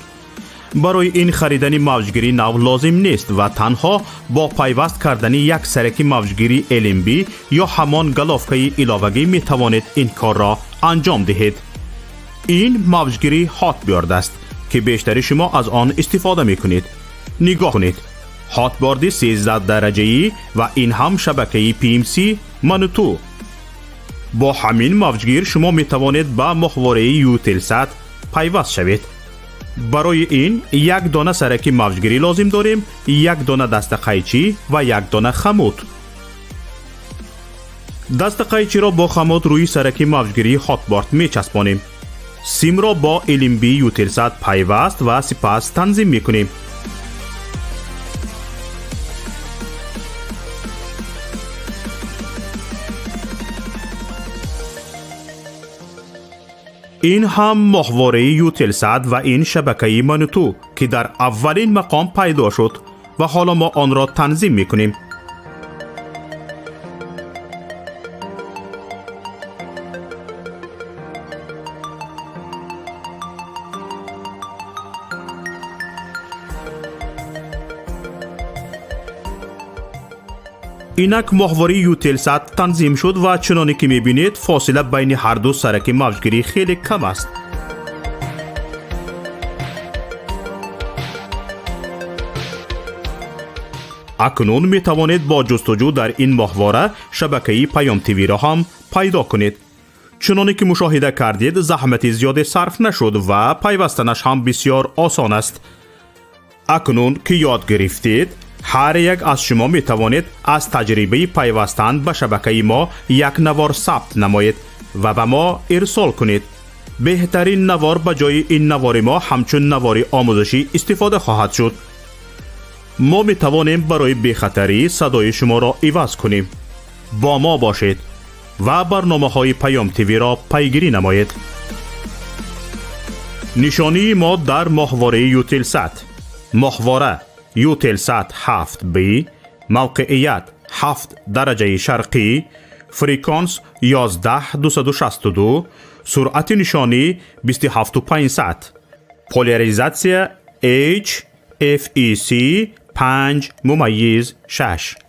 Барои ин харидани мавҷгири нав лозим нест ва танҳо бо пайваст кардани як сараки мавҷгири LNB ё ҳамон головкаи иловагӣ метавонед ин корро анҷом диҳед. Ин мавҷгири Hotbird аст, ки бештари шумо аз он истифода мекунед. Нигоҳ кунед, Hotbird 13 дараҷаӣ ва ин ҳам шабакаи PMC Мануту. Бо ҳамин мавҷгир шумо метавонед ба моҳвораи Eutelsat пайваст шавед. Барои ин як дона сараки мавҷгирӣ лозим дорем, як дона дастақайчӣ ва як дона хамут. Дастақайчиро бо хамут рӯи сараки мавҷгирии Hotbird мечаспонем. Симро бо LNB Eutelsat пайваст ва сипас танзим мекунем. Ин ҳам моҳвораи Eutelsat ва ин шабакаи Мануту, ки дар аввалин мақом пайдо шуд ва ҳоло мо онро танзим мекунем. Инак моҳвораи Eutelsat танзим шуд ва чуноне ки мебинед, фосила байни ҳарду сараки мавҷгирӣ хеле кам аст. Акнун метавонед бо ҷустуҷӯ дар ин моҳвора шабакаи Паём ТВ-ро ҳам пайдо кунед. Чуноне ки мушоҳида кардед, заҳмати зиёде сарф нашуд ва пайвастанаш ҳам бисёр осон аст. Акнун ки ёд гирифтед, ҳар як аз шумо метавонед аз таҷрибаи пайвастан ба шабакаи мо як навор сабт намоед ва ба мо ирсол кунед. Беҳтарин навор ба ҷои ин навори мо ҳамчун навори омӯзишӣ истифода хоҳад шуд. Мо метавонем барои бехатарӣ садои шуморо иваз кунем. Бо мо бошед ва барномаҳои Паём ТВ-ро пайгирӣ намоед. Нишонии мо дар моҳвораи Eutelsat: моҳвора Eutelsat 7B, мавқеият 7 дараҷаи шарқӣ, фреквенс 11262, суръати нишонӣ 27500, поляризатсия H FEC 5.6.